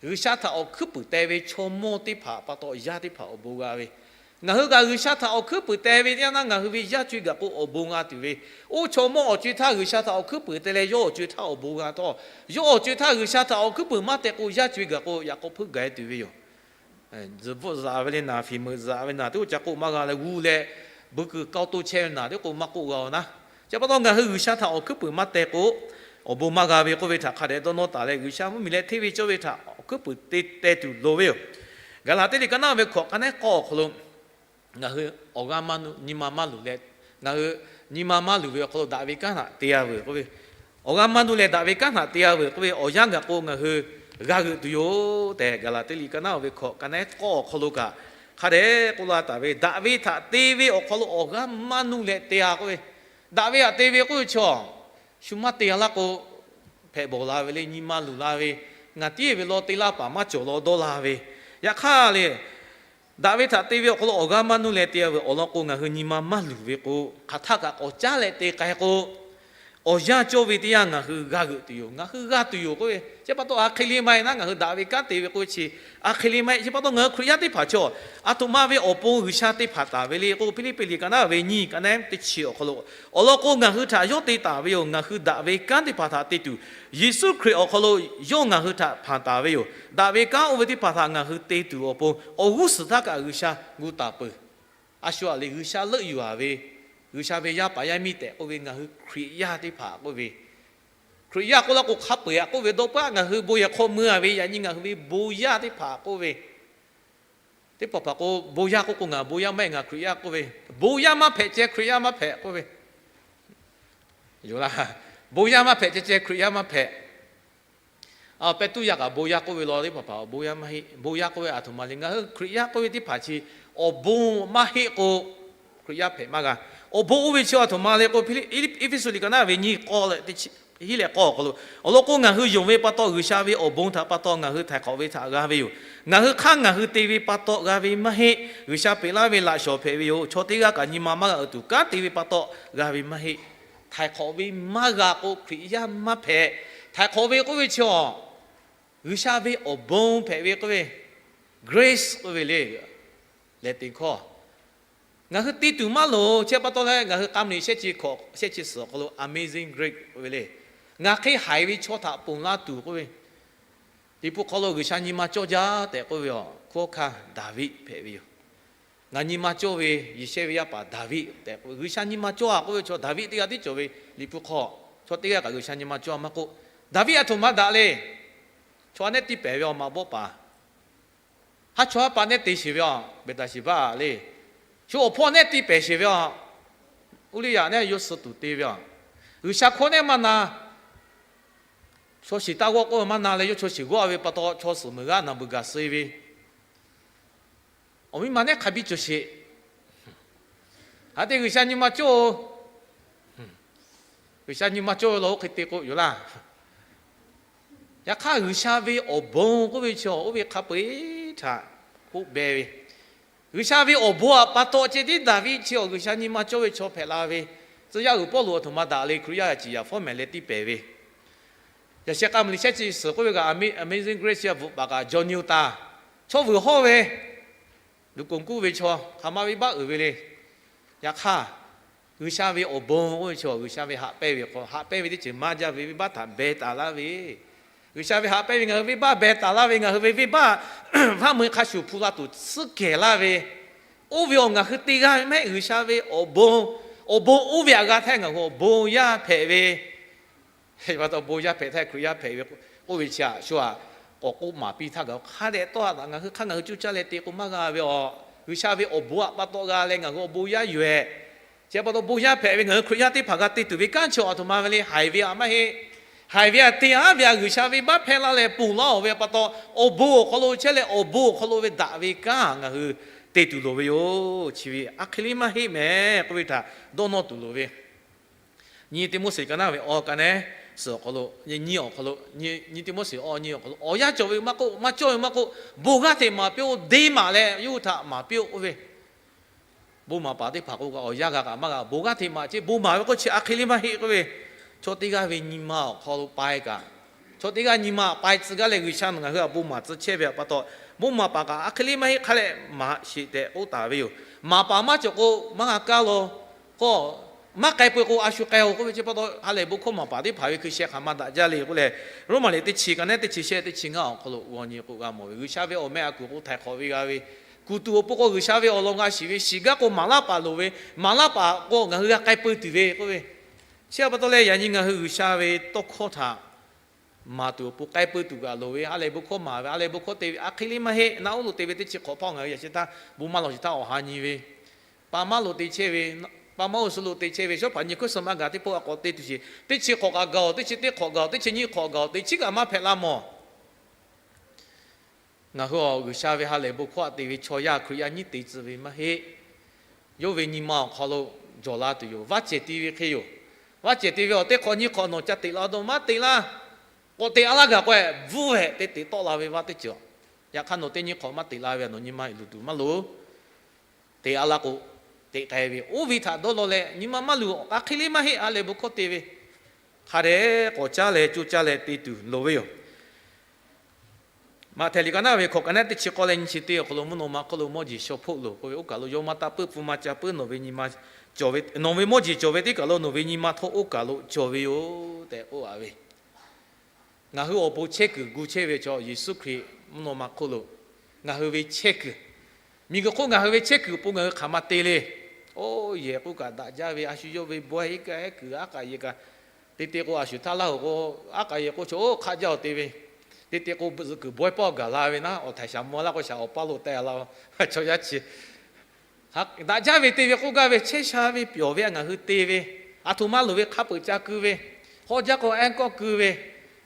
G'uiˬsha htaꞈ awˬ hkuiˉ puiˍ teh ve chaw mawˇ teˇ hpaˍ pa taw yaˇ teˇ hpaˍ awˬ bon g'a ve, ngaˬ hui kaꞈ G'uiˬsha htaꞈ awˬ hkuiˉ puiˍ teh ve teˇ yanˇ, ngaˬ hui ve yaˇ co-e gaˬ k'o awˬ bon g'a tuˬ ve, oˇ chaw mawˇ awˬ co-e htaˇ G'uiˬsha htaꞈ awˬ hkuiˉ puiˍ teh leh yawˇ awˬ co-e htaˇ awˬ bon g'a htawˇ, yawˇ awˬ co-e htaˇ G'uiˬsha htaꞈ awˬ hkuiˉ puiˍ maˇ teh k'o yaˇ co-e gaˬ k'o yaꞈ k'aw hpuiˇ gaˬ-e tuˬ ve yoˬ. Zuhꞈ bvuhˆ zaꞈ ve le naˍ, fiˍ meuꞈ zaꞈ ve naˍ, teˇ k'oˆ ca k'oˆ maˇ g'a leh g'uˇ leh, buiˇ kuiˬ k'aw to chehˇ ve naˍ teˇ k'oˆ maˇ k'oˆ g'a-oˬ naˉ. Chi pa taw ngaˬ hui G'uiˬsha htaꞈ awˬ hkuiˉ puiˍ maˇ teh k'o, awˬ bon maˇ g'a ve k'oˆ ve htaꞈ hk'a dehꞈ dawˇ nawˇ taˍ leh, G'uiˬsha mvuhˇmiˬ leh hteˇ ve cawˇ ve htaꞈ awˬ hkuiˉ puiˍ te teh tuˬ loˍ ve yoˬ. Gaˍlaˍtiˆ liꞈ ka naˉ ve hkawꞈ ka nehˉ k'awˇ awˬ hk'aw lo, ngaˬ hui awˬ g'aˇ maˇ nuˇ, nyi ma maˇ luˬ leh, ngaˬ hui nyi ma maˇ luˬ ve awˬ hk'aw lo daꞈ ve kanˉ htaꞈ te-a veuˬ k'oˆ ve, awˬ g'aˇ maˇ nuˇ leh daꞈ ve kanˉ htaꞈ te-a veuˬ k'oˆ ve awˬ yanˇ gaˬ k'o ngaˬ hui g'a g'euꞈ tuˬ yoˬ tehꞈ, Gaˍlaˍtiˆ liꞈ ka naˉ ve hkawꞈ ka nehˉ k'awˇ awˬ hk'aw lo kaꞈ hk'a dehꞈ k'oˆ laˇ taˍ ve, daꞈ ve htaꞈ te ve awˬ hk'aw lo awˬ g'aˇ maˇ nuˇ leh te-a k'oˆ ve, daꞈ ve htaꞈ te ve k'oˆ ve chi, shu maˇ te-a laˇ k'o, hpehꞈ bawˬ la ve le, nyi ma luˬ la ve, ngaˬ tiˉ ve law te laˇ paˍ maˇ cawˬ law dawˇ la ve, yaꞈ hk'aˇ le, daꞈ ve htaꞈ te ve awˬ hk'aw lo awˬ g'aˇ maˇ nuˇ leh te-a veuˬ. Awˬ lawn k'o ngaˬ hui nyi ma maˇ luˬ ve k'o, hk'aˬ htaˇ kaꞈ k'awꞈ caˉ leh te k'ai k'o, awˬ yanˇ cawˇ ve teˇ yanˇ ngaˬ hui g'a g'euꞈ tuˬ yoˬ, ngaˬ hui g'a tuˬ yoˬ k'oˆ ve. Chi pa taw a hk'e le maˇ heˆ naˉ, ngaˬ hui daꞈ ve kanˉ te ve k'oˆ ve chi a hk'e le maˇ heˆ. Chi pa taw ngaˬ hui Hkriꞈ yaˇ teˇ hpaˍ chaw, aˬ htoꞈ ma ve awˬ pon G'uiˬsha te hpanˍ taˍ ve le k'o, Hpiˇliˇpiˆ liꞈ ka naˉ ve nyiˇ ka nehˉ teˇ chi awˬ hk'aw lo, awˬ lawn k'o ngaˬ hui htaꞈ yawˇ te taˍ ve yoˬ, ngaˬ hui daꞈ ve kanˉ teˇ hpaˍ htaꞈ te tuˬ, Yeˍsuˆ Hkriꞈ awˬ hk'aw lo yawˇ ngaˬ hui htaꞈ hpanˍ taˍ ve yoˬ. Daꞈ ve kanˉ oˇ ve teˇ hpaˍ htaꞈ ngaˬ hui te tuˬ awˬ pon awˬ g'uˇ suhˍ htaˇ kaꞈ G'uiˬsha gu taˍ peuˬ. A shu-a le, G'uiˬsha leuˆ yuˬ-a ve, G'uiˬsha ve yaˇ paˍ yaˇ miˇ tehꞈ k'oˆ ve ngaˬ hui Hkriꞈ yaˇ teˇ hpaˍ k'oˆ ve, Hkriꞈ yaˇ k'oˆ laˇ k'o hk'a peu-eˬ-a k'oˆ ve dawˇ paˆ ngaˬ hui bon yehˬ hk'aw mui-a ve yaꞈ nyi ngaˬ hui ve bon yaˇ teˇ hpaˍ k'oˆ ve, teˇ hpaˍ hpaˍ k'o bon yaˇ k'oˆ k'o ngaˬ bon yaˇ maˇ heˆ, ngaˬ Hkriꞈ yaˇ k'oˆ ve, bon yaˇ maˇ hpehꞈ ceh Hkriꞈ yaˇ maˇ hpehꞈ k'oˆ ve yoˬ laˇ. Bon yaˇ maˇ hpehꞈ ceh ceh Hkriꞈ yaˇ maˇ hpehꞈ. Peˍtruˆ yaˇ kaꞈ bon yaˇ k'oˆ ve law teˇ hpaˍ hpaˍ bon yaˇ maˇ heˆ. Bon yaˇ k'oˆ ve aˬ htoꞈ ma le, ngaˬ hui Hkriꞈ yaˇ k'oˆ ve teˇ hpaˍ chi awˬ bon maˇ heˆ k'o Hkriꞈ yaˇ hpehꞈ maˇ g'a. Awˬ bon oˇ ve chi aˬ htoꞈ ma le k'o, Eˇfeˇsuꞈ liꞈ ka naˉ ve nyiˇ k'awˇ leh teˇ chi hiˉ leh k'awˇ awˬ hk'aw lo, awˬ lawn k'o ngaˬ hui yonˍ ve pa taw G'uiˬsha ve awˬ bon htaꞈ pa taw ngaˬ hui htaiˍ hk'awꞈ ve htaꞈ g'a ve yoˬ. Ngaˬ hui hk'aˇ ngaˬ hui te ve pa taw g'a ve maˇ heˆ. G'uiˬsha peꞈ laˇ ve laꞈ shawˍ hpehꞈ ve yoˬ. Chaw teˇ g'aˇ kaꞈ nyi ma maˇ g'a uiˍ tuˬ kanˉ te ve pa taw g'a ve maˇ heˆ. Htaiˍ hk'awꞈ ve maˇ g'a k'o Hkriꞈ yaˇ maˇ hpehꞈ. Htaiˍ hk'awꞈ ve k'oˆ ve chi a, G'uiˬsha ve awˬ bon hpehꞈ ve k'oˆ ve, grace k'oˆ ve le, lehˬ teꞈ hkawˇ ngaˬ hui te tuˬ maˇ loˍ. Chi pa taw leh ngaˬ hui k'a meuꞈ shehˆ chi hkawꞈ shehˆ chi suhˍ awˬ hk'aw lo Amazing Grace k'oˆ ve le, ngaˬ hk'e haiˬ ve chaw htaꞈ ponˬ laˇ tuˬ k'oˆ ve, Liꞈ hpu hk'aw lo G'uiˬsha nyi ma cawˇ jaˇ tehꞈ k'oˆ ve a, hkunˉ hawˉ hkanˇ Daˍviˆ hpehꞈ ve yoˬ. Ngaˬ nyi ma cawˇ ve Yeˍsehˇ ve yaˇ paˍ Daˍviˆ tehꞈ k'oˆ ve, G'uiˬsha nyi ma cawˇ-a k'oˆ ve chaw Daˍviˆ teˇ g'aˇ tiˉ cawˬ ve. Liꞈ hpu hk'aw chaw teˇ g'aˇ kaꞈ G'uiˬsha nyi ma cawˇ-a maˇ k'oˆ, Daˍviˆ aˬ htoꞈ ma daꞈ le. Chaw a nehˉ tiˇ pehˍ ve awˬ maꞈ bawˆ paˍ, haˉ chaw haˉ pa nehˉ te sheˍ ve a, Behˍtaˍsheˍbaˆ le. Shu awˬ hpawˇ nehˉ tiˇ pehˍ sheˍ ve a, Uˇliˇyaꞈ nehˉ yawˇ suh tuˬ te ve a, G'uiˬsha hkawˇ nehˉ maˇ na. Chaw shiˍ taˇ g'awˇ k'oˆ ve maˇ na leh, yawˇ chaw shiˍ g'awˇ ve pa taw chaw suhˍ meuˍ g'aˇ naˬ beuˬ gaˬ suh ve, awˬ miˇ ma nehˉ hk'a biˇ cawˬ sheˍ. Haꞈ te G'uiˬsha nyi ma cawˇ-oˬ. G'uiˬsha nyi ma cawˇ ve law oˇ hk'e te k'o yoˬ laˇ. Yaꞈ hk'aˇ G'uiˬsha ve awˬ bon k'oˆ ve chi oˇ ve hk'a peu-eˬ htaꞈ k'oˆ beh ve, G'uiˬsha ve awˬ bon aꞈ pa taw ceh tiˉ Daˍviˆ chi awˬ G'uiˬsha nyi ma cawˇ ve chaw hpehꞈ la ve. Tcuh yaˇ uiˍ Pawˇluꞈ aˬ htoꞈ ma daꞈ le, Hkriꞈ yaˇ a ciˍ yaˍ fawˉ mehˍ leh tiˇ pehˍ ve. Yaꞈ sheh k'a meuꞈ liꞈ shehˆ chi suhˍ k'oˆ ve kaꞈ, Amazing Grace chi a bvuhꞈ paˍ kaꞈ John Newton, chaw vuiˬ hawˇ ve, luˬ koˍ kuˇ ve chaw, hk'aˬ ma venˇbaˆ uiˍ ve le. Yaꞈ hk'aˇ, G'uiˬsha ve awˬ bon oˇ ve chaw G'uiˬsha ve haꞈ pehnˇ ve hk'aw, haꞈ pehnˇ ve teˇ ceuˬ maˇ jaˇ ve venˇbaˆ htaꞈ beh taˍ laˇ ve, G'uiˬsha ve haꞈ pehnˇ ve ngaˬ hui venˇbaˆ beh taˍ laˇ ve, ngaˬ hui ve venˇbaˆ vaˇ mui hk'a shuˍ hpu la tuˬ tsuhˉ kehˬ laˇ ve, Oˇ ve awˬ ngaˬ hui te g'a ve mehˆ, G'uiˬsha ve awˬ bon, awˬ bon oˇ ve htaꞈ g'a htaˇ ngaˬ hui awˬ bon yaˇ hpehꞈ ve, pa taw bon yaˇ hpehꞈ htaˇ Hkriꞈ yaˇ hpehꞈ ve k'oˆ ve chi aꞈ shu aꞈ k'awꞈ k'oˆ maˍ piˇ htaˇ kaꞈ hk'a dehꞈ tawˇ htaꞈ ngaˬ hui hk'aˇ ngaˬ hui coˇ caˇ leh te k'o maˇ g'a ve aꞈ, G'uiˬsha ve awˬ bon htaꞈ pa taw g'a leh ngaˬ hui awˬ bon yaˇ yoˬ ehˍ. Chi pa taw bon yaˇ hpehꞈ ve ngaˬ hui Hkriꞈ yaˇ teˇ hpaˍ g'a te tuˬ ve kanˉ chi aˬ htoꞈ ma ve le, haiˬ ve htaꞈ maˇ heˆ. Haiˬ ve htaꞈ te aˉ ve htaꞈ G'uiˬsha ve baˆ hpehˇ laˇ leh ponˬ laˇ-oˬ ve pa taw, awˬ bon awˬ hk'aw lo chehˇ leh awˬ bon awˬ hk'aw lo ve daꞈ ve kanˉ ngaˬ hui te tuˬ loˍ ve yoˬ. Chi ve aˬ hk'e le maˇ heˆ mehˍ k'oˆ ve htaꞈ dawˇ nawˇ tuˬ loˍ ve. Nyi Tiˆmoˉseˍ ka naˉ ve awˬ ka nehˉ suhˍ awˬ hk'aw lo, nyi awˬ hk'aw lo, nyi Tiˆmoˉseˍ awˬ nyi awˬ hk'aw lo, awˬ yanˇ cawˬ ve maˇ k'oˆ, maˇ cawˇ ve maˇ k'oˆ, bon g'aˇ hteꞈ maˍ piˇ-oˆ, deˇ maˍ leh yawˇ hui htaꞈ maˍ piˇ-oˆ k'oˆ ve. Bon maˍ paˍ teˇ hpaˍ k'o kaꞈ awˬ yanˇ g'a kaꞈ maˇ g'a, bon g'aˇ hteꞈ maˍ ce, bon maˍ ve k'oˆ chi aˬ hk'e le maˇ heˆ k'oˆ ve. Chaw teˇ g'aˇ ve nyi ma awˬ hk'aw lo pai kaꞈ, chaw teˇ g'aˇ nyi ma pai tcuh gaˇ leh G'uiˬsha nawˬ ngaˬ hui htaꞈ bon maˍ tcuh chehˇ ve pa taw, bon maˍ paˍ kaꞈ aˬ hk'e le maˇ heˆ hk'a leh maˍ sheˍ tehꞈ k'oˆ taˍ ve yoˬ. Maˍ paˍ maˇ cawˬ k'o maˇ g'a kaˇ la k'o, maˇ k'ai peu-eˬ k'o a shu k'ai-oˬ k'oˆ ve chi pa taw, ha lehˬ bon hkawˇ maˍ paˍ teˇ hpaˍ ve hkui sheh hk'aˬ ma daꞈ jaˇ le k'oˆ leh, Roˉmaꞈ liꞈ teˇ chi ka nehˉ teˇ chi shehˆ teˇ chi ngaˇ awˬ hk'aw lo g'aw nyi k'o g'a mawˬ ve, G'uiˬsha ve awˬ meh aˬ kuiˬ k'o htaiˍ hk'awꞈ ve g'a ve, kuˬ tuˬ awˬ pon k'o G'uiˬsha ve awˬ lawn g'a shiˍ ve, shiˍ gaˇ k'o maˍ laˇ paˍ loˍ ve, maˍ laˇ paˍ k'o ngaˬ hui g'a k'ai peu tuˬ ve k'oˆ ve. Chi pa taw leh yaꞈ nyi ngaˬ hui G'uiˬsha ve tawˇ hkawˇ htaꞈ maˍ tuˬ awˬ pon k'ai peu tuˬ kaꞈ loˍ ve, ha lehˬ bon hkawˇ maˍ ve, ha lehˬ bon hkawˇ te ve aˬ hk'e le maˇ heˆ. Naˆ uˉ lo te ve teˇ chi hk'awꞈ hpawˇ ngaˬ hui yaꞈ sheh htaˇ bon maˇ lawˬ sheh htaˇ awˬ ha nyi ve, pa maˇ lo te chehˇ ve, pa maˇ oˇ suh lo te chehˇ ve, shawˉ hpaˍ nyi hkui suh maˇ gaˬ teˇ pawˆ a k'awꞈ te tuˬ sheˍ. Teˇ chi hk'awꞈ kaꞈ gaˬ-oˬ, teˇ chi teˇ hk'awꞈ gaˬ-oˬ, teˇ chi nyiˇ hk'awꞈ gaˬ-oˬ, teꞈ chiˉ kaꞈ maˇ hpehꞈ la mawˬ. Ngaˬ hui awˬ G'uiˬsha ve ha lehˬ bon hkawˇ aꞈ te ve chaw yaˇ Hkriꞈ yaˇ nyiˇ te tcuh ve maˇ heˆ. Yawˇ ve nyi ma awˬ hk'aw lo jawˬ la tuˬ yoˬ. Vaˇ cehˬ ti ve hk'e yoˬ. Vaˇ cehˬ te ve awˬ teˇ hk'awꞈ nyiˇ hk'awꞈ nawˬ ca teꞈ la dawˇ maˇ teꞈ laˇ. K'awꞈ teꞈ a laˇ gaˬ k'o, bvuhˇ hehꞈ te teꞈ tawˆ la ve vaˇ teˇ ceuˬ. Yaꞈ hk'aˇ nawˬ teˇ nyiˇ hk'awꞈ maˇ teꞈ la ve a nawˬ nyi ma luˬ tuˬ maˇ loˍ. Teꞈ a laˇ k'o, teꞈ k'ai ve oˇ ve htaꞈ dawˇ law leh nyi ma maˇ luˬ, aˬ hk'e le maˇ heˆ. Ha lehˬ bon hkawˇ te ve hk'a dehꞈ k'awꞈ caˉ leh coˇ caˇ leh te tuˬ loˍ ve yoˬ. Maꞈhtehˍ liꞈ ka naˉ ve hkawꞈ ka nehˉ teˇ chi k'awˇ leh nyi chi teˇ awˬ hk'aw lo mvuhˇ naw ma hk'oˆ lo mawˇ jeˬ shaw hpoˆ loˬ k'oˆ ve, oˇ kaˬ lo yawˇ maˇ taˇ puiˉ, hpu ma ca puiˉ, nawˬ ve nyi ma cawˬ ve, nawˬ ve mawˇ jeˬ cawˬ ve teˇ kaˬ lo nawˬ ve nyi ma htawˇ oˇ kaˬ lo cawˬ ve yoˬ tehꞈ k'oˆ a ve. Ngaˬ hui awˬ pon chehˇ kuiˬ gu chehˇ ve chaw Yeˍsuˆ Hkriꞈ mvuhˇ naw ma hk'oˆ lo ngaˬ hui ve chehˇ kuiˬ, miˬguiˬ hk'oˆ ngaˬ hui ve chehˇ kuiˬ awˬ pon ngaˬ hui hk'aˬ ma te le. Oˇ yehˬ k'oˆ kaꞈ daꞈ jaˇ ve, a shu yawˇ ve bawehˇ iˉ kaˆ ehˉ kuiˬ aˉ k'aꞈ yehˬ kaꞈ, te te k'o a shu htaˇ laˇ hoꞈ k'o, aˉ k'aꞈ yehˬ k'o chaw oˇ hk'aˆ jaˇ-oˬ te ve, te te k'o zuhꞈ kuiˬ bawehˇ pawˆ gaˬ la ve naˉ, awˬ htaiˍ shaˍ mawˇ laˇ k'o shaˍ awˬ paˇ lo teh la, chaw yaˇ chi daꞈ jaˇ ve te ve k'oˆ gaˇ ve, chehˇ sha ve pyawˬ ve ngaˬ hui te ve, aˬ htoꞈ ma loˍ ve hk'a peuˬ ca keu ve, hawˇ jaˇ k'o ehˉ kawˆ keu ve,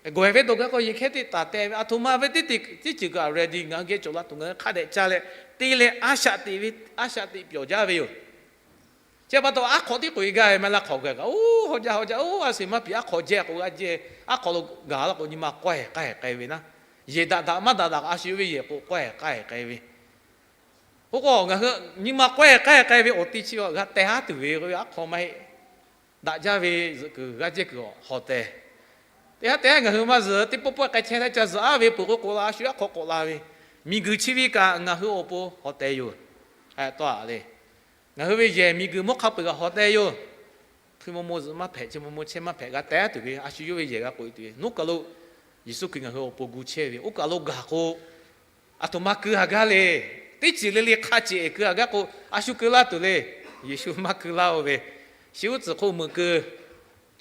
gawˬ ehˬ ve dawˬ gaˇ k'o yehˬ hkehˉ teˇ taˍ teh ve, aˬ htoꞈ ma ve teˇ ceuˬ kaꞈ ready ngaˬ hui geh cawˬ la tuˬ ngaˬ hui hk'a dehꞈ ca leh te leh a shaꞈ teꞈ ve, a shaꞈ teꞈ pyawˬ jaˇ ve yoˬ. Chi pa taw aˉ hk'awꞈ tiˉ k'oꞈ e gaˇ ve maˇ laˇ hk'awꞈ gaˬ kaꞈ, oˇ hawˇ jaˇ hawˇ jaˇ, oˇ a shu maˇ piˍ aˉ hk'awꞈ jehˇ k'o g'a jehˇ, aˉ hk'awꞈ lo gaˬ la k'o nyi ma k'awehˬ k'ai k'ai ve naˉ, yehˬ daꞈ daꞈ maˇ daꞈ daꞈ a shu ve yehˬ k'o k'awehˬ k'ai k'ai ve. Oˇ k'o ngaˬ hui nyi ma k'awehˬ k'ai k'ai ve awˬ ti chi g'a teh haˉ tuˬ ve k'oˆ ve aˉ hk'awꞈ maˇ heˆ. Daꞈ jaˇ ve zuhꞈ kuiˬ g'aˇ jehˇ kuiˬ hawꞈ tehˬ. Te haˉ te haˉ ngaˬ hui maˇ zuhꞈ teˇ pawˆ pawˆ k'ai chehˇ leh ca zuhꞈ aˉ ve peuˬ k'o k'oꞈ la, a shu aˉ hk'awꞈ k'awꞈ la ve, miˬguiˬ chi ve kaꞈ ngaˬ hui awˬ pon hawꞈ tehˬ yoˬ. Tawˇ a le, ngaˬ hui ve yehˬ miˬguiˬ mawˇ hk'a peuˬ kaꞈ hawꞈ tehˬ yoˬ. Hkui mawˇ mawˇ zuhꞈ maˇ hpehꞈ, chi mawˇ mawˇ chehˇ maˇ hpehꞈ, g'a teh tuˬ ve a shu yawˇ ve yehˬ g'a k'oꞈ e tuˬ ve, nawˉ kaˬ lo Yeˍsuˆ Hkriꞈ ngaˬ hui awˬ pon gu chehˇ ve, oˇ kaˬ lo gaˬ k'o, aˬ htoꞈ ma keu haˍ gaˇ le. Teˇ ceuˬ le le hk'a ceꞈ keu haˍ gaˇ k'o, a shu keu laˇ tuˬ le. Yeˍsuˆ maˇ keu laˇ-oˬ ve, shi uˉ tcuhˍ hk'oˆ meuꞈ keu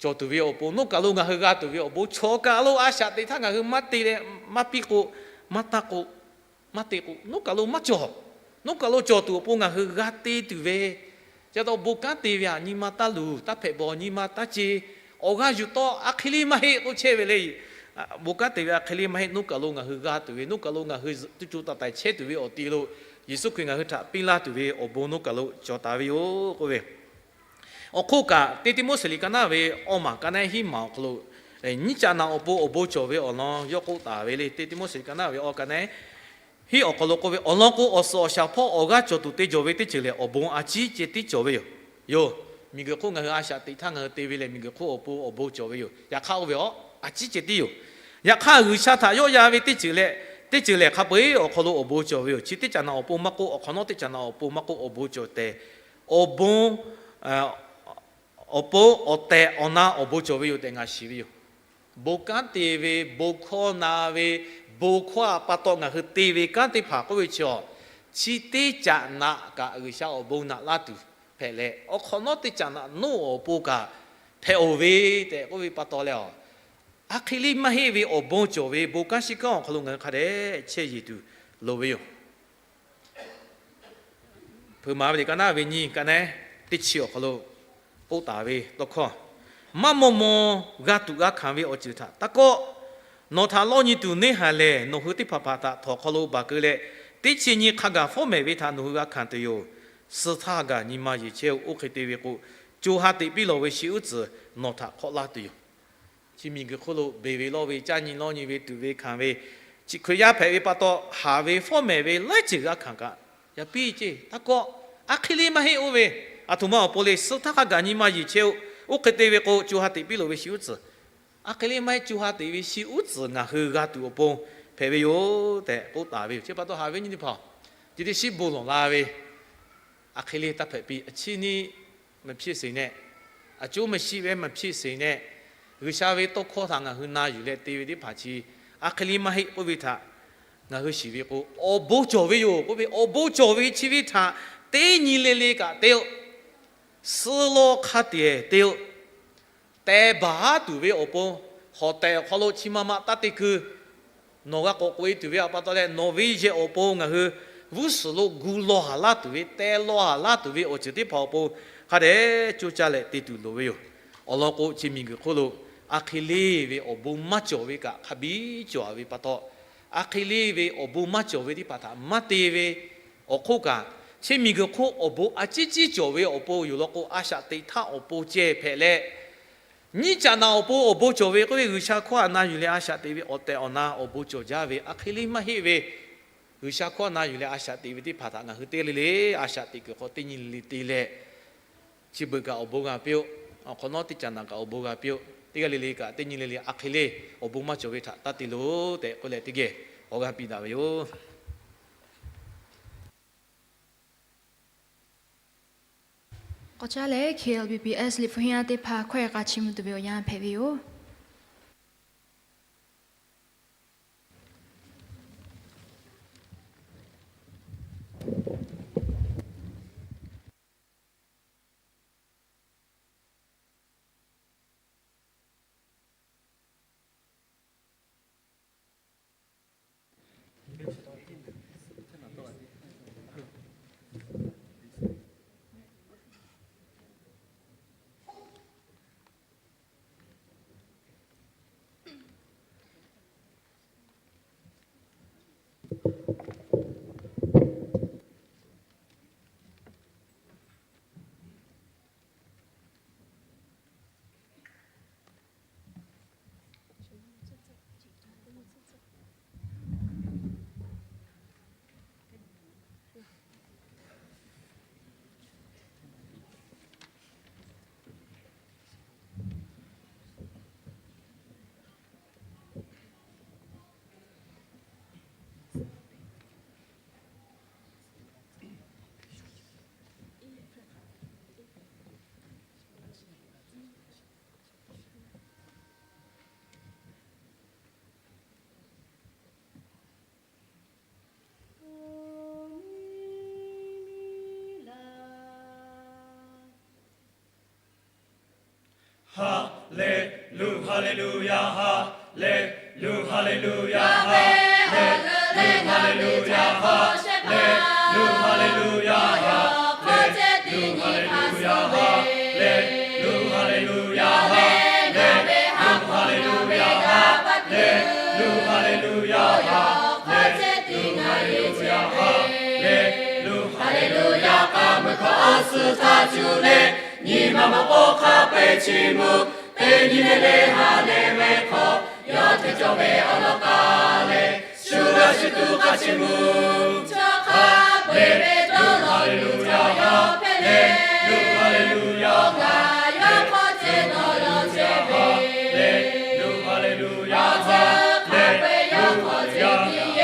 cawˬ tuˬ ve awˬ pon, nawˉ kaˬ lo ngaˬ hui g'a tuˬ ve awˬ bon, chaw kaˬ lo a shaꞈ teꞈ htaˇ ngaˬ hui maˇ te leh maˇ piˇ k'o, maˇ taˇ k'o, maˇ te k'o, nawˉ kaˬ lo maˇ cawˬ. Nawˉ kaˬ lo cawˬ tuˬ awˬ pon ngaˬ hui g'a te tuˬ ve, ca taw bon kanˉ te ve aꞈ nyi ma taˇ luˬ, taˇ hpehꞈ bawˬ nyi ma taˇ ce, awˬ g'aˇ yuˬ tawˆ aˬ hk'e le maˇ heˆ k'oˆ chehˇ ve le. Bon kanˉ te ve aˬ hk'e le maˇ heˆ, nawˉ kaˬ lo ngaˬ hui g'a tuˬ ve, nawˉ kaˬ lo ngaˬ hui tuˇ co taˍ taiˍ chehˇ tuˬ ve awˬ ti lo Yeˍsuˆ Hkriꞈ ngaˬ hui htaꞈ piˇ laˇ tuˬ ve awˬ bon nawˉ kaˬ lo cawˬ taˍ ve yoˬ k'oˆ ve. Awˬ hk'oˆ kaꞈ, teˇ Tiˆmoˉseˍ liꞈ ka naˉ ve awˇ maˬ ka naˉ hiˉ maˬ awˬ hk'aw lo, nyiˇ caꞈ naꞈ awˬ pon awˬ bon cawˬ ve awˬ lawn yawˇ k'oˆ taˍ ve le. Teˇ Tiˆmoˉseˍ liꞈ ka naˉ ve awˇ ka naˉ hiˉ awˬ hk'aw lo k'oˆ ve, awˬ lawn k'o, awˬ suhˍ awˬ shaˍ hpawˇ awˬ g'aˇ cawˬ tuˬ te jawˬ ve teˇ ceuˬ lehˬ, awˬ bon a ciˉ ceh tiˉ cawˬ ve yoˬ. Yoˬ, miˬguiˬ hk'oˆ ngaˬ hui a shaꞈ teꞈ htaˇ ngaˬ hui te ve lehˬ, miˬguiˬ hk'oˆ awˬ pon awˬ bon cawˬ ve yoˬ. Yaꞈ hk'aˇ oˇ ve awˬ a ciˉ ceh tiˉ yoˬ. Yaꞈ hk'aˇ, G'uiˬsha htaꞈ yawˆ yan ve teˇ ceuˬ leh, teˇ ceuˬ lehˬ hk'a peu-eˬ awˬ hk'aw lo awˬ bon cawˬ ve yoˬ. Chi teˇ caꞈ naꞈ awˬ pon maˇ k'oˆ, awˬ hk'awꞈ nawˉ teˇ caꞈ naꞈ awˬ pon maˇ k'oˆ, awˬ bon cawˬ tehꞈ, awˬ bon awˬ tehˬ awˬ na awˬ bon cawˬ ve yoˬ tehꞈ ngaˬ shiˍ ve yoˬ. Bon kanˉ te ve, bon hkawˇ na ve, bon hkawˇ a pa taw ngaˬ hui te ve kanˉ teˇ hpaˍ k'oˆ ve chi awˬ Chi teˇ caꞈ naꞈ kaꞈ G'uiˬsha awˬ bon naꞈ laˇ tuˬ hpehꞈ leh, awˬ hk'awꞈ nawˉ teˇ caꞈ naꞈ nawˉ awˬ pon kaꞈ hpehꞈ-oˬ ve tehꞈ k'oˆ ve pa taw leh, a hk'e le maˇ heˆ ve awˬ bon cawˬ ve bon kanˉ shiˉ kanˉ awˬ hk'aw lo ngaˬ hui hk'a dehꞈ chehˇ yeˬ tuˬ loˍ ve yoˬ. Hpeuꞈ maˍ ve liꞈ ka naˉ ve nyiˇ ka naˉ teˇ chi awˬ hk'aw lo k'oˆ taˍ ve tawˇ hkawˇ, maˇ maw maw g'a tuꞈ g'a hkanˍ ve awˬ ceuˬ htaꞈ taˇ kawˆ. Nawˬ htaꞈ lawˇ nyi tuˬ neˇ haiˬ lehˬ, nawˬ hui teˇ hpaˍ hpaˍ htaꞈ htawnˍ hk'aw lo baˬ keu leh, teˇ chi nyi hk'a gaˬ fawˉ mehˍ ve htaꞈ nawˬ hui g'a hkanˍ tuˬ yoˬ. Suh htaˇ gaˬ nyi ma yeˬ chehˇ-oˆ. Oˇ hk'e te ve k'o, co ha teꞈ piˇ lawˬ ve shi uˉ tcuhˍ nawˬ htaꞈ hk'awˆ laˇ tuˬ yoˬ. Chi miˬguiˬ hk'oˆ lo beˬ ve lawˇ ve, caˇ nyi lawˇ nyi ve, tuꞈ ve hkanˍ ve, chi Hkriꞈ yaˇ hpehꞈ ve pa taw, haˍ ve fawˉ mehˍ ve laiˉ ceuˬ g'a hkanˍ kaꞈ, yaꞈ piˇ ceˇ taˇ kawˆ. A hk'e le maˇ heˆ oˇ ve, aˬ htoꞈ ma awˬ pon le, suh htaˇ hk'a gaˬ nyi ma yeˬ chehˇ-oˆ. Oˇ hk'e te ve k'o, co ha teꞈ piˇ lawˬ ve shi uˉ tcuhˍ, a hk'e le maˇ heˆ, co ha teꞈ ve shi uˉ tcuhˍ ngaˬ hui g'a tuˬ awˬ pon hpehꞈ ve yoˬ tehꞈ k'oˆ taˍ ve yoˬ. Chi pa taw haˍ ve nyi teˇ hpaˍ, chi teˇ shiˉ bon lawˬ la ve, a hk'e le taˇ hpehꞈ piˇ. A chi nyi မဖြစ်စေနဲ့, အကျိုးမရှိဘဲ မဖြစ်စေနဲ့, G'uiˬsha ve tawˇ hkawˇ htaꞈ ngaˬ hui na yuˬ leh te ve teˇ hpaˍ chi, a hk'e le maˇ heˆ k'oˆ ve htaꞈ ngaˬ hui shiˍ ve k'o, awˬ bon cawˬ ve yoˬ k'oˆ ve, awˬ bon cawˬ ve chi ve htaꞈ teˇ nyi le le kaꞈ te-o. Suh law hk'a teꞈ te-o. Teh baˬ haˉ tuˬ ve awˬ pon, hawˍ tehˬ awˬ hk'aw lo chi ma ma taˇ te keu. Nawˬ g'a k'awꞈ k'oꞈ-e tuˬ ve awˬ pa taw leh, nawˬ ve yehˬ awˬ pon ngaˬ hui g'uˇ suhˍ lo gu law haˍ laˇ tuˬ ve, teh law haˍ laˇ tuˬ ve awˬ ceuˬ teˇ hpaˍ awˬ pon hk'a dehꞈ coˇ caˇ leh te tuˬ loˍ ve yoˬ. Awˬ lawn k'o, chi miˬguiˬ hk'oˆ lo a hk'e le ve awˬ bon maˇ cawˬ ve kaꞈ hk'a biˉ cawˬ ve pa taw, a hk'e le ve awˬ bon maˇ cawˬ ve teˇ hpaˍ htaꞈ maˇ te ve awˬ hk'oˆ kaꞈ, chi miˬguiˬ hk'oˆ awˬ bon a ciˉ ciˉ cawˬ ve awˬ pon yoˬ law k'o, a shaꞈ teꞈ htaˇ awˬ pon ceh hpehꞈ leh, nyiˇ caꞈ naꞈ awˬ pon awˬ bon cawˬ ve k'oˆ ve, G'uiˬsha hkawˇ htaꞈ na yuˬ leh a shaꞈ teꞈ ve awˬ tehˬ awˬ na awˬ bon cawˬ jaˇ ve, a hk'e le maˇ heˆ ve, G'uiˬsha hkawˇ htaꞈ na yuˬ leh a shaꞈ teꞈ ve teˇ hpaˍ htaꞈ ngaˬ hui teˇ g'aˇ le le a shaꞈ teꞈ kuiˬ hk'aw teˇ nyi le le te leh, chi beuꞈ kaꞈ awˬ bon g'a piˇ-oˆ. Awˬ hk'awꞈ nawˉ teˇ caꞈ naꞈ kaꞈ awˬ bon g'a piˇ-oˆ. Teˇ g'aˇ le le kaꞈ teˇ nyi le le a hk'e le awˬ bon maˇ cawˬ ve htaꞈ taˇ te loˬ tehꞈ k'oˆ leh, teˇ geh awˬ g'aˇ piˇ daꞈ ve yoˬ. K'awꞈ caˇ leh K L B P S liꞈ hpu yaˇ teˇ hpaˍ hkawehˇ k'a chiˇ mvuh tuˬ ve awˬ yanˇ hpehꞈ ve yoˬ. Haˍleˍluˆ, haˍleˍluˆ, yaˇ haˍleˍluˆ, haˍleˍluˆ, yaˇ haˍleˍluˆ, haˍleˍluˆ, yaˇ haˍleˍluˆ, haˍleˍluˆ, yaˇ haˍleˍluˆ, haˍleˍluˆ, yaˇ haˍleˍluˆ, haˍleˍluˆ, yaˇ haˍleˍluˆ, haˍleˍluˆ, yaˇ haˍleˍluˆ, haˍleˍluˆ, yaˇ haˍleˍluˆ, haˍleˍluˆ, yaˇ haˍleˍluˆ, haˍleˍluˆ, yaˇ k'a meuˇ hkawˇ awˬ suhˍ htaꞈ cuˇ leh, nyi ma mawˬ k'o hk'a peu-eˬ chiˇ mvuh, teˇ nyi le le ha lehˬ ve hk'aw, yawˇ hteˇ cawˬ ve awˬ lawn k'aˬ lehˬ, shu g'a shu tuˬ k'a chiˇ mvuh. Chaw hk'a peu-eˬ ve dawˇ law luˬ jaˇ yawˇ hpehꞈ leh, haˍleˍluˆ, haˍleˍluˆ, yaˇ haˍleˍluˆ, haˍleˍluˆ, yaˇ haˍleˍluˆ, haˍleˍluˆ, yaˇ haˍleˍluˆ, yaˇ haˍleˍluˆ,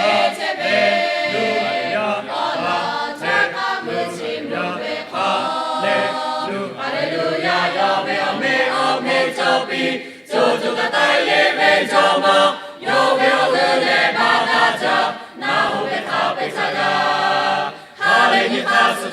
yaˇ haˍleˍluˆ, yaˇ haˍleˍluˆ, yaˇ haˍleˍluˆ, haˍleˍluˆ, yaˇ yawˇ ve awˬ meh awˬ meh cawˬ piˇ, co co taiˍ taiˍ yehˬ ve jawˇmawˇ, yawˇ ve awˬ g'euˆ leh baˬ daꞈ jaˇ, naˬ hoꞈ ve hk'a peu-eˬ htaꞈ g'a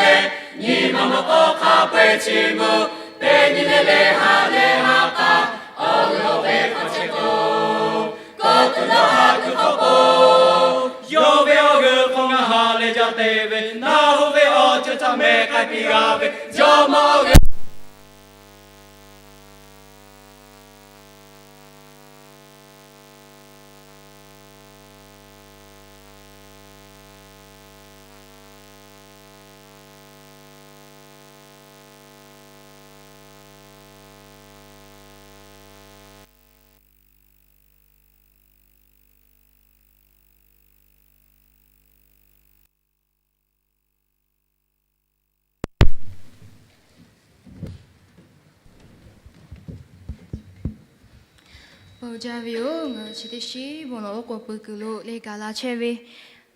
leh, nyi ma mawˬ k'aw hk'a peu-eˬ chi mvuhˇ, teˇ nyi leh leh ha leh ha k'a, awˬ g'euˆ awˬ ve hk'a chehˇ k'o, kawˆ tuˬ dawˇ ha kuiˬ hk'aw k'o, yawˇ ve awˬ g'euˆ hk'aw ngaˬ ha leh jaˇ te ve, naˬ hoꞈ ve awˬ ceuˬ caˇ mehˍ k'ai piˇ g'a ve, Jawˇmawˇ g'euˆ Bon jaˇ ve yoˬ. Ngaˬ hui chi teˇ shiˉ bon lawˬ oˉ k'oˍ pui kuiˬ lo leh gaˬ la chehˇ ve,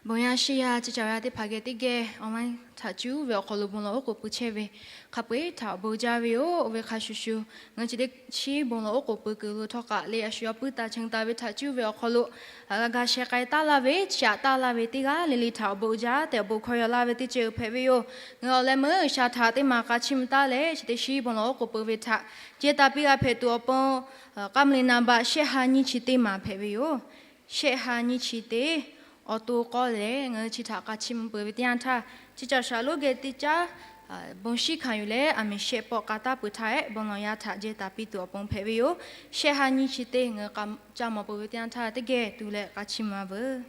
bon yaˇ shiˉ yaˇ ceˇ caˬ yaˇ teˇ hpaˍ geh teˇ geh online htaꞈ cuˉ ve awˬ hk'aw lo bon lawˬ oˉ k'oˍ pui chehˇ ve, hk'a peu-eˬ htaꞈ bon jaˇ ve yoˬ. Oˇ ve hk'a shuˍ shuˍ, ngaˬ hui chi teˇ shiˉ bon lawˬ oˉ k'oˍ pui kuiˬ lo htawˇ kaꞈ leh a shu yawˇ puiˉ taˍ chehˇ taˍ ve htaꞈ cuˉ ve awˬ hk'aw lo, g'a ga sheh k'ai taˉ laˇ ve, shaꞈ taˉ laˇ ve teˇ g'aˇ le le htaꞈ awˬ bon uiˍ jaˇ tehꞈ awˬ bon hkawˇ yaw laˇ ve teˇ ceuˬ hpehꞈ ve yoˬ. Ngaˬ hui awˬ leh meuˇ G'uiˬsha htaꞈ teˇ maˬ k'a chiˇ mvuh taˉ leh, chi teˇ shiˉ bon lawˬ oˉ k'oˍ pui ve htaꞈ ceh taˍ piˇ g'a hpehꞈ tuˬ awˬ pon, k'a mvuh le naˍ baꞈ shehˆ ha nyiˇ chi teˇ maˬ hpehꞈ ve yoˬ. Shehˆ ha nyiˇ chi teˇ awˬ to k'awˇ lehˬ, ngaˬ hui chi htaꞈ k'a chiˇ mvuh peuˬ ve teˇ yanˇ htaˇ, chi caˬ shaˍ lonˉ geh teˇ caˉ bon shiˉ hkanˍ yuˬ leh, aˬ miˍ shehˆ pawˆ k'a taˉ peuˬ htaˇ ehˉ, bon lawˬ yaˇ htaꞈ jeh taˍ piˇ tuˬ awˬ pon hpehꞈ ve yoˬ. Shehˆ ha nyiˇ chi teˇ ngaˬ hui k'a ca mawˬ peuˬ ve teˇ yanˇ htaˇ, teˇ geh tu leh k'a chiˇ mvuh a veuˬ.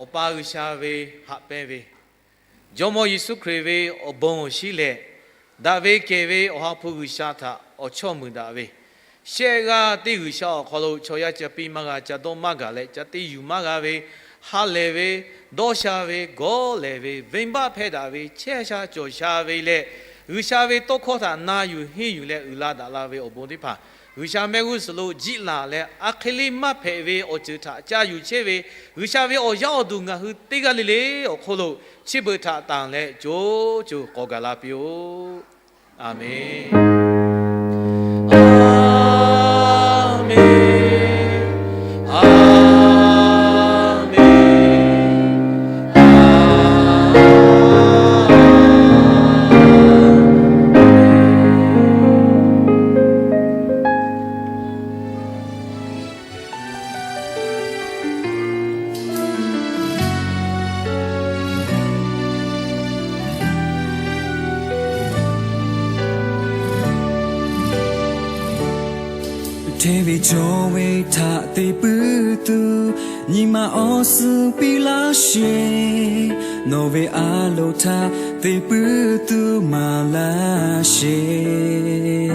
Awˬ pa G'uiˬsha ve haꞈ pehnˇ ve, Jawˇmawˇ Yeˍsuˆ Hkriꞈ ve awˬ bon awˬ shinˉ leh, daꞈ ve kehˬ ve Awˬ ha hpu G'uiˬsha htaꞈ awˬ chawˇ meuˍ daꞈ ve, shehˆ g'aˇ teˇ G'uiˬsha awˬ hk'aw lo chaw yaˇ ca piˇ maˇ g'a, ca dawˇ maˇ gaˬ leh ca te yuˬ maˇ g'a ve, ha lehˬ ve, dawˇ sha ve, gawˇ lehˬ ve, venˇbaˆ hpehˇ daꞈ ve, chehˇ sha cawˬ sha ve leh, G'uiˬsha ve tawˇ hkawˇ htaꞈ na yuˬ henˇ yuˬ leh uiˍ la daꞈ la ve awˬ bon teˇ hpaˍ, G'uiˬsha mehˆ g'uˇ suhˍ lo jiˆ laˬ leh, a hk'e le maˇ hpehꞈ ve awˬ ceuˬ htaꞈ ca yuˬ chehˇ ve, G'uiˬsha ve awˬ yaˇ awˬ duˬ ngaˬ hui teˇ g'aˇ le le awˬ hk'oˆ lo chi beuꞈ htaꞈ tanˬ leh co co k'awꞈ gaˬ la piˇ-oˆ. Aˍmenˍ. Aˍmenˍ. Aˍmenˍ. Hteˇ ve cawˬ ve htaꞈ te puiˉ tuˬ, nyi ma awˬ suhˍ piˇ laˇ sheˍ. Nawˬ ve a loˍ htaꞈ te puiˉ tuˬ maˍ laˇ sheˍ.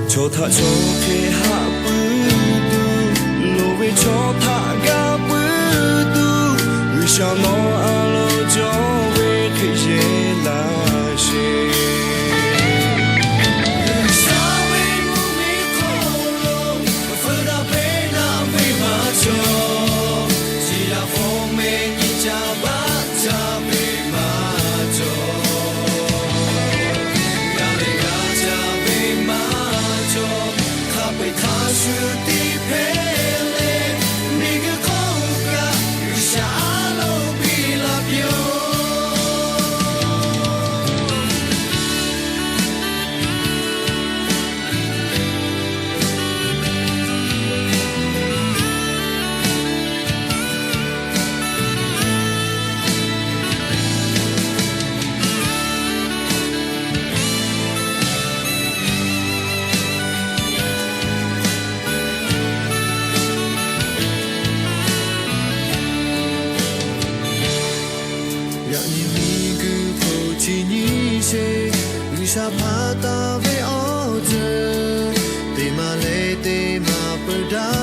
Chaw htaꞈ chaw hk'e haꞈ puiˉ tuˬ, loˍ ve chaw htaꞈ g'a puiˉ tuˬ, G'uiˬsha nawˬ a loˍ cawˬ ve hk'e yehˇ laˇ sheˍ. G'uiˬsha ve mvuhˇmiˬ hk'aw lo, feu daꞈ pehnˇ daꞈ ve maˇ cawˬ. Chi yaˇ hpawˇ meh nyi ca baˆ ca ve maˇ cawˬ. G'a leh g'a ca ve maˇ cawˬ. Hk'a peu-eˬ hk'a shuˍ tiˉ hpehꞈ leh, miˬguiˬ hk'oˆ kaꞈ G'uiˬsha a loˍ piˇ laˇ piˇ-oˆ. Yaꞈ nyi miˬguiˬ hk'oˆ chi nyi sheˍ, G'uiˬsha hpanˍ taˍ ve awˬ ceuˬ, teˇ maˬ leh teˇ maˬ peuˬ daꞈ